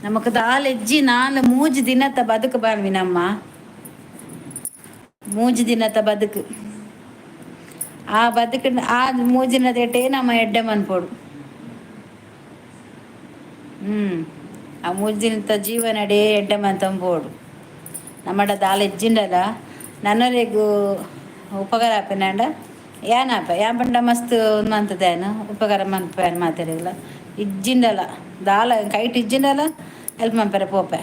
ನಮಕ್ ದಾಲ ಎಜ್ಜಿ. ನಾಲ್ ಮೂಜಿ ದಿನತ ಬದುಕು ಬಾಳ್ವಿ ನಮ್ಮ, ಮೂಜಿ ದಿನತ ಬದುಕು. ಆ ಬದುಕು ಆ ಮೂಜಿನ ಎಟ್ಟೆ ನಮ್ಮ ಎಡ್ಡೆ ಮನ್ಪೊಡು. ಆ ಮೂಜಿ ದಿನತ ಜೀವನಡೇ ಎಡ್ಡೆ ಮಂತಂಬೋಡು. ನಮ್ಮಡ ದಾಲ ಇಜ್ಜಿಂಡಲ ನನ್ನೊರೆಗು ಉಪಕಾರ ಆಪಿನಾಂಡ ಯಾನ್ ಆಪ ಯಾನ್ ಪಂಡ ಮಸ್ತ್ ಮಂತದೇನು ಉಪಕಾರ ಮನ್ಪೇನ್ ಮಾತೆರೆಗ್ಲ. ಇಜ್ಜಿಂಡಲ ದಾಲ ಕೈಟ್ ಇಜ್ಜಿಂಡಲ ಹೆಲ್ಪ್ ಮನ್ಪೆರೆ ಪೋಪೆ.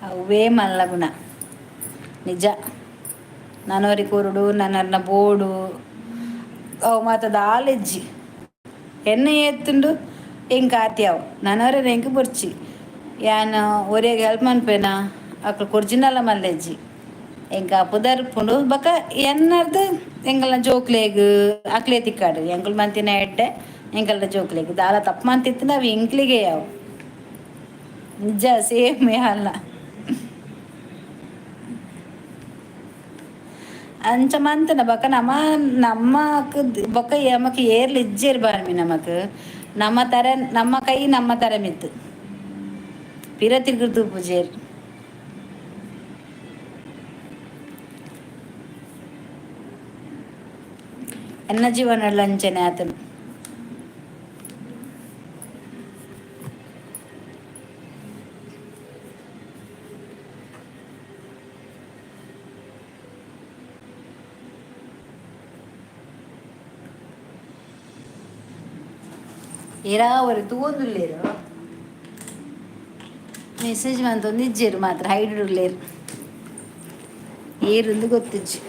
ಅವೇ ಮಲ್ಲ ಗುಣ ನಿಜ. ನನೊರಿ ಕುರುಡು ನನರ್ನ ಬೋಡು ಅವು ಮಾತ ದಾಲೆಜ್ಜಿ. ಎನ್ನ ಏತ್ತುಂಡು ಎಂಕ್ ಆತಿ ಅವು ನನೊರೆ ಎಂಕ್ ಬೊರ್ಚಿ. ಯಾನ್ ಒರಿಯಗ್ ಹೆಲ್ಪ್ ಮನ್ಪೇನಾ, ಅಕ್ಲು ಕೊರ್ಜಿನಲ ಮಲ್ಲೆಜ್ಜಿ. ಎಂಕ್ ಆ ಪುದರ್ ಉಪ್ಪುಂಡು. ಬೊಕ ಎನ್ನರ್ದ್ ಎಂಕಲ್ನ ಜೋಕ್ಲೆಗ್ ಅಕ್ಲೆ ತಿಕ್ಕಾಡು. ಎಂಕುಲು ಮಂತಿನ ಎಡ್ಡೆ ಎಂಕಲ್ನ ಜೋಕ್ಲೆಗ್. ದಾಲ ತಪ್ಪು ಮಂತಿತ್ತ್ಂಡ ಅವು ಎಂಕ್ಲೆಗೆ ಅವು. ನಿಜ, ಸೇಮ್ ಅಲ್ಲ. ಅಂಚ ಮಂತನ ಬೊಕ ನಮ ನಮ್ಮಕ್ ಬೊಕ ನಮಕ್ ಏರ್ಲು ಇಜ್ಜೇರು ಬಾರ್ಮಿ ನಮಕ್ ನಮ್ಮ ತರ ನಮ್ಮ ಕೈ ನಮ್ಮ ತರ ಮಿತ್ತು ಪಿರ ತಿರುಗುದು ಪೂಜೇರು. ಎನ್ನ ಜೀವನ ಅಂಚನೆ ಆತನು. ಏರಾ ಅವರು ತೂವೊಂದುಲ್ಲೇರು ಮೆಸೇಜ್ ಮಂತೊಂದು ಇಜ್ಜೆರು ಮಾತ್ರ ಹೈಡ್ ಉಲ್ಲೇರು ಏರುಂದು ಗೊತ್ತಿಜ್ಜಿ.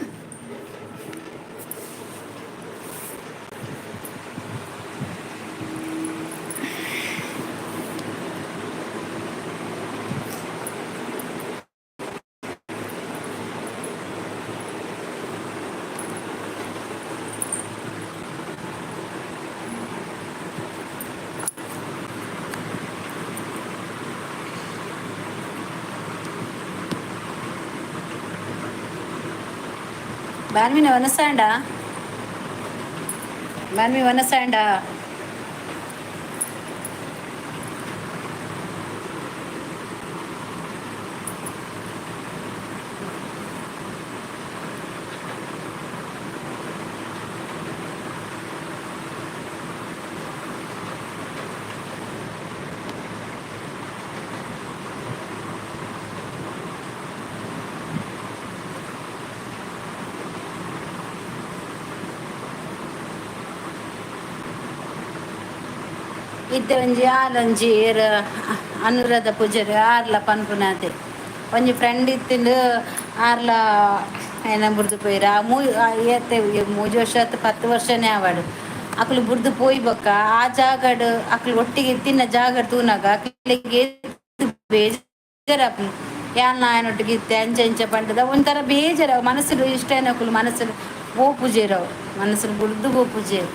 ಬಾನ್ಮಿನ ವನಸಾಂಡ ಬಾನ್ಮಿ ವನಸಾಂಡ. ಇತ್ತೆ ಒಂಜಿ ಆಲೊಂಜಿ ಏರ್ ಅನುರಾಧ ಪೂಜಾರಿ ಆರ್ಲ ಪನ್ಪುನಾತೆ ಒಂಜಿ ಫ್ರೆಂಡ್ ಇತ್ತಿಂಡು ಆರ್ಲ ಏನ ಬುಡ್ದು ಪೋಯಿರ ಆ ಮೂ ಏತೆ ಮೂಜಿ ವರ್ಷ ಆತು 10 ವರ್ಷನೇ ಆವಡು ಅಕ್ಲು ಬುಡ್ದು ಪೋಯಿ ಬೊಕ್ಕ ಆ ಜಾಗಡ್ ಅಕ್ಲು ಒಟ್ಟಿಗೆ ತಿನ್ನ ಜಾಗಡ್ ತೂನಗ ಅಕ್ಲೆಗ್ ಬೇಜಾರಾಪುಂಡು ಯಾನ್ ಆಯನೊಟ್ಟಿಗೆ ಇತ್ತೆ ಅಂಚ ಇಂಚ ಪಂಡದ ಒಂಥರ ಬೇಜಾರ ಮನಸ್ಸುಡು ಇಷ್ಟ ಅಕ್ಲು ಮನಸ್ಸುಡು ಪೋಪುಜೆರ್ ಅವು ಮನಸ್ಸುಡು ಬುಡ್ದು ಪೋಪುಜೆರ್.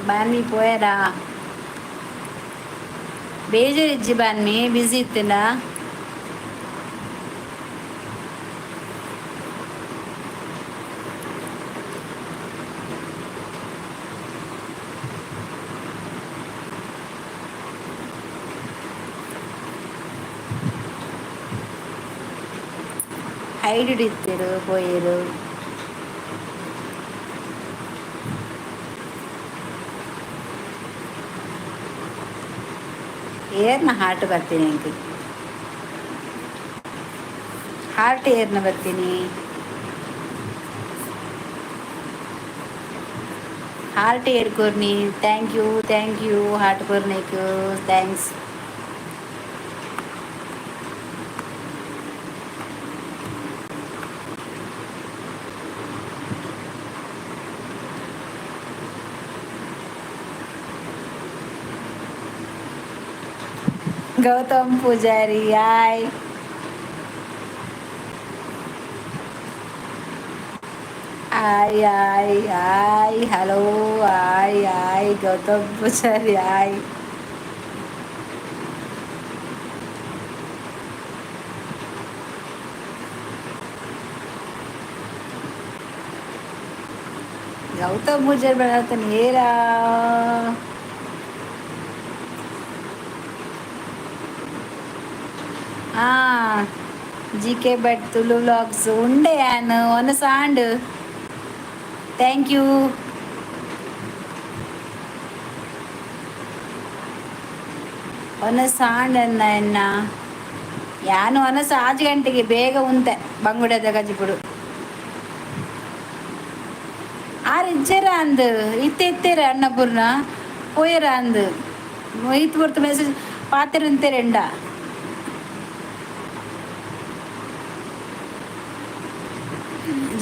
ಬಾನ್ಮಿ ಪೋಯರಾ ಬೇಜಾರಿಜ್ಜಿ ಬಾನ್ಮಿ ಬಿಸಿ ಇತ್ತಿನ. ಹೈಡ್ ಇತ್ತಿರು ಪೋಯೆರು. ಏರ್ನ ಹಾರ್ಟ್ ಬರ್ತೀನಿ ಅಂಕ ಹಾರ್ಟ್ ಏರ್ನ ಬರ್ತೀನಿ ಹಾರ್ಟ್ ಏರ್ ಕೊರ್ನಿ thank you thank you heart ಕೊರ್ನೇಕ್ thanks. Gautam Pujari hi hi hi hi hello hi hi Gautam Pujari hi. Gautam Pujari ಬೆಳತಾನೆ ಏರಾ. G K Bhat Tulu vlogs ಉಂಡೆ ಯಾನ್ ಒನ ಸಾಂಡ್ thank you. ಒನ ಸಾಂಡ್ ಅನ್ನ ಎನ್ನ ಯಾನು ಒನಸ ಆಜು ಗಂಟೆಗೆ ಬೇಗ ಉಂತೆ ಬಂಗುಡೆದ ಗಜಿಪುಡು ಆರು ಇಜ್ಜೆರ ಅಂದು ಇತ್ತೆ ಇತ್ತೇರ ಅನ್ನಪೂರ್ಣ ಪೋಯರ ಅಂದು ಇತ್ತು ಬರ್ತು ಮೆಸೇಜ್ ಪಾತೆರ ಉಂತೇರೆಂಡ.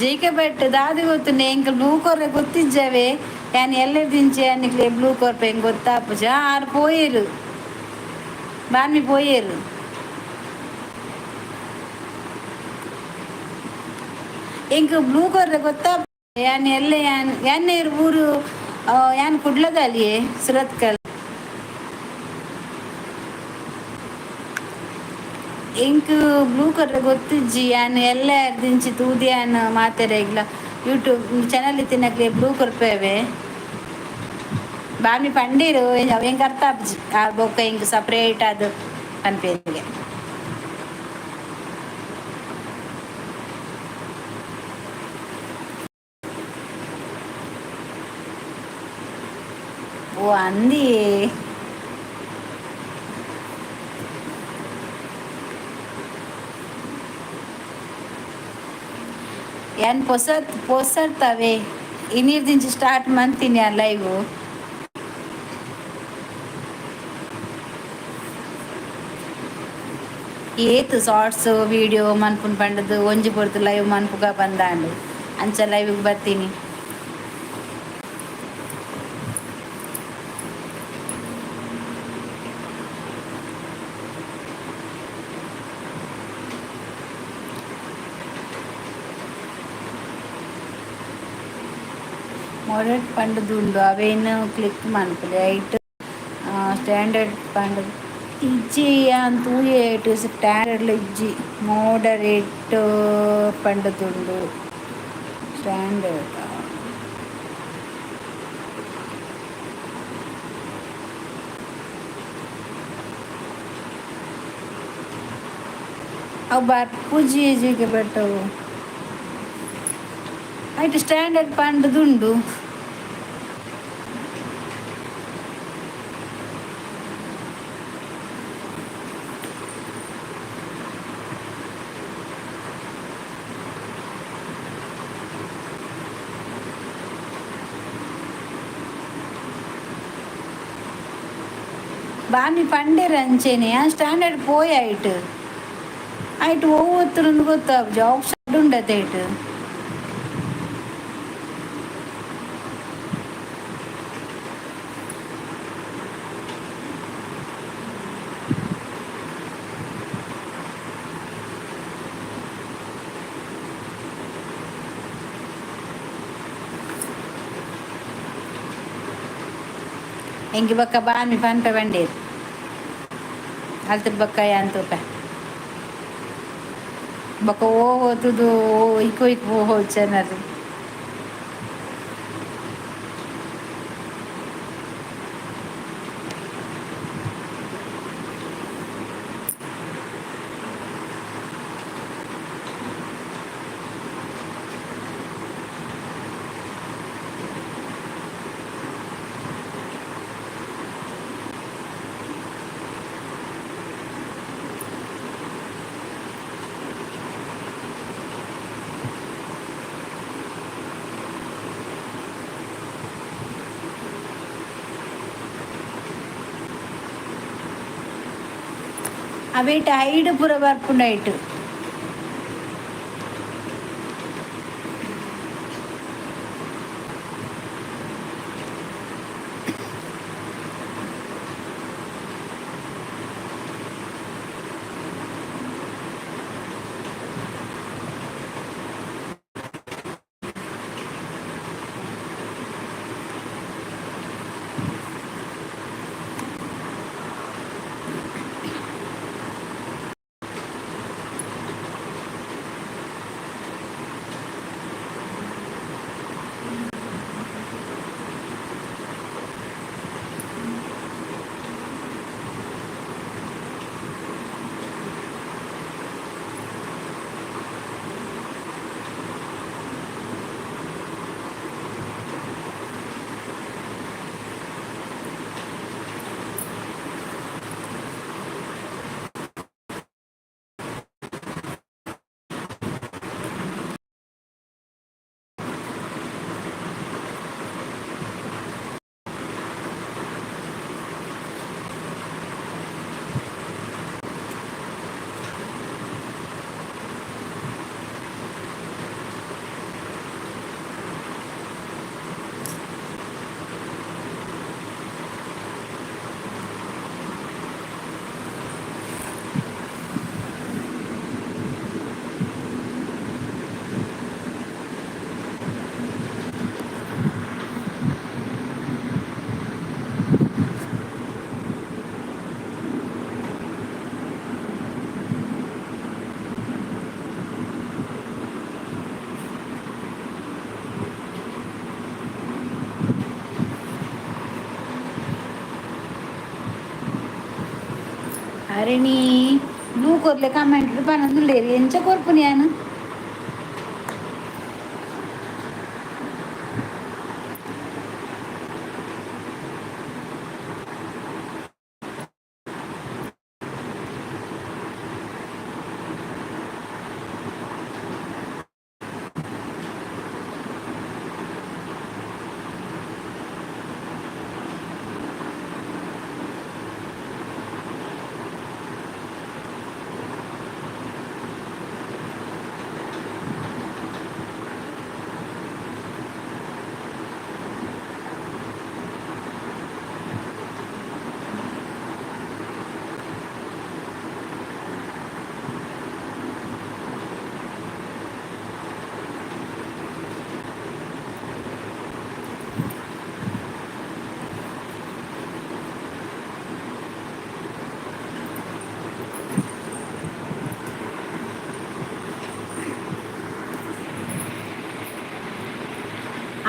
ಜಿ ಕೆ ಭಟ್ ದಾದಿ ಗೊತ್ತುಂಡೆ ಎಂಕ್ ಬ್ಲೂ ಕೊರ್ರೆ ಗೊತ್ತಿಜ್ಜವೇ ಯಾನ್ ಎಲ್ಲೆರ್ದಿಂಚೆ ನಿಕ್ಲೆ ಬ್ಲೂ ಕೊರ್ಪೆ ಎಂಕ್ ಗೊತ್ತಾಪುಜ ಆರ್ ಪೋಯೆರು ಬಾನ್ಮಿ ಪೋಯೆರು. ಎಂಕ್ ಬ್ಲೂ ಕೊರ್ರೆ ಗೊತ್ತಾ? ಯಾನ್ ಎಲ್ಲ ಯಾನ್ ಯಾನ್ ಊರು ಯಾನ್ ಕುಡ್ಲದಲ್ಲಿಯೇ ಸುರತ್ಕಲ್. ಎಂಕ್ ಬ್ಲೂ ಕೊರ್ರೆ ಗೊತ್ತಿಜ್ಜಿ. ಯಾನ್ ಎಲ್ಲ ದಿಂಚಿ ತೂದಿಯಾನ್ ಮಾತೆರೆಗ್ಲ ಯೂಟ್ಯೂಬ್ ಚಾನಲ್ ಇತ್ತಿನಕ್ಲೆ ಬ್ಲೂ ಕೊರ್ಪೇವೆ. ಬಾಮಿ ಪಂಡೀರು ಎಂಕ್ ಅರ್ಥ ಆಪುಜಿ. ಆ ಬೊಕ್ಕ ಎಂಕ್ ಸಪ್ರೇಟ್ ಅದು ಪನ್ಪೇರಿಗೆ. ಓ ಅಂದಿ. ಯಾನ್ ಪೊಸ ಪೊಸರ್ತವೆ ಇನಿರ್ದಿಂಚಿ ಸ್ಟಾರ್ಟ್ ಮಂತೀನಿ ಯಾನ್ ಲೈವ್. ಏತ್ ಶಾರ್ಟ್ಸ್ ವೀಡಿಯೋ ಮನ್ಪುನ್ ಪಂಡದು ಒಂಜಿ ಪೊರ್ತು ಲೈವ್ ಮನ್ಪುಗ ಬಂದಾಂಡು ಅಂಚ ಲೈವ್ ಬರ್ತೀನಿ. ಮೊರೆಟ್ ಪಂಡದುಂಡು ಅವೇನು ಕ್ಲಿಕ್ ಮನ್ಪುಲೆ. ಐಟ್ ಸ್ಟ್ಯಾಂಡರ್ಡ್ ಪಂಡದು ಇಜ್ಜಿ. ಯಾನ್ ತೂಯೆ ಸ್ಟ್ಯಾಂಡರ್ಡ್ ಇಜ್ಜಿ, ಮೋಡರೇಟ್ ಪಂಡದುಂಡು ಸ್ಟ್ಯಾಂಡರ್ಡ್. ಅವು ಬರ್ಪುಜಿ ಜಿಗೆ, ಬಟ್ ಅವು ಐಟ್ ಸ್ಟ್ಯಾಂಡರ್ಡ್ ಪಂಡದುಂಡು. ಬಾಮಿ ಪಂಡೇರ್ ಅಂಚೆನೆ ಆ ಸ್ಟ್ಯಾಂಡರ್ಡ್ ಪೋಯ್ ಐಟ್ ಐಟ್ ಒವ್ವೊತ್ತುಂದು ಗೊತ್ತಾಪುಜಿ. ಆಪ್ಷನ್ ಉಂಡತೆ ಐಟ್. ಎಂಕಿ ಬೊಕ್ಕ ಬಾಮಿ ಪನ್ಪೆ ಬಂಡೇರು ಅಲ್ತ ಬೊಕ್ಕ ಯಾನ್ ತೂಪೆ. ಬೊಕ್ಕ ಓ ಹೋತುದು ಓ ಇಕ್ಕು ಇಕ್ಕು ಓ ಚಾನಲ್. ಅವೇಟ್ ಐಡ್ ಪೂರ ಬರ್ಪುಂಡು ಐಟ್. Harini blue ಕೊರ್ಲೆ comment ಪನೊಂದುಲ್ಲೇರಿ ಎಂಚ ಕೊರ್ಪುನಿ ಯಾನ್.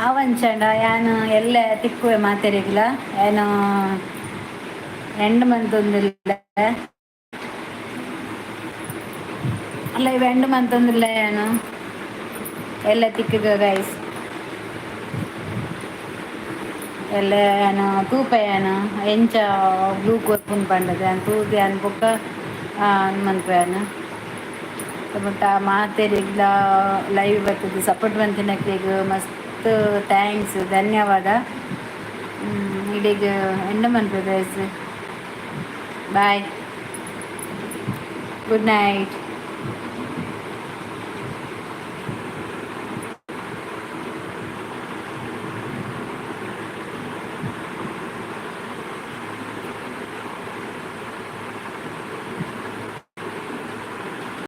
ಆವಂಚಂಡ ಯಾನ್ ಎಲ್ಲ ತಿಕ್ಕುವೆ ಮಾತೆರಿಗ್ಲ ಏನು ಎಂಡ್ ಮಂತೊಂದಿಲ್ಲ ಅಲ್ಲ ಇವು ಎಂಡ್ ಮಂತೊಂದಿಲ್ಲ ಏನು ಎಲ್ಲ ತಿಕ್ಕುಗ ಗೈಸ್. ಎಲ್ಲ ಯಾನ್ ತೂಪ ಯಾನ್ ಎಂಚ ಬ್ಲೂ ಕೊರ್ಪುನ್ ಪಂಡದ ಯಾನ್ ತೂದು ಯಾನ್ ಬೊಕ್ಕ ಮನ್ಪುವೆ. ಬಟ್ ಮಾತೆರಿಗ್ಲ ಲೈವ್ ಬರ್ತದೆ ಸಪೋರ್ಟ್ ಮಂತಿನಕ್ಲೆಗ್ ಮಸ್ತ್ thanks, ಧನ್ಯವಾದ. ಇಡೀಗ ಎಂಡ ಮನ್ಪುವೆ guys. Bye, good night.